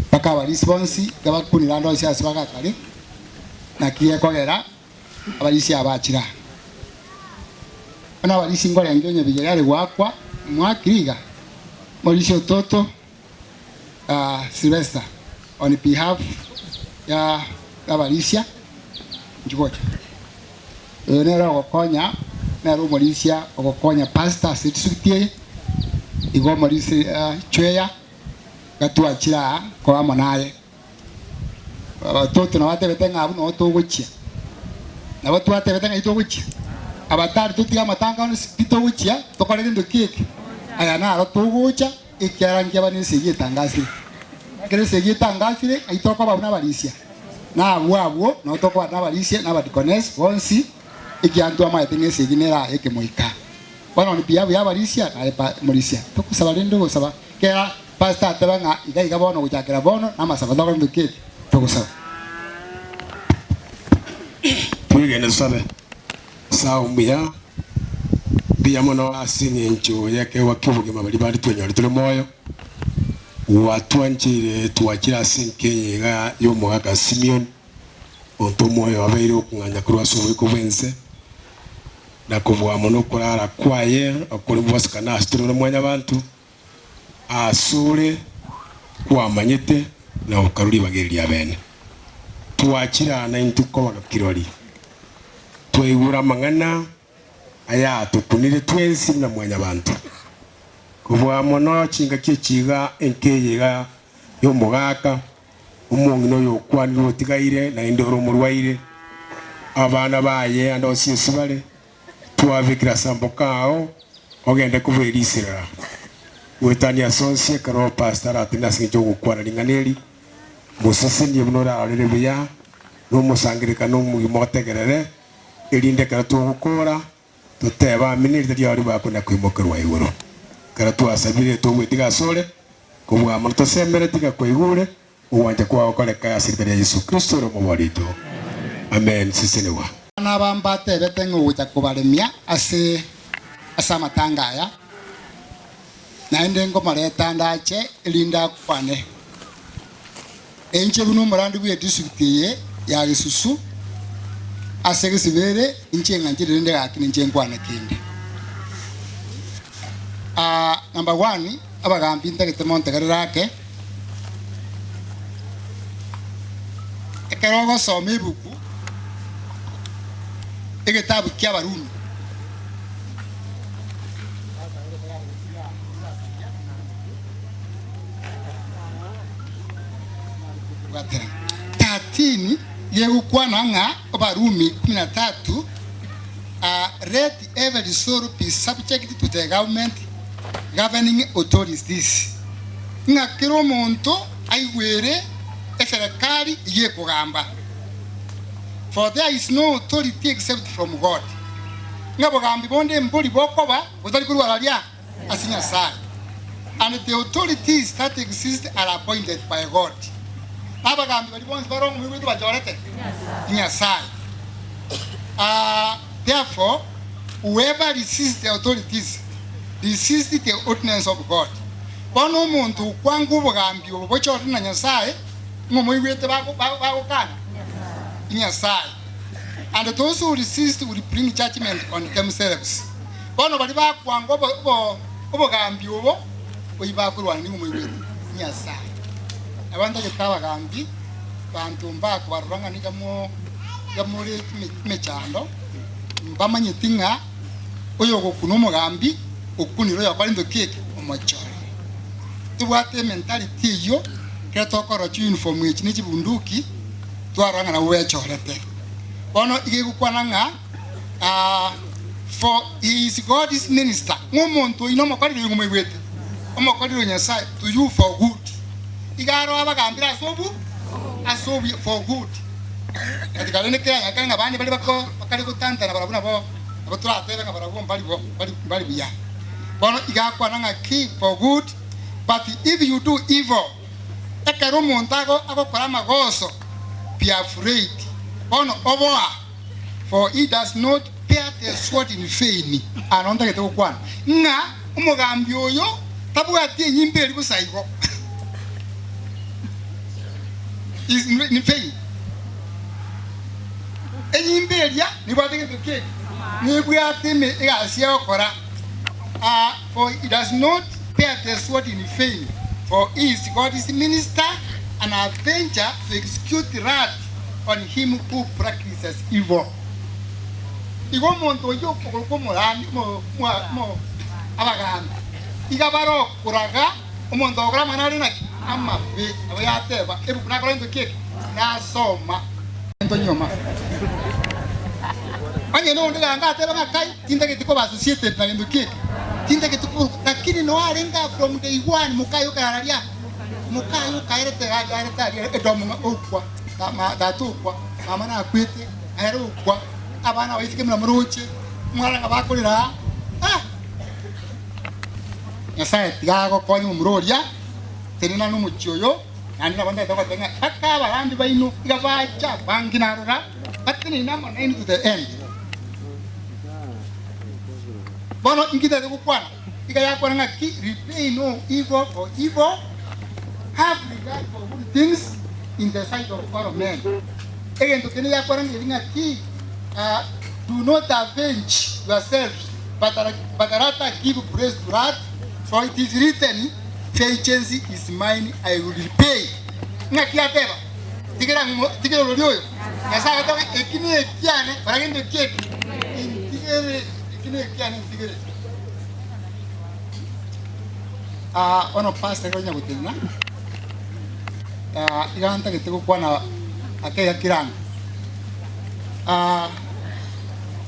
Speaker 20: mpaka abarisi bonsi iga bakunire ande onsi ase bagakare, naki gekogera abarisi aba bachire aa. Bono abarisi nkorenge onye buya yare goakwa mwakire iga, morisi ototo Sylvester on behalf ya abarisia inchuo gocha. Oyo nere ogokonya, nere omorisia ogokonya pastor ase district eye, igo omorisia Chweya iga twachire aa koba amo naye. Abatoto nabo batebete ng'a abwo noo togochia, nabo twatebete ng'ai togochia, abatari totige amatanga onsi pi togochia tokore gento ki eke, aya naro togocha ekiagera nkiaba na esegi etangasire. Ekero esegi etangasire ng'ai tokoba buna abarisia, na abwo abwo nabo tokoba nabarisia na abadikonesi bonsi ekiagera ntwamaete ng'a esegi nere aye ekemoika. Bono ni buya buya abarisia naye pa morisia togosaba rende ogosaba kera Pastor ateba ng'a iga iga bono gochakera bono namasabo tokore ntoki eke togosaba.
Speaker 7: Twegene tosabe. Nyasae omuya, mbuya mono ase eng'encho y'ekeegwa ki'obogima baria bande twenyorete tore moyo. Gwatwancheire twachire ase enka eye iga y'omogaka Simeon, monto omoyo obeire okong'anya korwa ase oboiko bw'ense, na kobua mono okorara kwaye okore mobosokano ase tore buna mwanyabanto. Asore kwamanyete na okarua ribaga eri riabene. Twachire aa naintwe koba kirori, twaigure amang'ana ayatokunire twensi buna mwanyabanto. Kobua mono chingaki echi iga enka eye iga y'omogaka, omong'ina oyo okwanire otigaire naende ore omorwaire, abana baye ande onsi ase bare, Twabekire ase amaboko ao, ogende koberiserera. Goetania ase onsi ekero pastor aratende ase engencho y'ogokwana ring'ana eri, mosesenie buna orarorere buya, na omosangererekano omogima otegerere, erinde ekero togokora, totebe amina erita riao ribakwe na koimokerwa igoro. Ekero twasabire togwetiga asore, kobua mono tosemere tiga kwaigure, ogwancha kwao koreke ase erita ria Yeso Kristo ore Omobori oito. Amen. Sesenigwa.
Speaker 20: Abana aba mbatebete ng'a ogocha kobaremia ase ase amatanga aya, naende nkomoreta ndache, erinde akwane. Inche buna omorandi bw'edistrict eye ya Gesusu, ase egesibo ere, inche ng'anchire rende gaki ninche nkwane kende. Ah, number one, abagambi ntagete montegerere ake. Ekero ogosoma ebuku, egetabu ki'Abarumi. Bwatera 13 gegokwana ng'a Abarumi 13, Let every soul be subject to the government governing authorities. Ng'a kera omonto aigwere eserekari eyio ekogamba. For there is no authority except from God. Ng'a bogambi bonde mbori bokoba botari korwa araria ase Nyasae. And the authorities that exist are appointed by God. Abagambi baria bonsi bare omoigwete bachorete. Nyasaye. Ah, therefore, whoever resists the authorities resists the ordinance of God. Bono omonto okwanga obogambi obo bochorire na Nyasaye, ng'a omoigwete bagokana? Nyasaye. And those who resist will bring judgment on themselves. Bono baria bakwanga obogambi obo, oyio bakorwana nigo omoigwete Nyasaye. Nabo ntagete abagambi, banto mbakobarora ng'a niga more emechando, mbamanyeti ng'a oyogokuna omogambi okunire oyokorentwe ki eke? Omochore. Tobwate ementality eyio ekero tokorora chiuniform echi ne chibunduki twarora ng'a nabwo bechorete. Bono iga egokwana ng'a for he is God's minister, ng'a omonto oyio nomokoreri oyo moigwete, omokoreri o Nyasaye to you for good. Iga aro abagambire ase obu ase obuya for good. But kare kera nyakare ng'a abande baria bako bakare gotantana barabwo nabo nabo toratebe ng'a barabwo mbari bo mbari mbari buya. Bono iga akwana ng'a ki for good, but if you do evil, ekero omonto ago agokora amagoso, be afraid, bono oboa, for he does not bear the sword in vain. Aa nao ntagete gokwana, ng'a omogambi oyo tabwati enyimbo eria bosa igo, is in vain. Enyimbo eria nebwate gento ki eke? Nebwate eme egasi egokora. Aa for he does not bear the sword in vain, for he is God's minister, an avenger to execute wrath on him who practices evil. Igo omonto oyio okorokwa omorani mo mwa mo abagambi iga barokoraga omonto ogokora amang'ana are naki? Amabe. Nabo yateba ebuku nakora gento ki eke? Nasoma. Gento nyoma. Onye nonde ganga ateba ng'a kai tintageti koba associated na gento ki eke, tintageti koba lakini no arenge aa from day one mokaye okararia mokaye okaerete aria aerete aria edomo ng'a okwa ma tata okwa mama nakwete ere okwa abana abaiseke buna moroche mwarora ng'a bakorera aa ah! Nyasaye tiga agokonye momura oria, tenena nomochie oyo, naende nabo ntagete goteba ng'a mpaka abarandi baino iga bacha bangina arora, batenene amo nainwe to the end. Bono inki ntagete gokwana? Iga yakwana ng'a ki repay no evil for evil, have regard for good things in the sight of all men. Egento kende yakwana ng'a eri ng'a ki do not avenge yourselves, but, but rather give place to wrath, for it is written, vengeance is mine, I will repay. Ng'aki ateba? Tigera ng'o, tigera orori oyo. Nyasae agateba ng'a eki nekiane, kora gento ki eki? Intigere, eki nekiane intigere. Ah, bono pastor iga onya gotenena, ah, iga ntagete gokwana ake iga kirango. Ah,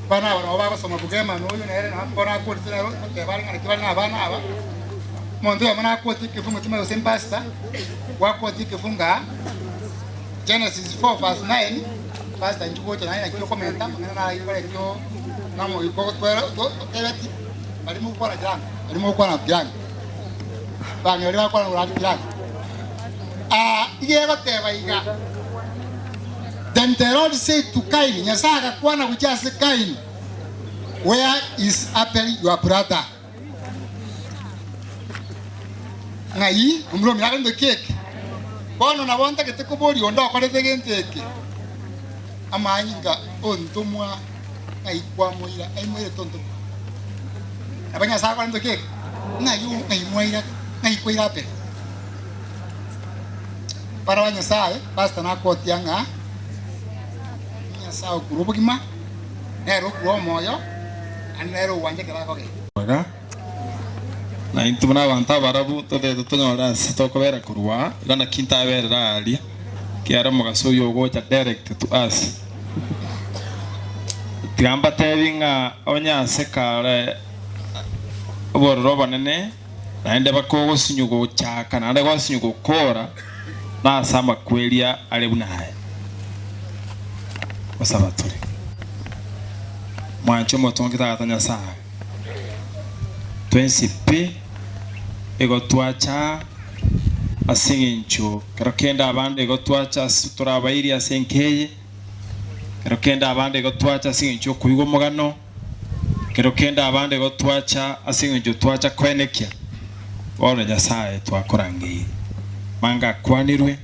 Speaker 20: abana aba nabo bagosoma Bugema na oyo nere na bono akorete nere goteba are ng'a naki bare na abana aba, omonto oyomo nakotie ekefungo timanya gose mpastor, gwakotia ekefungo aa, Genesis 4 verse 9, pastor inchuo gocha naye naki okomenta amang'ana naro ikore ekio namoika ogotwera otebeti baria mogokwana jirani baria mogokwana jirani bang'ina baria bagokwana orari jirani. Ah, iga egoteba iga, Then the Lord said to Cain, Nyasae agakwana gochia ase Kaini, Where is Abel your brother? Ng'ai omura omino agento ki eke? Bono nabo ntagete koboria onde okorete egento eke, amanyinga ontomwa ng'ai kwamoira aimoirete ontomwa. Nabo Nyasae akore gento ki eke? Ng'ai ng'ai mwaira ng'ai kwaira Abel? Bara ba Nyasae, Pastor nakotia ng'a Nyasae okorwa obogima, nere okorwa omoyo, naende nere ogwancha ekero akogenda.
Speaker 10: Iga, na intwe buna abanto abarabu totagete tonyore ase tokobera korwa aa, igo naki ntaberera aaria, ekiagera omogaso oyio ogocha direct to us. Tiga mbatebi ng'a onye ase kare obororo obonene, naende bakogosinywa gochaka naende gosinywa gokora, na ase amakweria are buna aya. Gosaba tore. Mwanche omotongi Tata Nyasae, twensi pi igo twacha ase eng'encho kero kende abande igo twacha ase tore abairi ase enka eye.
Speaker 2: Kero kende abande igo twacha ase eng'encho y'okoigwa omogano, kero kende abande igo twacha ase eng'encho twacha koenekia, bono Nyasae twakorangeire. Manga akwanirwe,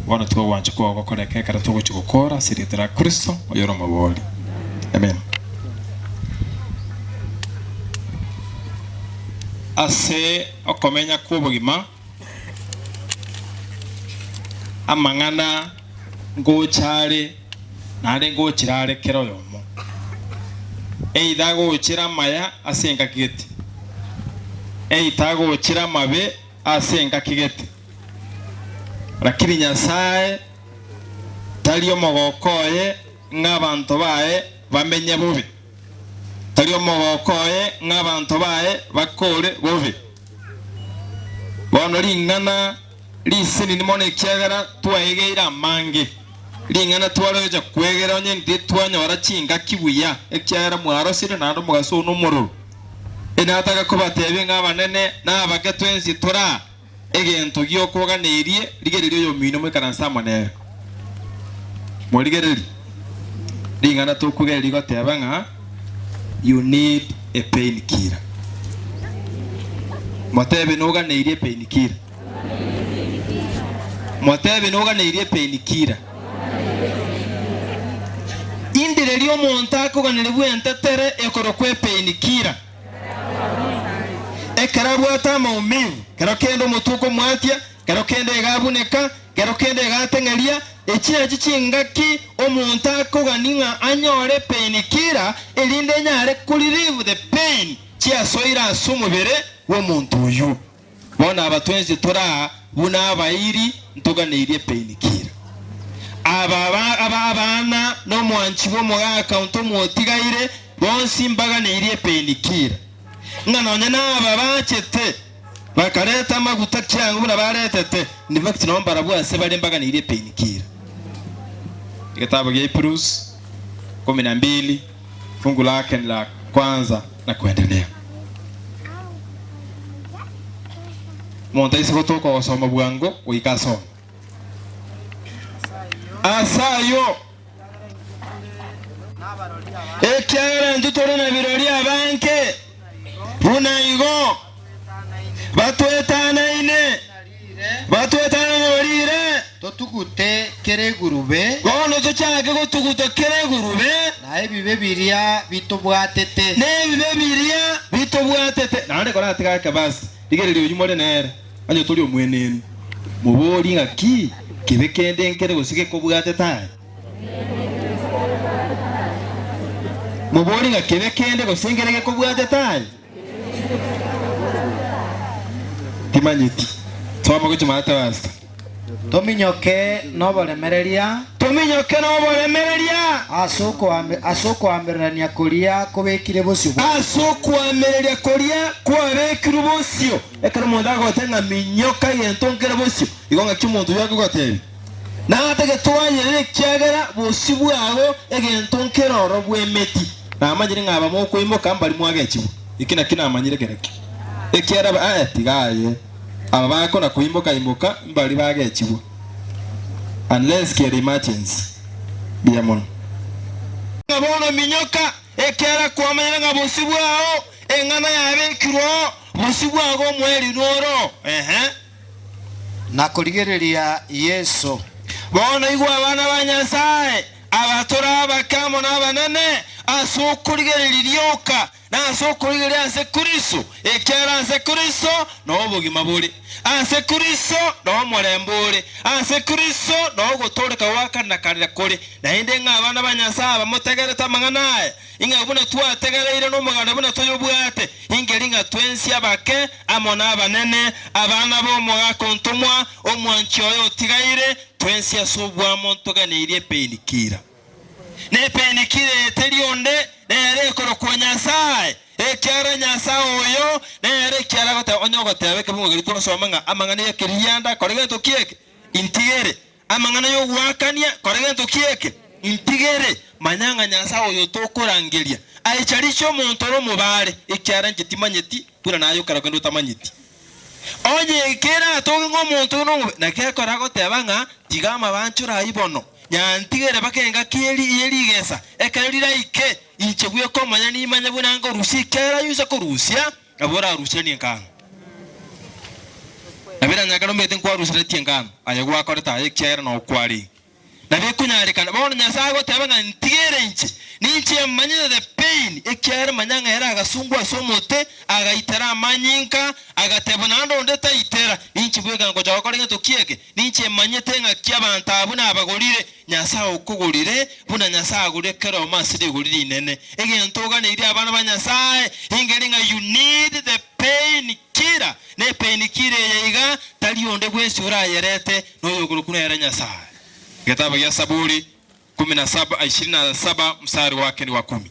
Speaker 2: bono twogwancha kwao gokoreka ekero togochia gokora ase erieta ria Kristo oyore omobori. Amen. Ase okomenya kw'obogima. Amang'ana ngocha are, naende ngochera are kera oyomo, either agochera amaya ase engaki gete, either agochera amabe ase engaki gete. Lakini Nyasae tari omogoko oye ng'a abanto baye bamenye bobe, tari omogoko oye ng'a abanto baye bakore bobe. Bono ring'ana risenini mono ekiagera twaegeire amange, ring'ana twarogecha kwegera onye ntitwanyora chingaki buya, ekiagera mwarosire naende omogaso oo nomororo. Inataka kobatebia ng'a abanene na abake twensi tore aa, egento gi'okoganeirie, rigereria oyomino moikaranse amo nere. Morigererie, ring'ana tokwegera rigoteba ng'a you need a pain killer. Motebe noganeirie pain killer. Motebe noganeirie pain killer. Indireria omonto akoganerigwa entetere ekorokwa epain killer. Ekero abwate amaumivu, kero kende omotwe okomwatia, kero kende iga abuneka, kero kende iga ateng'eria, echi nachio chingaki omonto akogania ng'a anyore painkiller erinde enyare ko relieve the pain chiasoire ase omobere bw'omonto oyio. Bono aba twensi tore aa buna abairi ntoganeirie painkiller. Aba aba abana na omwanchi bw'omogaka onto mwotigaire bonsi mbaganeirie painkiller. Ng'a nonya naba bachete bakareta amaguta kiango buna baretete, in fact nabo mbarabwo ase bare mbaganeirie painkiller. Egetabu gia Hebrews kumi na mbili fungu lake ni la kwanza na kuendelea. Omonto aise gotoka ogosoma bwango goika asome. Ase ayio, ekiagera intwe tore na birori abange buna igo, batwetanaine, batwetanaine barire.
Speaker 27: Totugute kera egurube.
Speaker 2: Bono tochake gotuguta kera egurube.
Speaker 27: Na ebibe biria bitobwatete.
Speaker 2: Na ebibe biria bitobwatete. Naende koratiga ake basi, rigereria oyio more nere, onye tori omwenenu, moborie ng'aki kebe kende nkere gose gekobwatete aye. Moborie ng'a kebe kende gose nkere gekobwatete aye. Timanyeti. Soma gochia maate pastor.
Speaker 27: Tominyoke noboremereria.
Speaker 2: Tominyoke noboremereria.
Speaker 27: Ase okoamererania koria kobekire bosio bwaito.
Speaker 2: Ase okoamereria koria kwabekirwe bosio. Ekero omonto agogotebia ng'a minyoka egento nkere bosio, igo ng'aki omonto oyio akogotebia? Natagete twayerere ekiagera bosio bwabo egento nkere ororo bw'emeti. Namanyire ng'a aba mokoimoka mbari mwagechigwa. Eki nakio namanyire kerokio. Ekiagera aba, ee, tiga aye. Aba bakona koimoka imoka mbari bagechigwa. Unless kere emergency. Mbuya mono. Ng'a bono minyoka, ekiagera kwamanyire ng'a bosio bwao eng'ana yabekirwe oo, bosio bwao omoerio noro. Ehe.
Speaker 27: Na korigereria Yeso.
Speaker 2: Bono igwa abana ba Nyasae, abatore abake amo nabanene, ase okorigereria rioka, na ase okorigereria ase Kristo, ekiagera ase Kristo noo obogima bore, ase Kristo noo omorembe ore, ase Kristo noo ogotooreka gwa kare na kare kore. Naende ng'a abana ba Nyasae abamotegerete amang'ana aya, Ing'a buna twategereire nomoganda buna toyobwate, ingeri ng'a twensi abake amo nabanene, abana b'omogaka ontomwa, omwanchi oye otigaire, twensi ase obwamo ntoganeirie epenikira. Na epenikira eye teri onde, nere ekorokwa Nyasae, ekiagera Nyasae oyo nere ekiara agoteba, onye ogoteba ekebungo keria twasoma ng'a amang'ana y'ekerianda kore gento ki eke? Intigere. Amang'ana y'ogoakania, kora gento ki eke? Intigere, manya ng'a Nyasae oyo tokorangeria aichariche omonto ore omobare, ekiagera inche timanyeti buna naye okara kende otamanyeti. Onye eke eratoke ng'a omonto oyo nomobe, naki ekero agoteba ng'a tiga amabanchore ayio bono. Nyantigere mpaka engaki ye rigesa, ekero riraike, inche bweka omonyene nimanye buna nkorusia ekiagera ayusa korusia, nabo orarusianie engano. Nabo eranyakare omanyete nkwaruseretie engano, aye gwakorete aya ekiagera nao kwarenge. Nabo ekonyarekana. Bono Nyasae agoteba ng'a ntigere inche, ninche manyete the pain, ekiagera manya ng'a ere agasungwa ase omote, agaitera amanyinga, agatebwa naende onde taitera, ninche bweka ngocha gokora egento ki eke? Ninche manyete ng'aki abanto abwo nabagorire, Nyasae okogorire, buna Nyasae agorire kera oyomo ase rigori rinene. Egento oganeirie abana ba Nyasae, ingeri ng'a you need the pain killer, ne pain killer eye iga, tari onde bwensi orayerete, noyokorokwa nere Nyasae. Egetabu gia Saburi kumi na saba, ishirini na saba mstari wake ni wa kumi.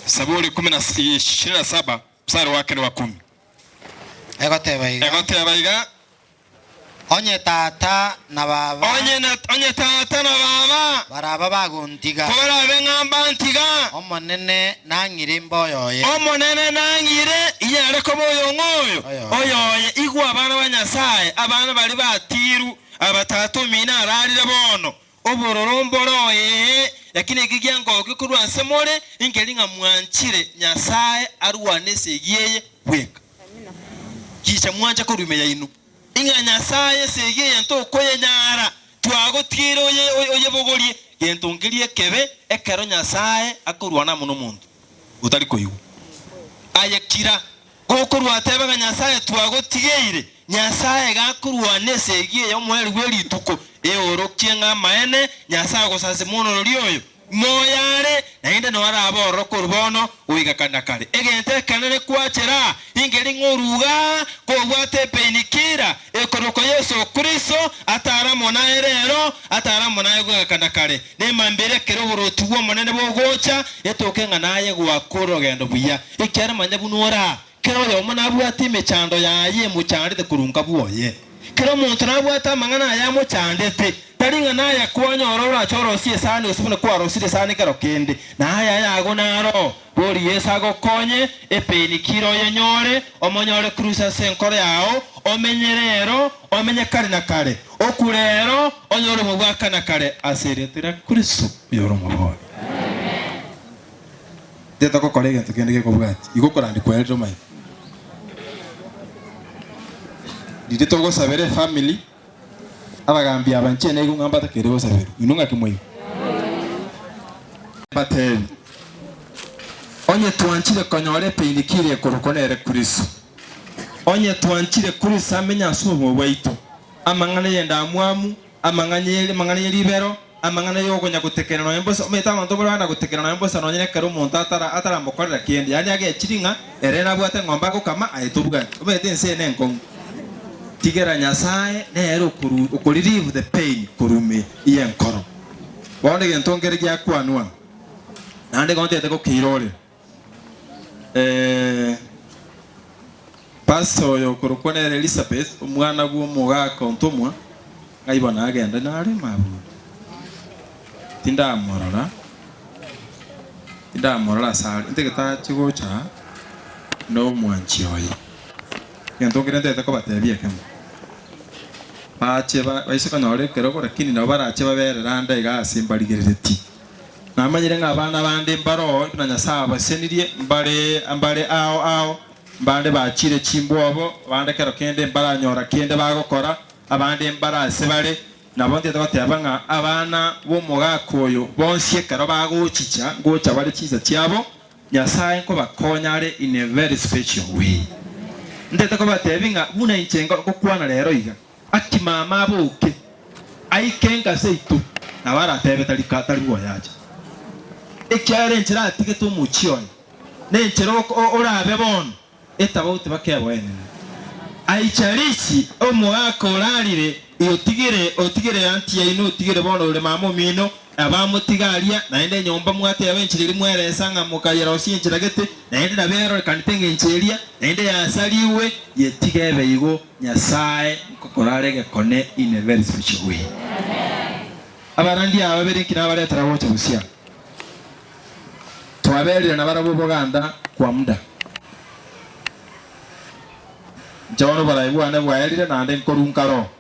Speaker 2: Saburi kumi na 27 mstari wake ni wa kumi.
Speaker 27: Egoteba iga.
Speaker 2: Egoteba iga.
Speaker 27: Onye tata na baba.
Speaker 2: Onye na, onye tata na baba.
Speaker 27: Baraba bagontiga.
Speaker 2: Kobarabe ng'a mbantiga.
Speaker 27: Omonene nang'ire imbe oyoye.
Speaker 2: Omonene nang'ire inyare koba oyong'o oyo, oyoye. Igwa abana ba Nyasae, abana baria batiirwe, aba tata omino ararire bono, obororo mbore oye, lakini eki giangokia korwa ase more, inkeri ng'a mwanchire Nyasae arwane esegi eye bweka. Gicha mwancha korwa ime yaino, ing'a Nyasae esegi eye ntokoyenyara, twagotigeire oye oyebogorie. Gento nkeria ekebe ekero Nyasae akorwana amo nomonto otari koigwa. Aye kira, gokorwa atebe ng'a Nyasae twagotigeire, Nyasae gakorwana esegi eye omoerio bwe rituko, eorokie ng'a amaene Nyasae agosasima onorori oyo. Moyo are, naende noo arabe ororo korwa bono goika kare na kare. Egento ekenene kwachera inke ring'o oruga kobwate epeinikira ekorokwa Yeso Kristo, atare amo naye rero, atare amo naye goika kare na kare. Nemambia ekero oboroti bw'Omonene bogocha, etoke ng'a naye goaka orogendo buya, ekiagera manya buna ore aa. Kera oyomo nabwate emechando yaye emochandete korwa nka bwoye. Kera omonto nabwate amang'ana aye amochandete, tari ng'a naye kwanyora orache orosie esani gose buna kwarosirie esani ekero kende, na aya ayago naro. Bori Yeso agokonye, epeini kire oyenyore, omonyore Kristo ase enkoro yao, omenye rero, omenye kare na kare. Okure rero, onyore obogima bwa kare na kare ase erieta ria Kristo oyore omobori. Tete gokora egento kende gekobwatia, igo okorandi kwerire omanyete. Riria togosabera efamily, abagambi aba inche naigwe ng'a mbatakeire gosaberwa, inwe ng'aki mwaigwa? Mbatebi, onye twanchire konyora epeinikiri ekorokwa nere Kristo, onye twanchire Kristo amenye ase obogima bwaito, amang'ana y'endamwamu, amang'ana ye ribero, Amang'ana y'okonya gotekerera nonya mbosa, omanyete abanto bare bana gotekerera nonya mbosa nonya nekero omonto atara ataramokorera kende, yaani agechiri ng'a ere nabwate eng'ombe agokama aye tobwati. Omanyete ense eye nenkong'u. Tigera Nyasae nere okoru okorelieve the pain korwa ime y'enkoro. Bono egento nkere giakwanwa naende igo ntagete gokeirorera. Eh, Pastor oyo okorokwa nere Elizabeth, omwana bw'omogaka ontomwa, ng'ai bono agende nare maburi. Tindamorora, tindamorora ase are, ntagete ache gocha aa, na omwanchi oye. Egento nkere ntagete kobatebia ekemo, bache ba baise konyora ekerogo lakini nabo barache baberere ande iga ase mbarigereretie. Namanyire ng'a abana bande mbaroo buna Nyasae abasenirie, mbare mbare ao ao, mbande bachiire chimbwobo, abande kero kende mbaranyora kende bagokora, abande mbare ase bare. Nabo ntete goteba ng'a abana b'omogaka oyo bonsi ekero bagochicha ngocha bare chinsa chiabo, Nyasae nkobakonya are in a very special way. Ntete kobatebia ng'a buna inche ngokwana rero iga, Aki mama aboke, aike nka seito, nabo aratebe tari ka tari bwoyacha. Ekiagera enchera atigete omochie oye, na enchera orabe bono, etabauti bakeboa enene. Aicharichi omogaka orarire, otigire otigire aunty yaino, otigire bono ore mama omino, Abamotiga aria, naende enyomba mwateba enchera eria mweresa ng'a mokayerosia enchera gete, naende nabo erorekanete engencho eria, naende yasarigwe, yetige ebe igo, Nyasae nkokora are egekone in a very special way. Abarandia aba babere inki nabaretera gocha bosio aa? Twaberire nabarabwo oboganda kwa muda. Inche bono oborai bwane bwaerire naende nkorunka roho.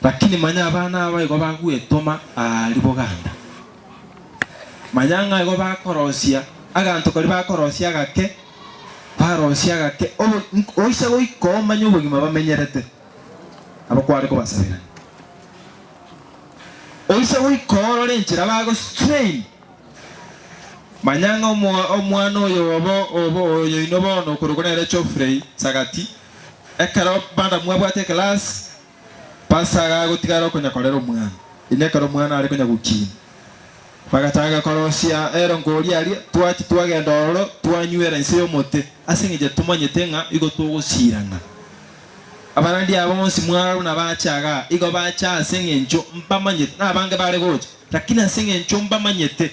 Speaker 5: Lakini manya abana aba igo bagwetoma aaria boganda. Manya ng'a igo bakorosia aganto karia bakorosia agake, barosia agake, obo oise goika omanye obogima bamenyerete, nabo kware kobasaberania. Oise goika orore enchera bago strain, manya ng'a omwana oyo obo obo oyoino bono okorokwa nere Geoffrey Sagati, ekero banda mwabwate eclass, Pastor agagotigara okonyakorera omwana, ime ekero omwana are konya gokina. Bagachaka korosia erongo oria aria, twachia twagenda ororo, twanywera inse y'omote, ase engencho tomanyete ng'a igo togosirana. Abarandia aba bonsi mwarora buna bacha igaa, igo bacha ase engencho mbamanyete, na abange bare gocha, lakini ase engencho mbamanyete,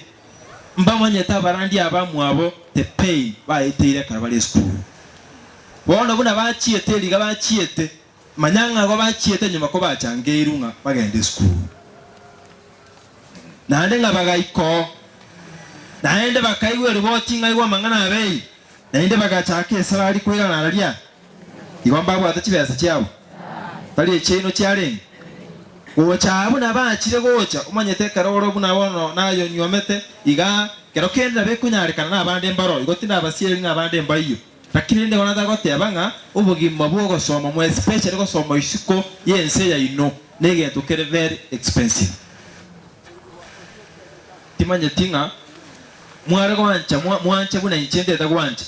Speaker 5: mbamanyete abarandia aba mwabo the pain baeteire ekero bare esukuru. Bono buna bachiete eriga bachiete, Manya ng'a igo bachiete nyuma kobachangeirwe ng'a bagende esukuru, naende ng'a bagaika oo, naende bakaigwa eriboti ng'a igwa amang'ana abeire, naende bagachaka esabari koirana araria, igo mbabwate chibesa chiabo, tari echiaino chiarenge. Gocha aa buna bachire gocha, omanyete ekero ore buna bono naye onywomete, igaa, kero kende nabo ekonyarekana nabande mbaroo, igo tindabasieri ng'a abande mbaiyo. Lakini rende bono tagoteba ng'a obogima bw'ogosoma more especially gosoma isiko y'ense yaino negento kere very expensive. Timanyeti ng'a mware goancha mwanche buna inche ntete gwancha.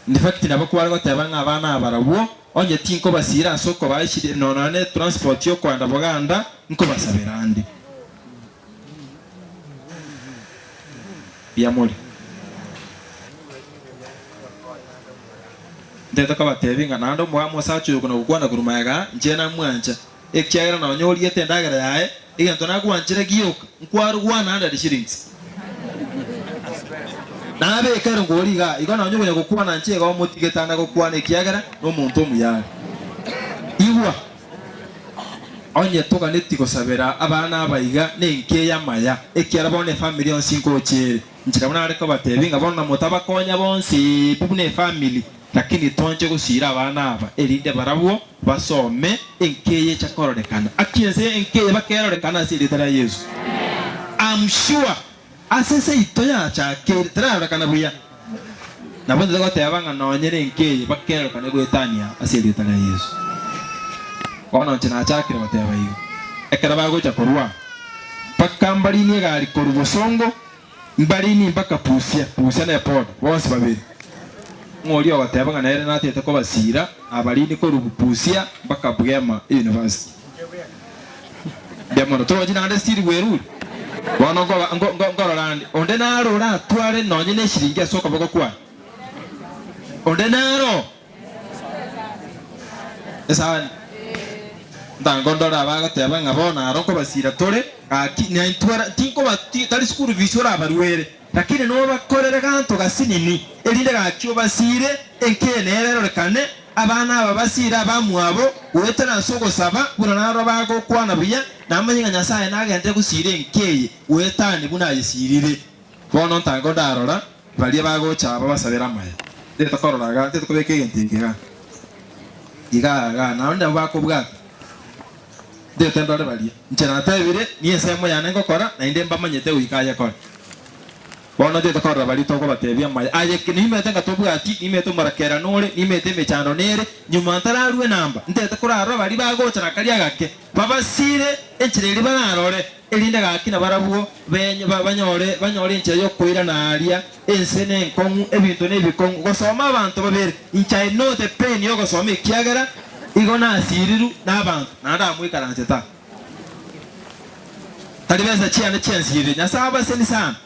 Speaker 5: In fact nabo kware goteba ng'a abana aba barabwo onye tinkobasira ase okobaa eshida nonya ne transport yokoenda Buganda nkobasabera ande. Mbuya more. Ntete kobateebia ng'a naende omogaka omosacha oyo okona-gokwana korwa magega, inche namwancha, ekiagera nonya oriete endagera yaye, egento nagwanchire gioka, nkwarwa 100 shillings. Nabeka ere ngori igaa, igo nonya okonya gokwana inche igo omotige tana gokwana ekiagera nomonto omuya are. Igwa! Onye toganeti gosabera abana aba iga nenki eye amaya, ekiagera bono efamiri yonsi nkocha ere. Inche nabo nare kobatebia ng'a bono namotabakonya bonsi pi buna efamiri, lakini twanche gosiira abana aba erinde barabwo basome enki eye echa kororekana. Aki ense enki eye bakerorekana ase erieta ria Yeso. I'm sure ase seito yachakeire terarorekana buya. Nabo intwe togoteba ng'a nonye nenki eye bakerorekane goetania ase erieta ria Yeso. Bono inche nachakire goteba igo, ekero bagocha korwa mpaka mbarinie egari korwa bosongo, mbarinie mpaka Busia, Busia ne boda, bonsi babere. Ng'a oria ogoteba ng'a nere natete kobasiira, abarinie korwa Busia mpaka Bugema University. Mbuya mono. Torochi naende still bwerure? Bono nkoba nko nko nkorora ande, onde naro oratware nonye ne eshiringi ase okoboko kwane? Onde naro? Esani. Ntango ndore abagoteba ng'a bono aro nkobasira tore, gaki naintwara tinkoba ti tari school fees orabaruere, lakini nobakorere ganto gasinini, erinde gaki obasire, enkeene ere erorekane, abana aba basire abamwabo, goetera ase ogosaba, buna naro bagokwana buya, namanye ng'a Nyasae nagenderere gosira enka eye goetania buna ayesirire. Bono ntango ndarora baria bagocha aba basabere amaya. Ntete korora igaa, ntete kobeka egento eke igaa, igaa igaa, naende nabo bakobwata. Ntete ndore baria. Inche natebire, niensemo yane ngokora, naende mbamanyete goika ayekore. Bono ntete korora baria tokobatebia amaya. Aye nimanyete ng'a tobwati, nimanyete omorakera nore, nimanyete emechando nere, nyuma ntararue enamba, ntete korarora baria bagocha na karia agake, babasire enchera eria bararore. Erinde gaki nabarabwo banyore banyore enchera y'okoirana aaria, ense nenkong'u, ebinto nebikong'u, gosoma abanto babere. Inche I know the pain y'ogosoma ekiagera igo nasiriru nabanto naende amoikaransete aa. Tari besa chiane chiansirire. Nyasae abaseni sana.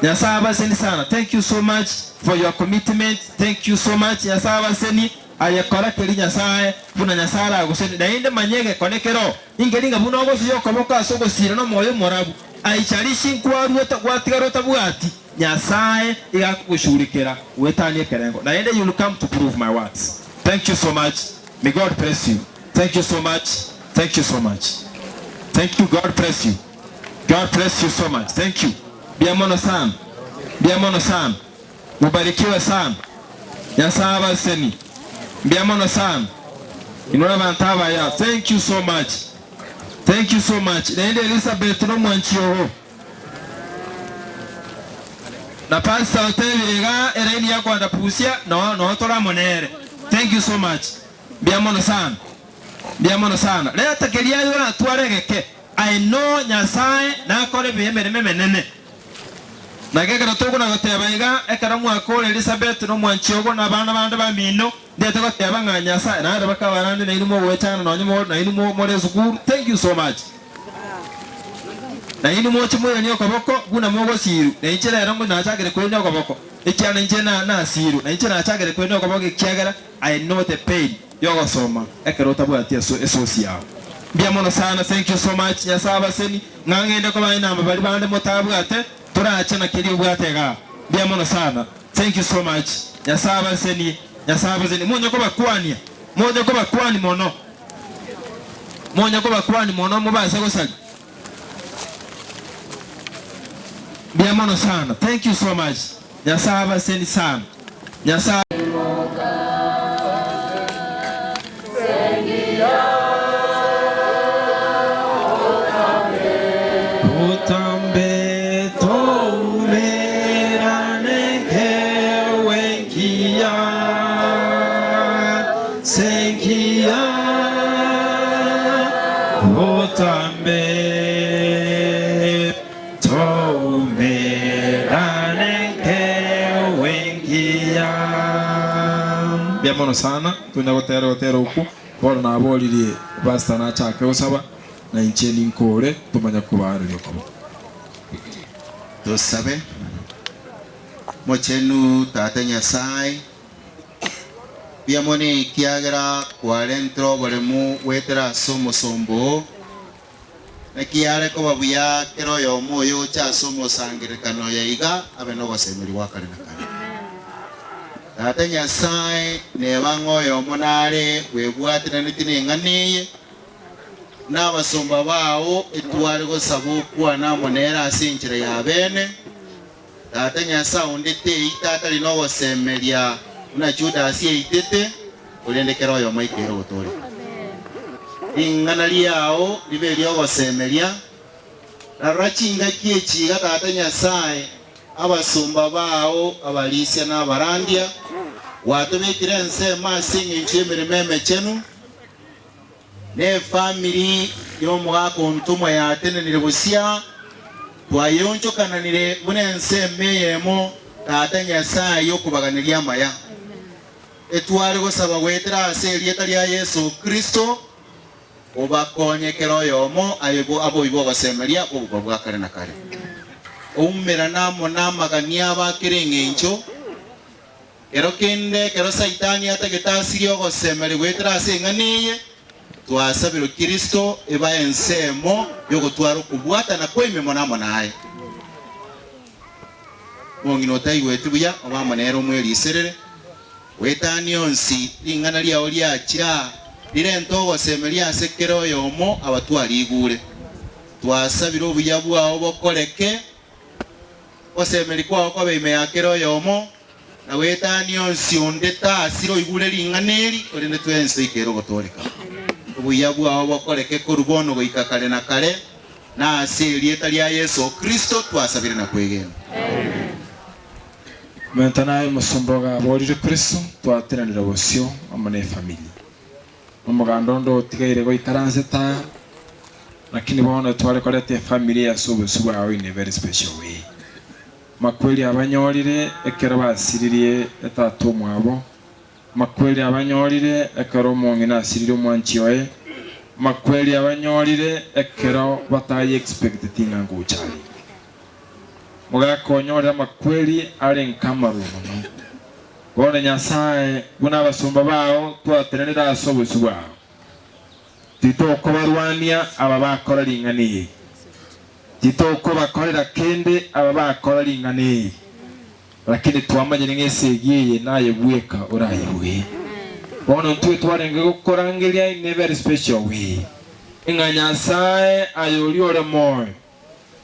Speaker 5: Nyasae abaseni sana. Thank you so much for your commitment. Thank you so much. Nyasae abaseni. Aye kora keri Nyasae buna Nyasae aragosenie. Naende manya egekone keroo. Inkeri ng'a buna ogosuya okoboko ase ogosiira nomoyo omorabu, aicharishi nkwarua gwatigara otabwati, Nyasae iga akogoshughulikera goetania ekerengo. Naende you will come to prove my words. Thank you so much. May God bless you. Thank you so much. Thank you so much. Thank you. God bless you. God bless you so much. Thank you. Mbuya mono sana. Mbuya mono sana. Mubarikiwe sana. Nyasae abaseni. Mbuya mono sana. Inwe abanto abaya. Thank you so much. Thank you so much. Naende Elizabeth nomwanchi ogo. Na pastor otebire iga eraini ya kwanda Busia no no tore amo nere. Thank you so much. Mbuya mono sana. Mbuya mono sana. Reta keria aye oratware egeke. I know Nyasae nakore buya emeremo emenene. Naki ekero tokona goteba iga, ekero mwakora Elizabeth nomwanchi ogo na abana bande bamino, Ndete goteba ng'a Nyasae naende bakabarande nainwe mogoechana nonye more nainwe mo more esukuru thank you so much. Nainwe moche moiranie okoboko buna mogosiru na inche rero ngo nachakire koirania okoboko ekiagera inche na nasiru na inche nachakire koirania okoboko ekiagera I know the pain yogosoma ekero otabwati eso esource yao. Mbuya mono sana thank you so much Nyasae abaseni ng'a ng'ende kobaa enamba baria bande motabwate torache na keria obwate igaa mbuya mono sana. Thank you so much Nyasae abasenie Nyasae abasenie monye kobakwania monye kobakwani mono monye kobakwani mono mobase gosaria mbuya mono sana thank you so much Nyasae abaseni sana Nyasae. Botambe toumerane nkewe nkiya, se nkiya. Botambe toumerane nkewe nkiya. Mbuya mono sana, tonya gotera ogotera okwo, bono naboririe pastor nachake gosaba. Na inche ninkore tomanye kobaareria okoboko.
Speaker 6: Tosabe. Mochenu Tata Nyasae, mbuya mono ekiagera kwarentire oboremu goetera ase omosomba oo, naki yare koba buya kera oyomo oyocha ase omosangererekano oyo iga abe nogosemeria gwa kare na kare. Tata Nyasae, neba ng'a oyomo nare bwebwatananeti neng'ana eye, na abasomba bao etware gosaba okwana amo nere ase enchera ya bene. Tata Nyasae onde teita atari nogosemeria buna Judasi aitete, korende kera oyomo aikeire ogotooreka. Ring'ana riao ribe eri'ogosemeria, rarora chingaki echi iga Tata Nyasae, abasomba bao abarisia na abarandia, gwatobekire ensemo ase engencho y'emeremo emechenu, Nefamiri y'omogaka ontomwa yatenenire bosia, twayeonchokananire buna ensemo eyemo, Tata Nyasae y'okobaganeria amaya. Etware gosaba goetera ase erieta ria Yeso Kristo, obakonye kera oyomo aye aboibe ogosemeria kw'obogima bwa kare na kare. Oumerane amo namagania abo a kera engencho. Kero kende ekero Saitani atagete asirie ogosemeria goetera ase eng'ana eye, twasabirwe Kristo eba ensemo y'ogotwara okobwatana kw'ememo namo naye. Omong'ina otaigweti buya obe amo nere omweriserere, goetania onsi ring'ana riao riachire aa, rirente ogosemeria ase kera oyomo abatwarigure. Twasabire obuya bwao bokoreke. Ogosemeria kwao kobe ime ya kera oyomo, na goetania onsi onde tasire oigure ring'ana eri, korende twensi toikere ogotooreka. Obuya bwao bokoreke korwa bono goika kare na kare, na ase erieta ria Yeso Kristo twasabire na kwegena.
Speaker 5: Menta naye omosomba ogaborire Kristo, twateranire bosio amo nefamiri. Omoganda onde otigaire goikaransete aa, lakini bono tware koreta efamiri eye ase obosio bwao in a very special way. Makweri abanyorire ekero basiririe etata omwabo, makweri abanyorire ekero omong'ina asiririe omwanchi oye, makweri abanyorire ekero batayi expecteti ng'a ngocha arenge. Mogakonyorera amakweri are nkamarwa mono. Bono Nyasae, buna abasomba bao twatenenire ase obosio bwao, titokobarwania aba bakora ring'ana eri, titokobakorera kende aba bakora ring'ana eri, lakini twamanyire ng'a esegi eye naye bweka orayebue. Bono ntwe twarenge gokorangeria in a very special way, ng'a Nyasae aye oria ore moyo,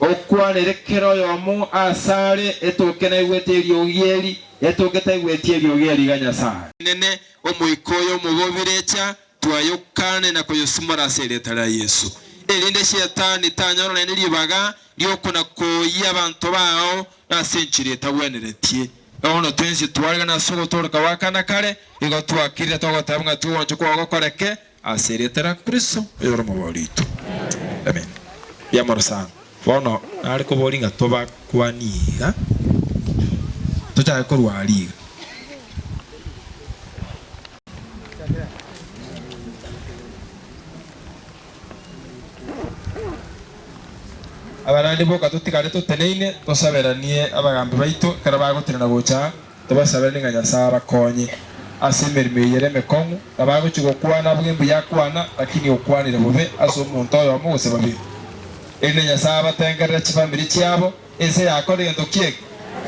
Speaker 5: Okwanere kera oyomo asare etoke naigwete eriogi eri, etoke taigweti eriogi eri iga Nyasae. Inene, omoika oyo omobe obirecha, twayokane na koyosimora ase erieta ria Yeso. erinde Shetani tanyora naende ribaga ri'okona-koyia abanto bao ase enchera etagweneretie. Bono twensi twaregana ase ogotooreka gwa kare na kare, igo twakirire togoteba ng'a tigoancha kwao gokoreke ase erieta ria Kristo, oyore Omobori oito. Amen. Mbuya mono sana. Bono nare koboria ng'a tobakwanie iga, tochake korwa aria iga. Abarandi boka totigare toteneine, tosaberanie abagambi baito ekero bagotenena gocha aa, tobasaberanie ng'a Nyasae abakonye ase emeremo eye ere emekong'u, na bagochia gokwana abwo mbuya akwana, lakini okwanire bobe ase omonto oyomo gose babere. Erinde Nyasae abatengerere chifamiri chiabo, ense yakora egento ki'eke,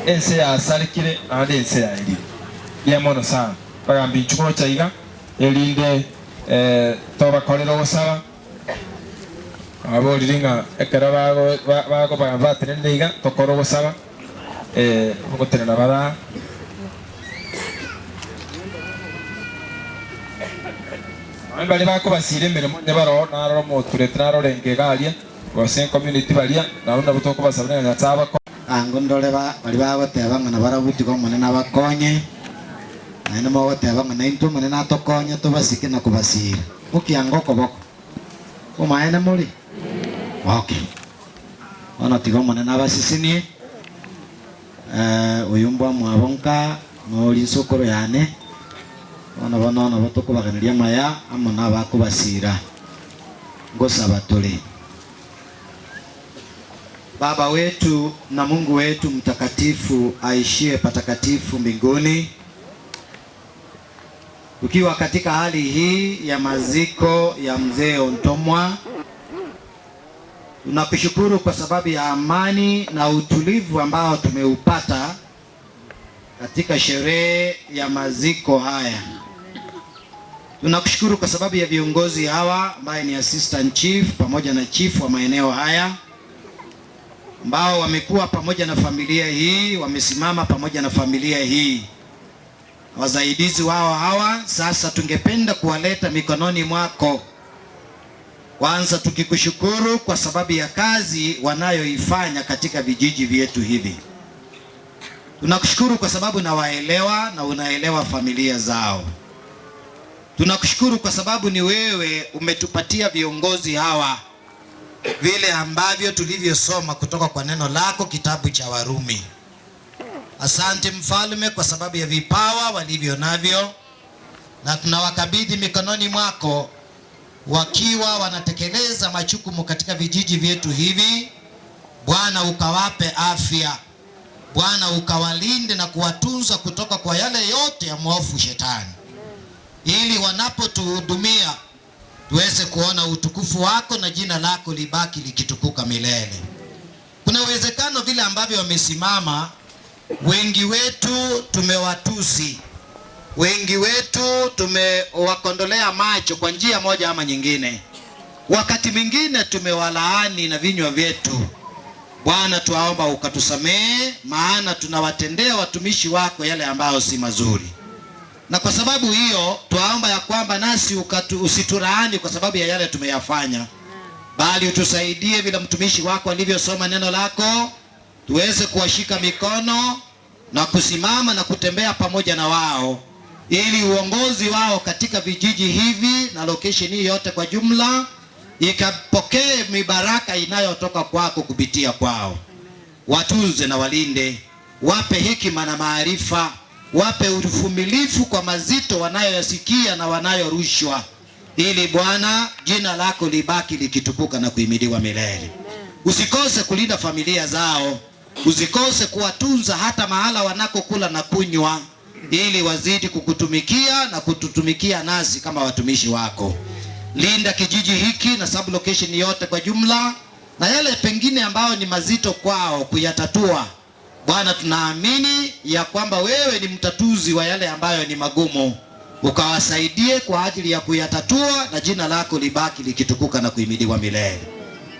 Speaker 5: ense yasarekire naende ense yaerire. Mbuya mono sana. Bagambi inchuo gocha iga, erinde tobakorere ogosaba. Aborire ng'a ekero bago batenenire iga, tokore ogosaba, ogotenena bare aa. Nonya baria bakobasiira emeremo onye baroo, naroro omotureti narorenge iga aria, gose ecommunity baria, nabwo nabwo tokobasabera ng'a Nyasae abakonywe.
Speaker 27: Ango ndore baria bagoteba ng'a nabarabwo tiga Omonene abakonye, naende mogoteba ng'a naintwe Omonene atokonye tobasike na kobasiira. Mokianga okoboko. Omaene more? Okay. Bono tiga Omonene abasesenie. Oyo mbwamwabo nka nori nsokoro yane. Bono bono nabo tokobaganeria amaya amo nabakobasiira. Ngosaba tore. Baba wetu na Mungu wetu mtakatifu aishie patakatifu mbinguni, tukiwa katika hali hii ya maziko ya mzee Ontomwa, tunakushukuru kwa sababu ya amani na utulivu ambao tumeupata katika sherehe ya maziko haya. Tunakushukuru kwa sababu ya viongozi hawa ambaye ni assistant chief pamoja na chief wa maeneo haya ambao wamekuwa pamoja na familia hii, wamesimama pamoja na familia hii. Wasaidizi wao hawa sasa tungependa kuwaleta mikononi mwako. Kwanza tukikushukuru kwa sababu ya kazi wanayoifanya katika vijiji vyetu hivi. Tunakushukuru kwa sababu nawaelewa na unaelewa familia zao. Tunakushukuru kwa sababu ni wewe umetupatia viongozi hawa vile ambavyo tulivyosoma kutoka kwa neno lako kitabu cha Warumi. Asante Mfalme kwa sababu ya vipawa walivyo navyo, na tunawakabidhi mikononi mwako wakiwa wanatekeleza majukumu katika vijiji vyetu hivi. Bwana ukawape afya, Bwana ukawalinde na kuwatunza kutoka kwa yale yote ya mwovu shetani, ili wanapotuhudumia tuweze kuona utukufu wako na jina lako libaki likitukuka milele. Kuna uwezekano vile ambavyo wamesimama, wengi wetu tumewatusi, wengi wetu tumewakondolea macho kwa njia moja ama nyingine, wakati mwingine tumewalaani na vinywa vyetu. Bwana, twaomba ukatusamehe, maana tunawatendea watumishi wako yale ambayo si mazuri, na kwa sababu hiyo twaomba ya kwamba nasi usitulaani kwa sababu ya yale tumeyafanya, bali utusaidie vile mtumishi wako alivyosoma neno lako, tuweze kuwashika mikono na kusimama na kutembea pamoja na wao, ili uongozi wao katika vijiji hivi na location hii yote kwa jumla ikapokee mibaraka inayotoka kwako kupitia kwao. Watunze na walinde, wape hekima na maarifa, wape uvumilivu kwa mazito wanayoyasikia na wanayorushwa, ili Bwana jina lako libaki likitukuka na kuhimidiwa milele. Usikose kulinda familia zao, usikose kuwatunza hata mahala wanakokula na kunywa, ili wazidi kukutumikia na kututumikia nasi kama watumishi wako. Linda kijiji hiki na sub location yote kwa jumla, na yale pengine ambayo ni mazito kwao kuyatatua. Bwana, tunaamini ya kwamba wewe ni mtatuzi wa yale ambayo ni magumu, ukawasaidie kwa ajili ya kuyatatua, na jina lako libaki likitukuka na kuhimidiwa milele.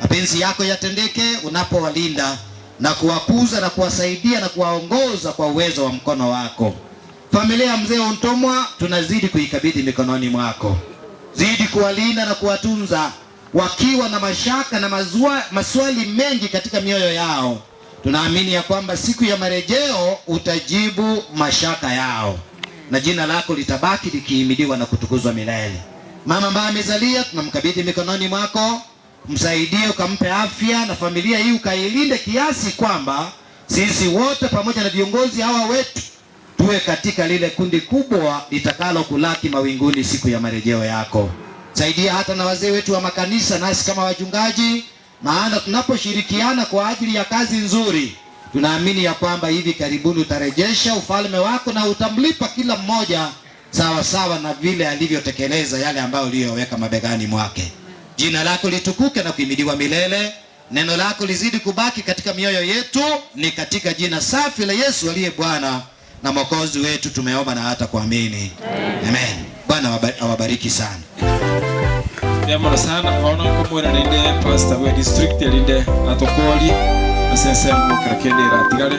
Speaker 27: Mapenzi yako yatendeke unapowalinda na kuwakuza na kuwasaidia na kuwaongoza kwa uwezo wa mkono wako. Familia ya mzee Ontomwa tunazidi kuikabidhi mikononi mwako. Zidi kuwalinda na kuwatunza. wakiwa na mashaka na mazua, maswali mengi katika mioyo yao. Tunaamini ya kwamba siku ya marejeo utajibu mashaka yao na jina lako litabaki likihimidiwa na kutukuzwa milele. Mama ambaye amezalia tunamkabidhi mikononi mwako, msaidie ukampe afya na familia hii ukailinde kiasi kwamba sisi wote pamoja na viongozi hawa wetu tuwe katika lile kundi kubwa litakalo kulaki mawinguni siku ya marejeo yako. Saidia hata na wazee wetu wa makanisa, nasi kama wachungaji, maana tunaposhirikiana kwa ajili ya kazi nzuri, tunaamini ya kwamba hivi karibuni utarejesha ufalme wako na utamlipa kila mmoja sawa sawa na vile alivyotekeleza yale ambayo uliyoweka mabegani mwake. Jina lako litukuke na kuhimidiwa milele. Neno lako lizidi kubaki katika mioyo yetu, ni katika jina safi la Yesu aliye Bwana na Mwokozi wetu tumeomba na hata kuamini. Amen. Bwana awabariki sana.
Speaker 5: Mbuya mono sana bono nkomwera naende pastor bwe district erinde atokorie ase ensemo kera kende eratigare.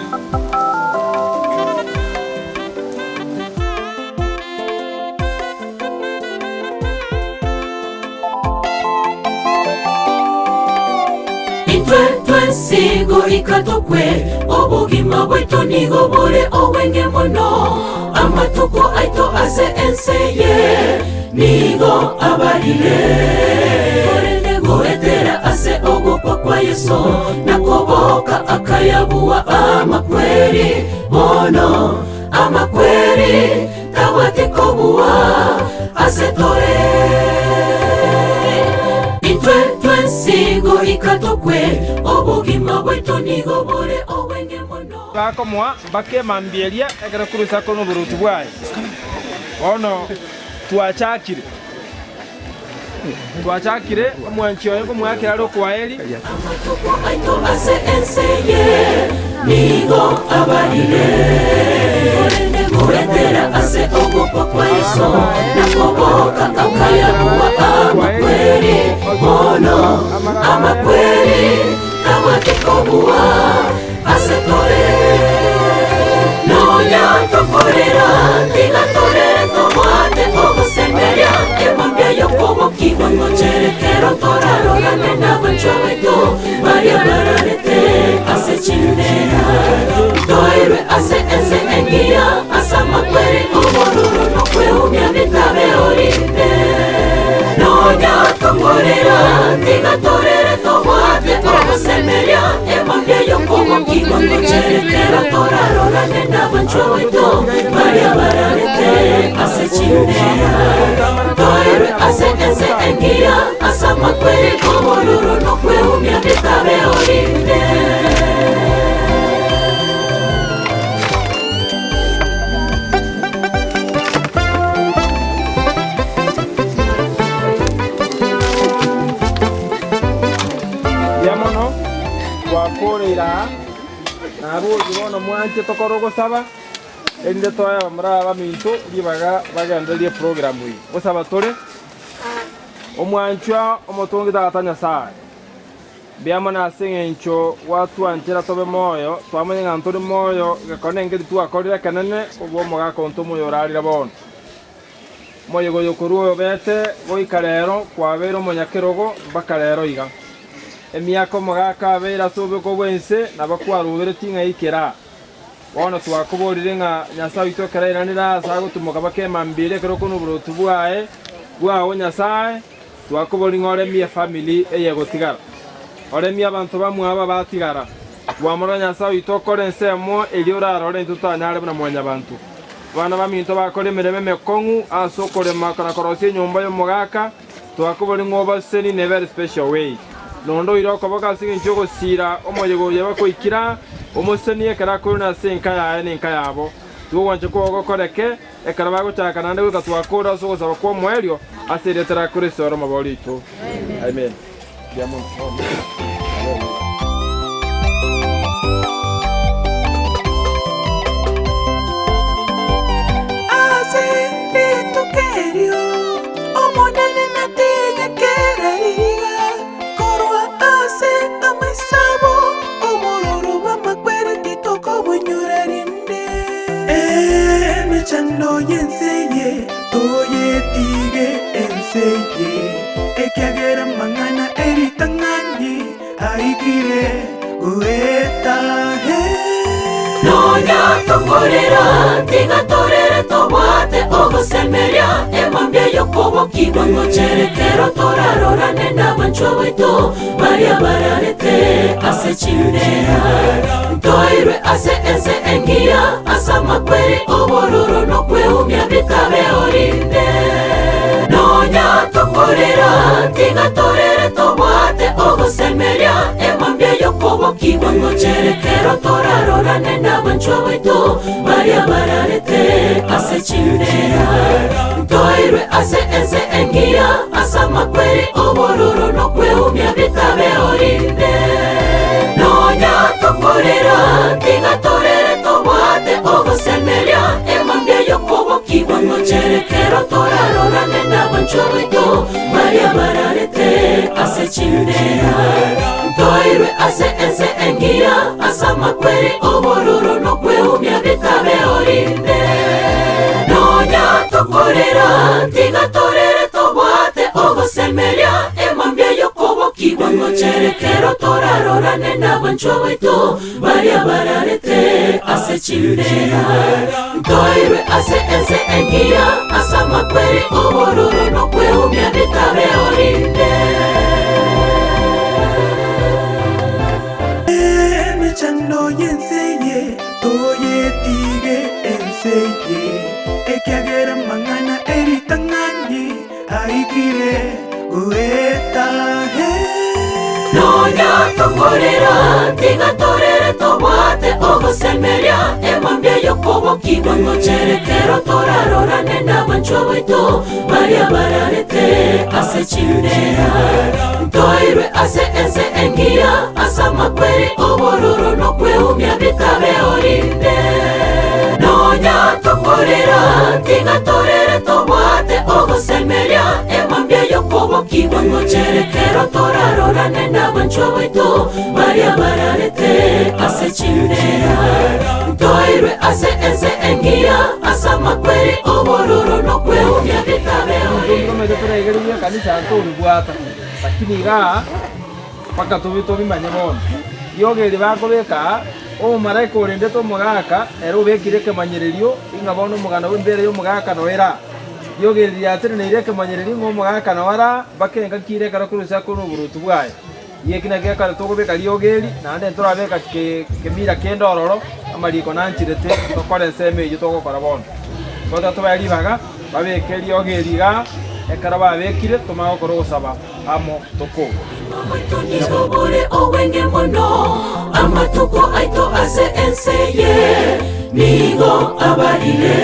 Speaker 1: Intwe twensi goika tokwe, obogima bwaito nigo bore obwenge mono. Amatuko aito ase ense eye nigo abarire. Korende goetera ase ogokwa kwa Yeso na koboka akayabua amakweri, bono amakweri tabwati kobua ase tore. Intwe twensi goika tokwe, obogima bwaito nigo bore obwenge mono.
Speaker 5: Bakomoa mpaka emambia eria ekero Kristo akorwa noboruoti bwaye. Bono twachakire, twachakire omwanchi oye nkomoakera are okwaeri.
Speaker 1: Amatuko aito ase ense eye nigo abarire, korende goetera ase ogokwa kwa Yeso na koboka akayabua amakweri, bono amakweri tabwati kobua ase tore. Nonya tokorera, tiga torere tobwate ogosemeria, emambia y'okobokigwa ngochere kero torarorane n'abanchwa baito baria bararete ase chimbera. Toirwe ase ense engiya, ase amakweri obororo nokweumia bitabe orinde. Nonya tokorera, tiga torere tobwate ogosemeria, emambia y'okobokigwa ngochere kero torarorane n'abanchwa baito baria bararete ase chimbera. Toirwe ase ense engiya, ase amakweri obororo nokweumia bitabe orinde.
Speaker 5: Mbuya mono twakoreire aa, naborie bono mwanche tokore ogosaba, erinde toe abamura aba baminto ribaga bagendererie eprogramu eye. Gosaba tore, Omwanchwa omotongi Tata Nyasae, mbuya mono ase eng'encho gwatwanchera tobe moyo, twamanya ng'a ntore moyo gekone enke titwakorire ekenene kobua omogaka onto omoyo orarire bono. Omoyega oyo korwa oyobete goika rero kwabeire omonyakerogo mpaka rero iga. Emiaka omogaka abeire ase obobeko bw'ense nabo kwaroberetie ng'a eikere aa. Bono twakoborire ng'a Nyasae oito ekero airanire aase agotumoka bakemambia erio ekero okona oboroti bwaye bwao Nyasae, twakoboria ng'a oremie efamiri eye egotigara. Oremie abanto bamwabo abatigara. Twamorora Nyasae oito okore ensemo eria orarore intwe totanyare buna mwanyabanto. Abana baminto bakore emeremo emekong'u ase okorema na korosia enyomba y'omogaka, twakoboria ng'a obasesenie in a very special way. Nonde oire okoboko ase engencho y'ogosiira omoyega oyo bakoikera, omosesenie ekero akoirana ase enka yaye na enka yabo. Togwancha kwao gokoreke, ekero bagochaka naende goika twakore ase ogosaba kw'omoerio, ase erieta ria Kristo ere Omobori oito. Amen. Mbuya mono.
Speaker 1: Ase rituko erio Omonene natige kera riiga korwa ase amaiso abo, obororo bw'amakweri titokobonyora rinde. Emechando y'ense eye toyetige ense eye, ekiagera amang'ana. tokorera, tiga torere tobwate ogosemeria, emambia y'okobokigwa ngochere kero torarorane n'abanchwa baito baria bararete ase chimbera. Ntoirwe ase ense engiya, ase amakweri obororo nokweumia bitabe orinde. Nonya tokorera, tiga torere tobwate ogosemeria, emambia y'okobokigwa ngochere kero torarorane n'abanchwa baito baria bararete ase chimbera. Ntoirwe ase ense engiya, ase amakweri obororo nokweumia bitabe orinde. Nonya tokorera, tiga torere tobwate ogosemeria, emambia y'okobokigwa ngochere kero torarorane n'abanchwa baito baria bararete ase chimbera. Ntoirwe ase ense engiya, ase amakweri obororo nokweumia bitabe orinde. Nonya tokorera, tiga torere tobwate ogosemeria, emambia y'okobokigwa ngochere kero torarorane n'abanchwa baito baria bararete ase chimbera. Ntoirwe ase ense engiya, ase amakweri obororo nokweumia bitabe orinde.
Speaker 8: Emechando y'ense eye toyetige ense eye, ekiagera amang'ana eritang'ani aikire goeta.
Speaker 1: Nonya tokorera, tiga torere tobwate ogosemeria, emambia y'okobokigwa ngochere kero torarorane n'abanchwa baito baria bararete ase chimbera. Ntoirwe ase ense engiya, ase amakweri obororo nokweumia bitabe orinde. Nonya tokorera, tiga torere tobwate ogosemeria, emambia y'okobokigwa ngochere kero torarorane n'abanchwa baito baria bararete ase chimbera. Ntoirwe ase ense engiya, ase amakweri obororo nokweumia bitabe orinde.
Speaker 5: Tomanyete toraigeririe ekanisa ntobibwata, lakini igaa mpaka tobi tobimanye bono. Riogi eri bakobeka aa, omomalaika orendete omogaka, ere obekire ekemanyererio, ing'a bono omoganda bw'embeera y'omogaka noyo ere aa. Riogi eri riateneneire ekemanyererio ng'a omogaka noyo ere aa, mpaka engaki ere ekero akorusia korwa oboruoti bwaye. Eki nakio ekero tokobeka riogi eri, naende ntorabeka kemira kende ororo, amariko nanchirete tokore ensemo eyio togokora bono. Goika tobae ribaga, babeke riogi eri igaa, ekero babekire, tomanye gokora ogosaba amo tokogwa.
Speaker 1: Nigo bore obwenge mono, amatuko aito ase ense eye nigo abarire.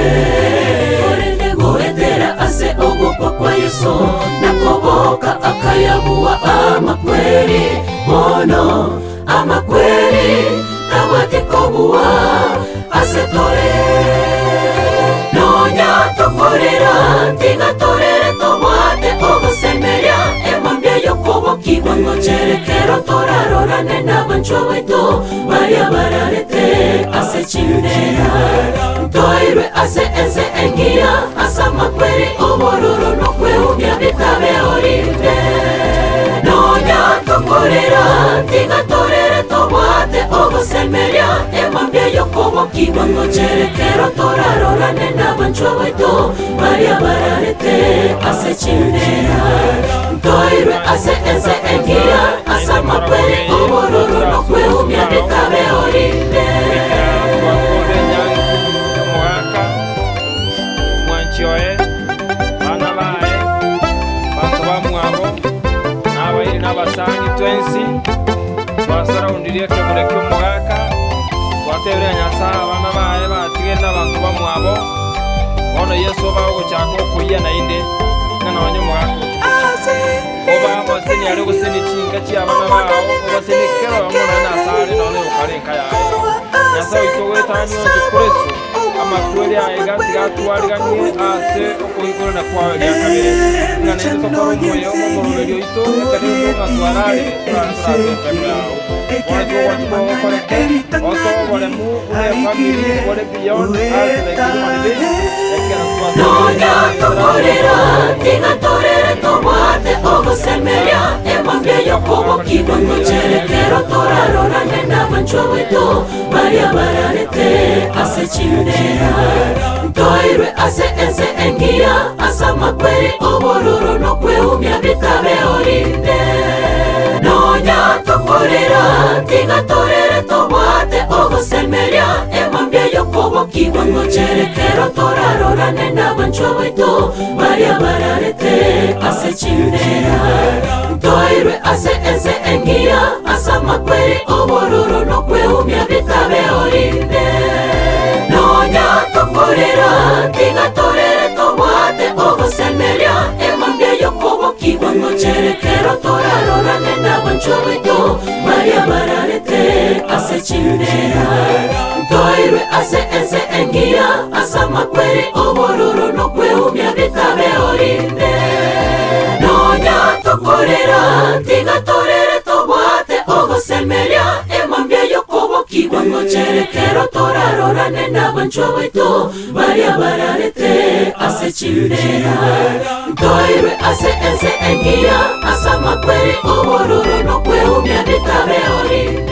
Speaker 1: Korende goetera ase ogokwa kwa Yeso na koboka akayabua amakweri, bono amakweri tabwati kobua ase tore. Nonya tokorera, tiga torere tobwate ogosemeria, emambia y'okobokigwa ngochere kero torarorane n'abanchwa baito baria bararete ase chimbera. Ntoirwe ase ense engiya, ase amakweri obororo nokweumia bitabe orinde. Nonya tokorera, tiga torere tobwate ogosemeria, emambia y'okobokigwa ngochere kero torarorane n'abanchwa baito baria bararete ase chimbera. Ntoirwe ase ense engiya, ase amakweri obororo nokweumia bitabe orinde.
Speaker 5: Omogaka, omwanchi oye, abana baye, abanto bamwabo, na abairi na abasani twensi, twasaraundirie ekebure ki'omogaka, twatebire ng'a Nyasae abana baye batigere na abanto bamwabo, bono Yeso oba ogochaka okoyia naende, ng'a nonye omogaka otigochia. Oba amaseni aria ogosenia chinka chi'abana bao, obasenie kera oyomo nonye nase are nonye oyokare enka yaye. Nyasae oito ogoetania onsi Kristo, amakweri aye iga tiga atwariganie ase okoigorana kwao eria kabere, ng'a naintwe tokore omoyo omoroberi oito ekero intwe ng'a twararire torare torase ensemo yao. Bono togwancha togokoreke, otoe oboremu buna efamiri bore beyond us like human beings, ekero
Speaker 1: Nonya
Speaker 5: twasabire
Speaker 1: tokorera, tiga torere tobwate ogosemeria. ogosemeria emambia y'okobokigwa ngochere kero torarorane n'abanchwa baito baria bararete ase chimbera. Ntoirwe ase ense engiya ase amakweri obororo n'okweumia bitabe orinde. Nonya tokorera tiga torere tobwate ogosemeria emambia y'okobokigwa ngochere kero torarorane n'abanchwa baito baria bararete ase chimbera. Ntoirwe ase ense engiya ase amakweri obororo n'okweumia bitabe orinde. Nonya tokorera tiga torere tobwate ogosemeria emambia y'okobokigwa ngochere kero torarorane n'abanchwa baito baria bararete ase chimbera. Ntoirwe ase ense engiya ase amakweri obororo n'okweumia bitabe orinde. Nonya tokorera tiga torere tobwate ogosemeria emambia y'okobokigwa ngochere kero torarorane n'abanchwa baito baria bararete ase chimbera. Ntoirwe ase ense engiya ase amakweri obororo n'okweumia bitabe orinde.